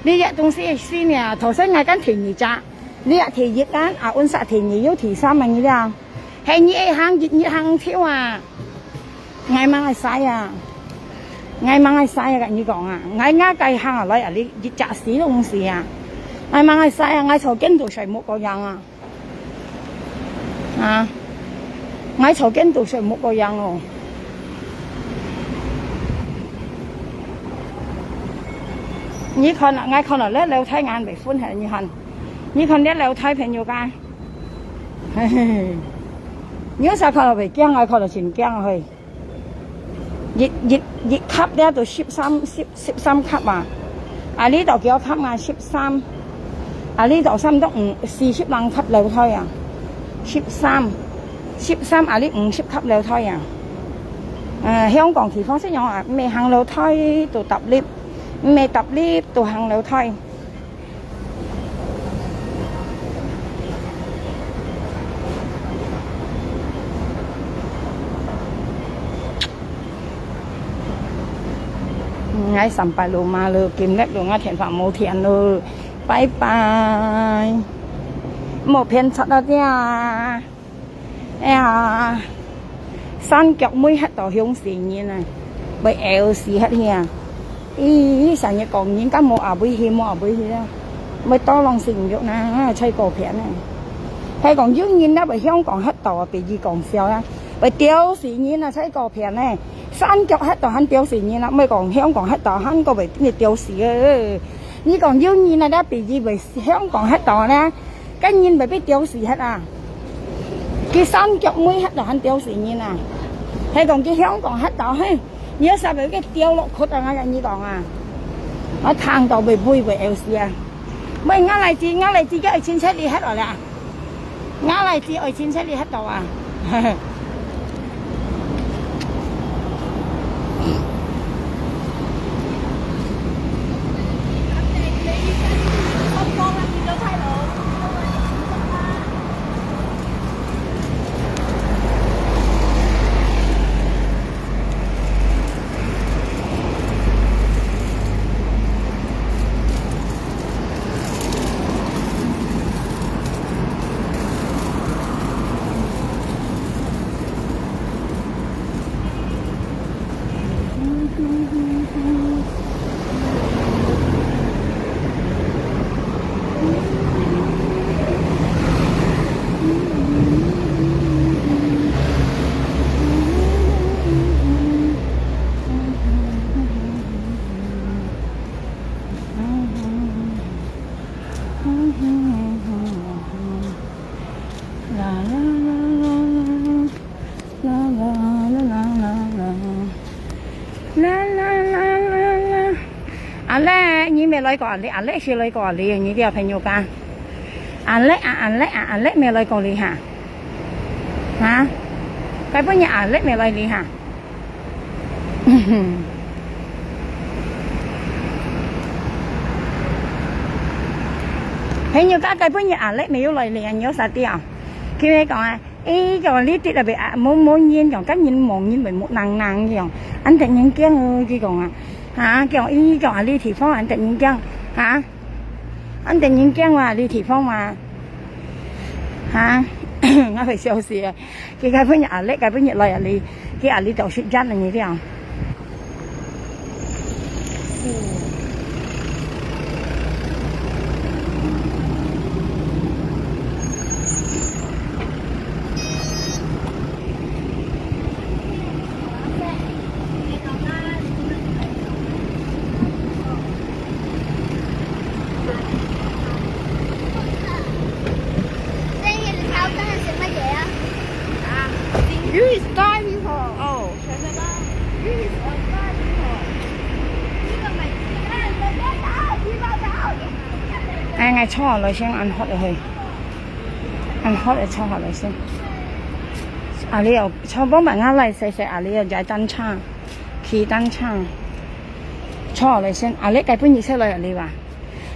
你呀東西新的啊，頭先𠊎講第二隻，你呀第一間啊，溫莎第二又第三啊，你了。 係你愛行，日日行跳啊！𠊎吂愛使啊！𠊎吂愛使啊！跟你講啊，𠊎，𠊎該行啊來啊，你一隻死都毋死啊！𠊎吂愛使啊！𠊎坐間都睡目个樣啊！啊！𠊎坐間都睡目个樣哦！你看啊，𠊎看啊，這樓梯眼未分係你看，你看這樓梯朋友間。 嘿嘿，你有啥看到袂驚？𠊎看到真驚啊！嘿，一、一、一級了都十三、十、十三級啊！啊，這度幾多級啊？十三。啊，這度差毋多五、四十零級樓梯啊！十三、十三啊，這五十級樓梯啊！呃，香港地方係樣啊，毋係行樓梯都搭lift，毋係搭lift都行樓梯。 嗯，𠊎三八路嘛，路今日路𠊎電話無電咯，拜拜。無騙出啊，爹啊！ 哎呀，山腳尾歇到凶死人啊，會枵死歇去啊！咦，成日講人家無阿妹去，無阿妹去啊，會多浪死肉呢，吹過片呢。係講有人啊，會香港歇到啊，比喻講笑啊，會丟死人啊，吹過片呢。山腳歇到還丟死人啊，毋係講香港歇到還過會丟死啊。你講有人啊，這比喻會香港歇到呢， 該人會被丟死忒啊！佢山腳尾忒都還丟死人啊！係講去香港歇到，嘿，你要三百个掉落去啊，𠊎同你講啊，𠊎聽到會會會會死啊！喂，𠊎來自，𠊎來自个愛親戚裡歇落啦，𠊎來自愛親戚裡歇到啊！啦啦啦啦啦啦啦啦啦啦啦啦啦啦啦。阿力，你無來過這裡，阿力係來過這裡，你兜朋友家。阿力啊，阿力啊，阿力無來過這裡哈？哈？該晡日阿力無來這裡哈？ 朋友家該晡日阿力無有來這，你有啥知啊？佢會講啊，誒，講這地啊，無啊，無，無人講，該人無人會木冷冷講，恁得人驚哦，佢講啊，哈，講，誒，講啊，這地方恁得人驚，哈，恁得人驚啊，這地方嘛，哈，𠊎會笑死啊！佢該晡日阿力，該晡日來啊，這，佢啊，這到時間了，你知啊？ You is die people. Oh. You is on die people. 哎，𠊎坐落來先，恁hot去。恁hot，坐下來先。啊，你又坐，幫忙啊，來，細細啊，你又踩單車，騎單車。坐落來先，啊，你該晡日出來啊，你話？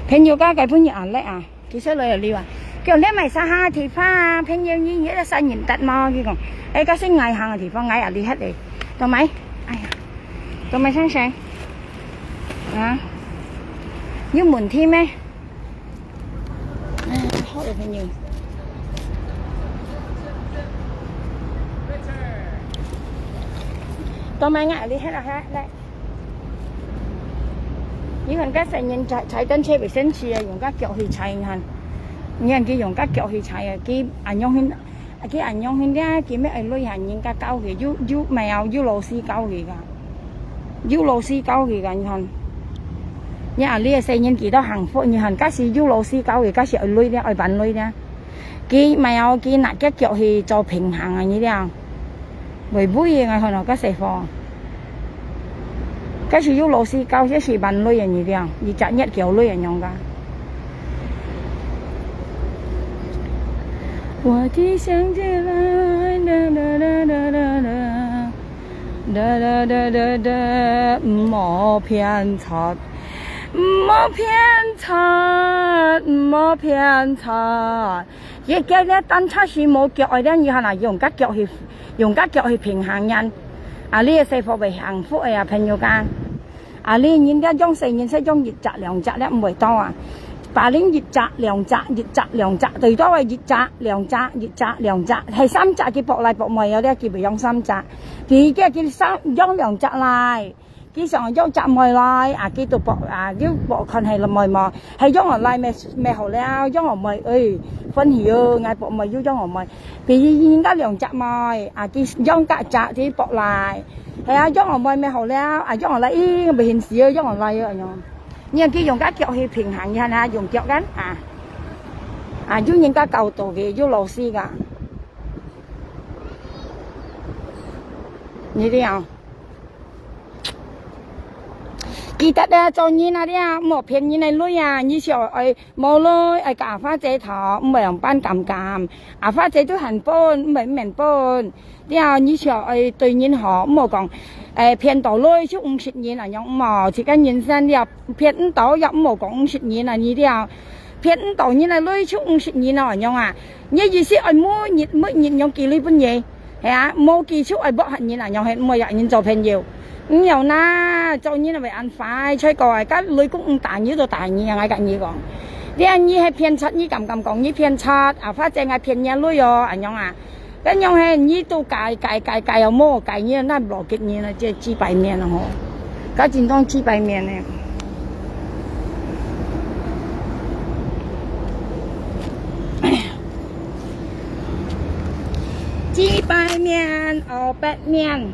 朋友家該晡日啊，你啊。 佢出來了，你話，叫你買啥行个地方啊？朋友，你，你這三人得無？佢講，哎，該係𠊎行个地方，𠊎啊，你歇个。做麼？哎呀，做麼，先生？啊？有問題咩？哎，好个朋友。做麼，𠊎啊，你歇啊，歇，來。 你看該細人踩，踩單車會生趣啊，用該腳去踩，你看。你看佢用該腳去踩啊，佢恁樣形，佢恁樣形咧，佢乜愛累下人家教佢，又，又貓，又老師教佢个，又老師教佢个，你看。你看，你个細人幾多幸福，你看，該係又老師教佢，該係愛累咧，愛扮累咧。 佢，貓，佢拿隻腳去做平衡啊，你知啊？會會个，𠊎看到該細貨。該係有老師教，這係扮累啊，你知啊？一隻月教累啊，樣个。我的想起來，啦啦啦啦啦啦，啦啦啦啦啦，毋好偏差，毋好偏差，毋好偏差。 佢，佢這單車係無腳个，這以後啊，用該腳去，用該腳去平衡人。啊，你个細貨會幸福个啊，朋友家。啊，你人家用細人係用一隻兩隻咧，毋會到啊。把人一隻兩隻，一隻兩隻，最多个一隻兩隻，一隻兩隻，係三隻佢駁來駁去啊，這佢會用三隻。第二个佢三，用兩隻來。 佢想約隻妹來，啊，佢都駁，啊，又駁看係妹無，係約我來乜，乜好了，約我妹，哎，歡喜哦，𠊎駁妹又約我妹，比如人家兩隻妹，啊，佢約該隻，佢駁來，係啊，約我妹乜好了，啊，約我來，咦，毋現時哦，約我來哦，恁樣。你看佢用該腳去平衡一下啦，用腳kan，啊，啊，有人家教導佢，有老師个。你了。記得啊，做人啊，了，莫騙人个鐳啊，你想愛無鐳，愛假花遮頭，毋會用扮尷尬。阿花姐都肯分，毋會毋肯分。了，你想愛對人好，毋好講，誒，騙到鐳就毋識人啊，樣毋好，自家人生了，騙毋到也毋好講毋識人啊，你了。 騙毋到人啊，鐳就毋識人啊，恁樣啊。你意思愛每日每日用寄鐳分你，係啊，無寄就愛剝忒人啊，樣係毋愛有人做朋友。毋要啦，做人啊會恁壞，再過啊，該雷公毋打你都打你啊，𠊎跟你講。你啊，你係騙賊，你敢敢講你騙賊？啊，反正𠊎騙你鐳哦，恁樣啊。 恁樣嘿，你都改改改改哦，無改你那無給你了，這幾百年了吼，該真當幾百年呢。幾百年，五百年，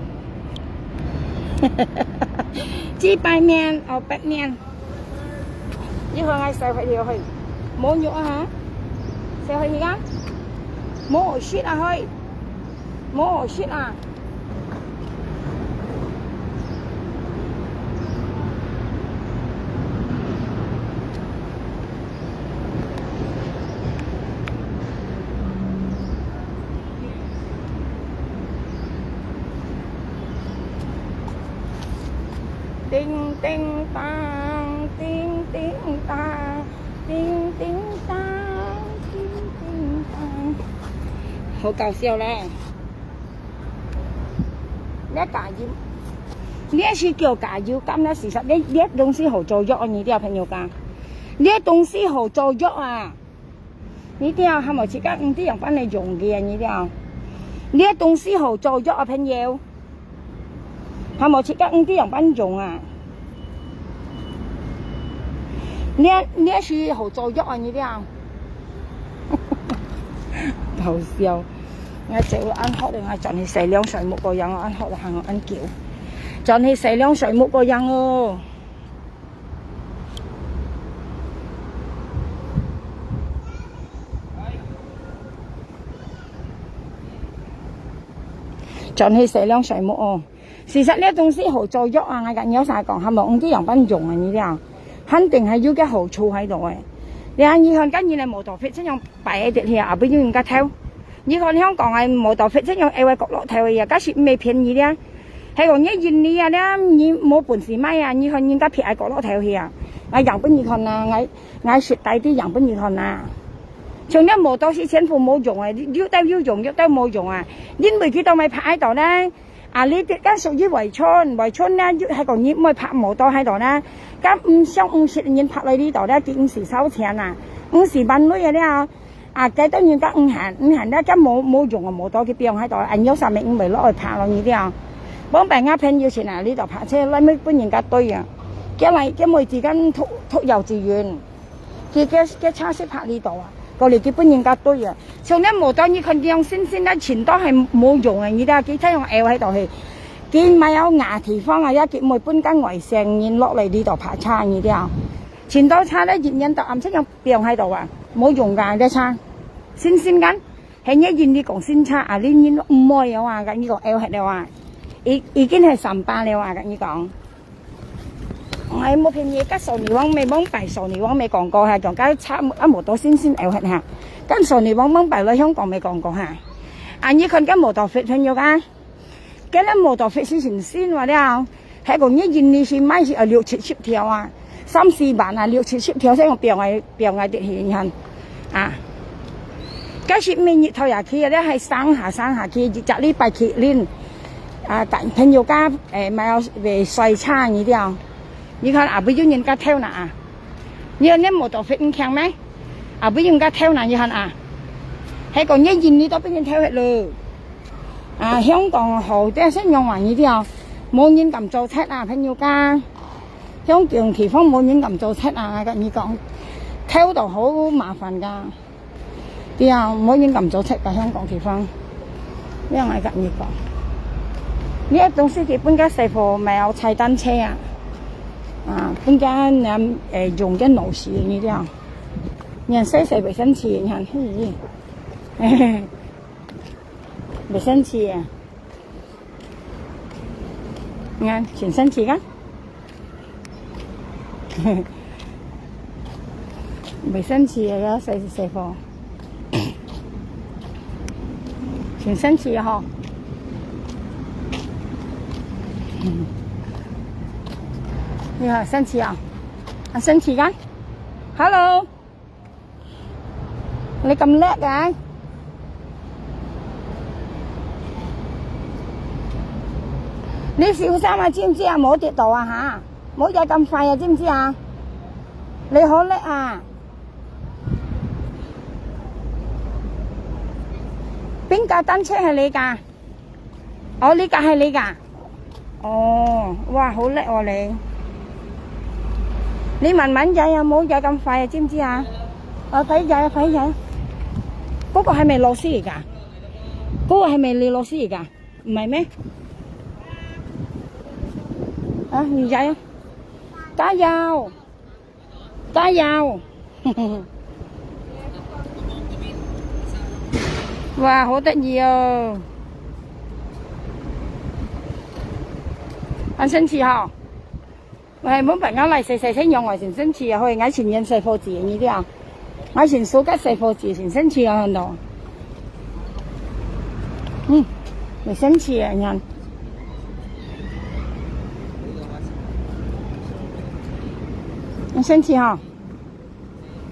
幾百年，五百年。 你看𠊎洗血了去，無肉啊哈？洗血去啊？無食啊去，無食啊！叮叮当，叮叮当，叮叮当，叮叮当。好搞笑嘞！這加油，這係叫加油站，這事實，這，這東西好做藥啊，你這朋友講，這東西好做藥啊！ 你聽，還無自家毋知樣般來用个啊，你聽。這東西好做藥啊，朋友。還無自家毋知樣般用啊。這，這係好做藥啊，你聽。好笑。𠊎走了恁好了，𠊎轉去洗涼水，目个樣啊，恁好了，還有恁久。轉去洗涼水，目个樣哦。 轉去洗涼水目哦。事實這東西好做藥啊，𠊎甲你有啥講，還無毋知樣般用啊，你了，肯定係有个好處喺度誒。你看，你看，今日个摩托fit，這樣 擺在這下，也不用人家偷。你看香港个摩托fit，這樣矮个角落頭个呀，假使毋係便宜了。還有你印尼啊，了你無本事買啊，你看人家撇个角落頭去啊，𠊎樣分你看啊，𠊎，𠊎實帶地樣分你看啊。像這摩托係全部無用个，有兜有用，有兜無用啊。因為佢兜買拍喺度呢， 啊，你這个屬於圍村，圍村呢，又係講你毋會泊摩托喺度呢，該毋想毋識人泊來呢度呢，佢毋使收錢啊，毋使萬鐳个了。啊，該兜人家毋肯，毋肯呢，該無，無用个摩托佢放喺度，啊，有啥物毋會落去泊咯，你了。往擺𠊎朋友先啊，呢度泊車，來分人家追啊，叫來，叫妹子間托，托幼稚園。 佢，佢，佢車識泊呢度啊，過來佢分人家追啊。像你無到，你看佢用星星啊，全部都係無用个，你睇佢太陽漚喺度去。佢買有牙地方啊，也佢毋會分間外省人落來呢度泊車，你知啊。全部車咧，一年到暗出樣放喺度啊，無用噶，這車。星星間，係你印尼講新車啊，你人毋愛了啊，跟你講漚忒了啊，已，已經係三八了啊，跟你講。 𠊎無騙你，該索尼王咩，往擺索尼王咩講過哈，講該車啊摩托星星漚忒哈，該索尼王往擺來香港咩講過哈。啊，你看該摩托fit朋友啊，該摩托fit係新新話了，還講你印尼係買係啊六七十條啊，三四萬啊，六七十條，先用表外表外的去你看啊。該係每日頭也去，這還上下上下去，一隻禮拜去輪。 啊，但朋友家，誒，買了會摔車你了。你看啊，不有人家偷拿啊？你看你摩托fit毋強咩？啊，不有人家偷拿，你看啊？還講你印尼都分人偷忒了。啊，香港好，但係用完你了，無人敢做賊啊，朋友家。香港地方無人敢做賊啊，𠊎跟你講，偷到好麻煩噶。 對啊，無人敢做賊在香港地方。這樣來跟你講，你个東西佢分个師傅買有踩單車啊，啊，分个人，誒，用个老師你這樣，你看細細衛生紙，你看，嘿，嘿，嘿，衛生紙啊。你看，真神奇啊！袂生趣个，要洗，洗貨。真生趣吼。你好生趣啊！啊，生趣啊！Hello，你咁叻个？你小心啊，知唔知啊？無跌倒啊吓！無踩咁快啊，知唔知啊？你好叻啊！ 邊架單車係你架？哦，呢架係你架？哦，哇，好叻哦你！你慢慢踩啊，唔好踩咁快啊，知唔知啊？啊，快踩啊，快踩啊！嗰個係咪螺絲嚟㗎？嗰個係咪你螺絲嚟㗎？唔係咩？啊，你踩啊！加油！ 加油！哇，好得意哦！恁生趣吼！喂，每擺𠊎來洗洗身用，𠊎真生趣啊！會，𠊎情願洗貨子，你知啊？𠊎真suka洗貨子，真生趣啊，看到。嗯，很生趣啊，你看。 很生趣吼。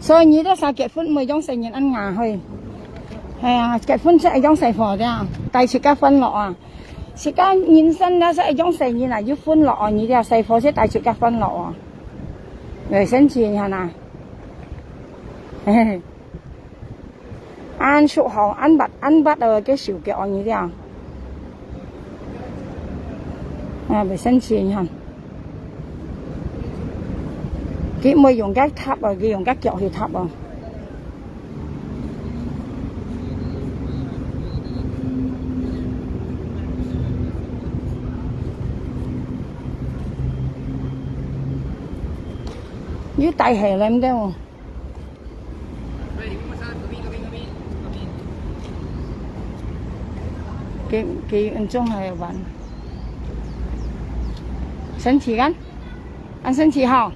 所以你兜儕結婚毋會像細人恁牙去。係啊，結婚先會像細貨个，帶自家歡樂啊。自家人生啦，先會像細人啊，有歡樂哦，你兜細貨先帶自家歡樂哦。很生趣，你看啊。嘿嘿。 恁熟好，恁滑，恁滑个，个手腳哦，你知啊？啊，袂生趣，你看。佢毋會用个踏哦，佢用个腳去踏哦。又大鞋了，对哦。 佢，佢恁種還會玩。生趣kan？恁生趣吼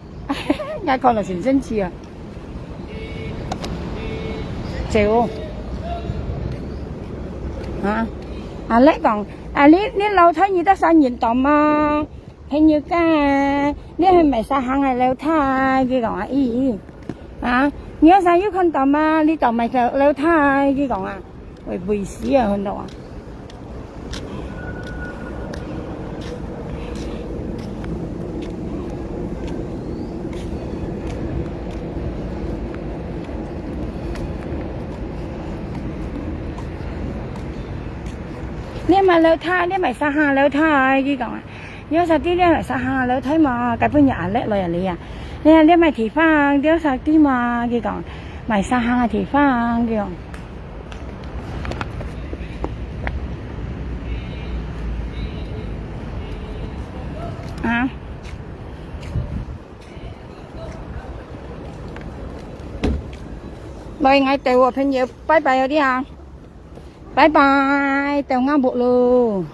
！𠊎看了真生趣啊！走哦。啊，啊，你講，啊，你，你樓梯你得三人檔嗎？ 朋友講，你係買啥行个樓梯？佢講啊，咦，啊，你有啥有看到嗎？你到買个樓梯？佢講啊，會，會死啊，看到啊。你買樓梯，你買啥行樓梯？佢講啊。 你有啥知你買啥行樓梯嘛？該本日阿叻來啊你啊。你啊，你買地方，你有啥知嘛？佢講，買啥行个地方，佢講。啊？來，𠊎兜个朋友，拜拜哦，你啊。拜拜，到𠊎屋咯。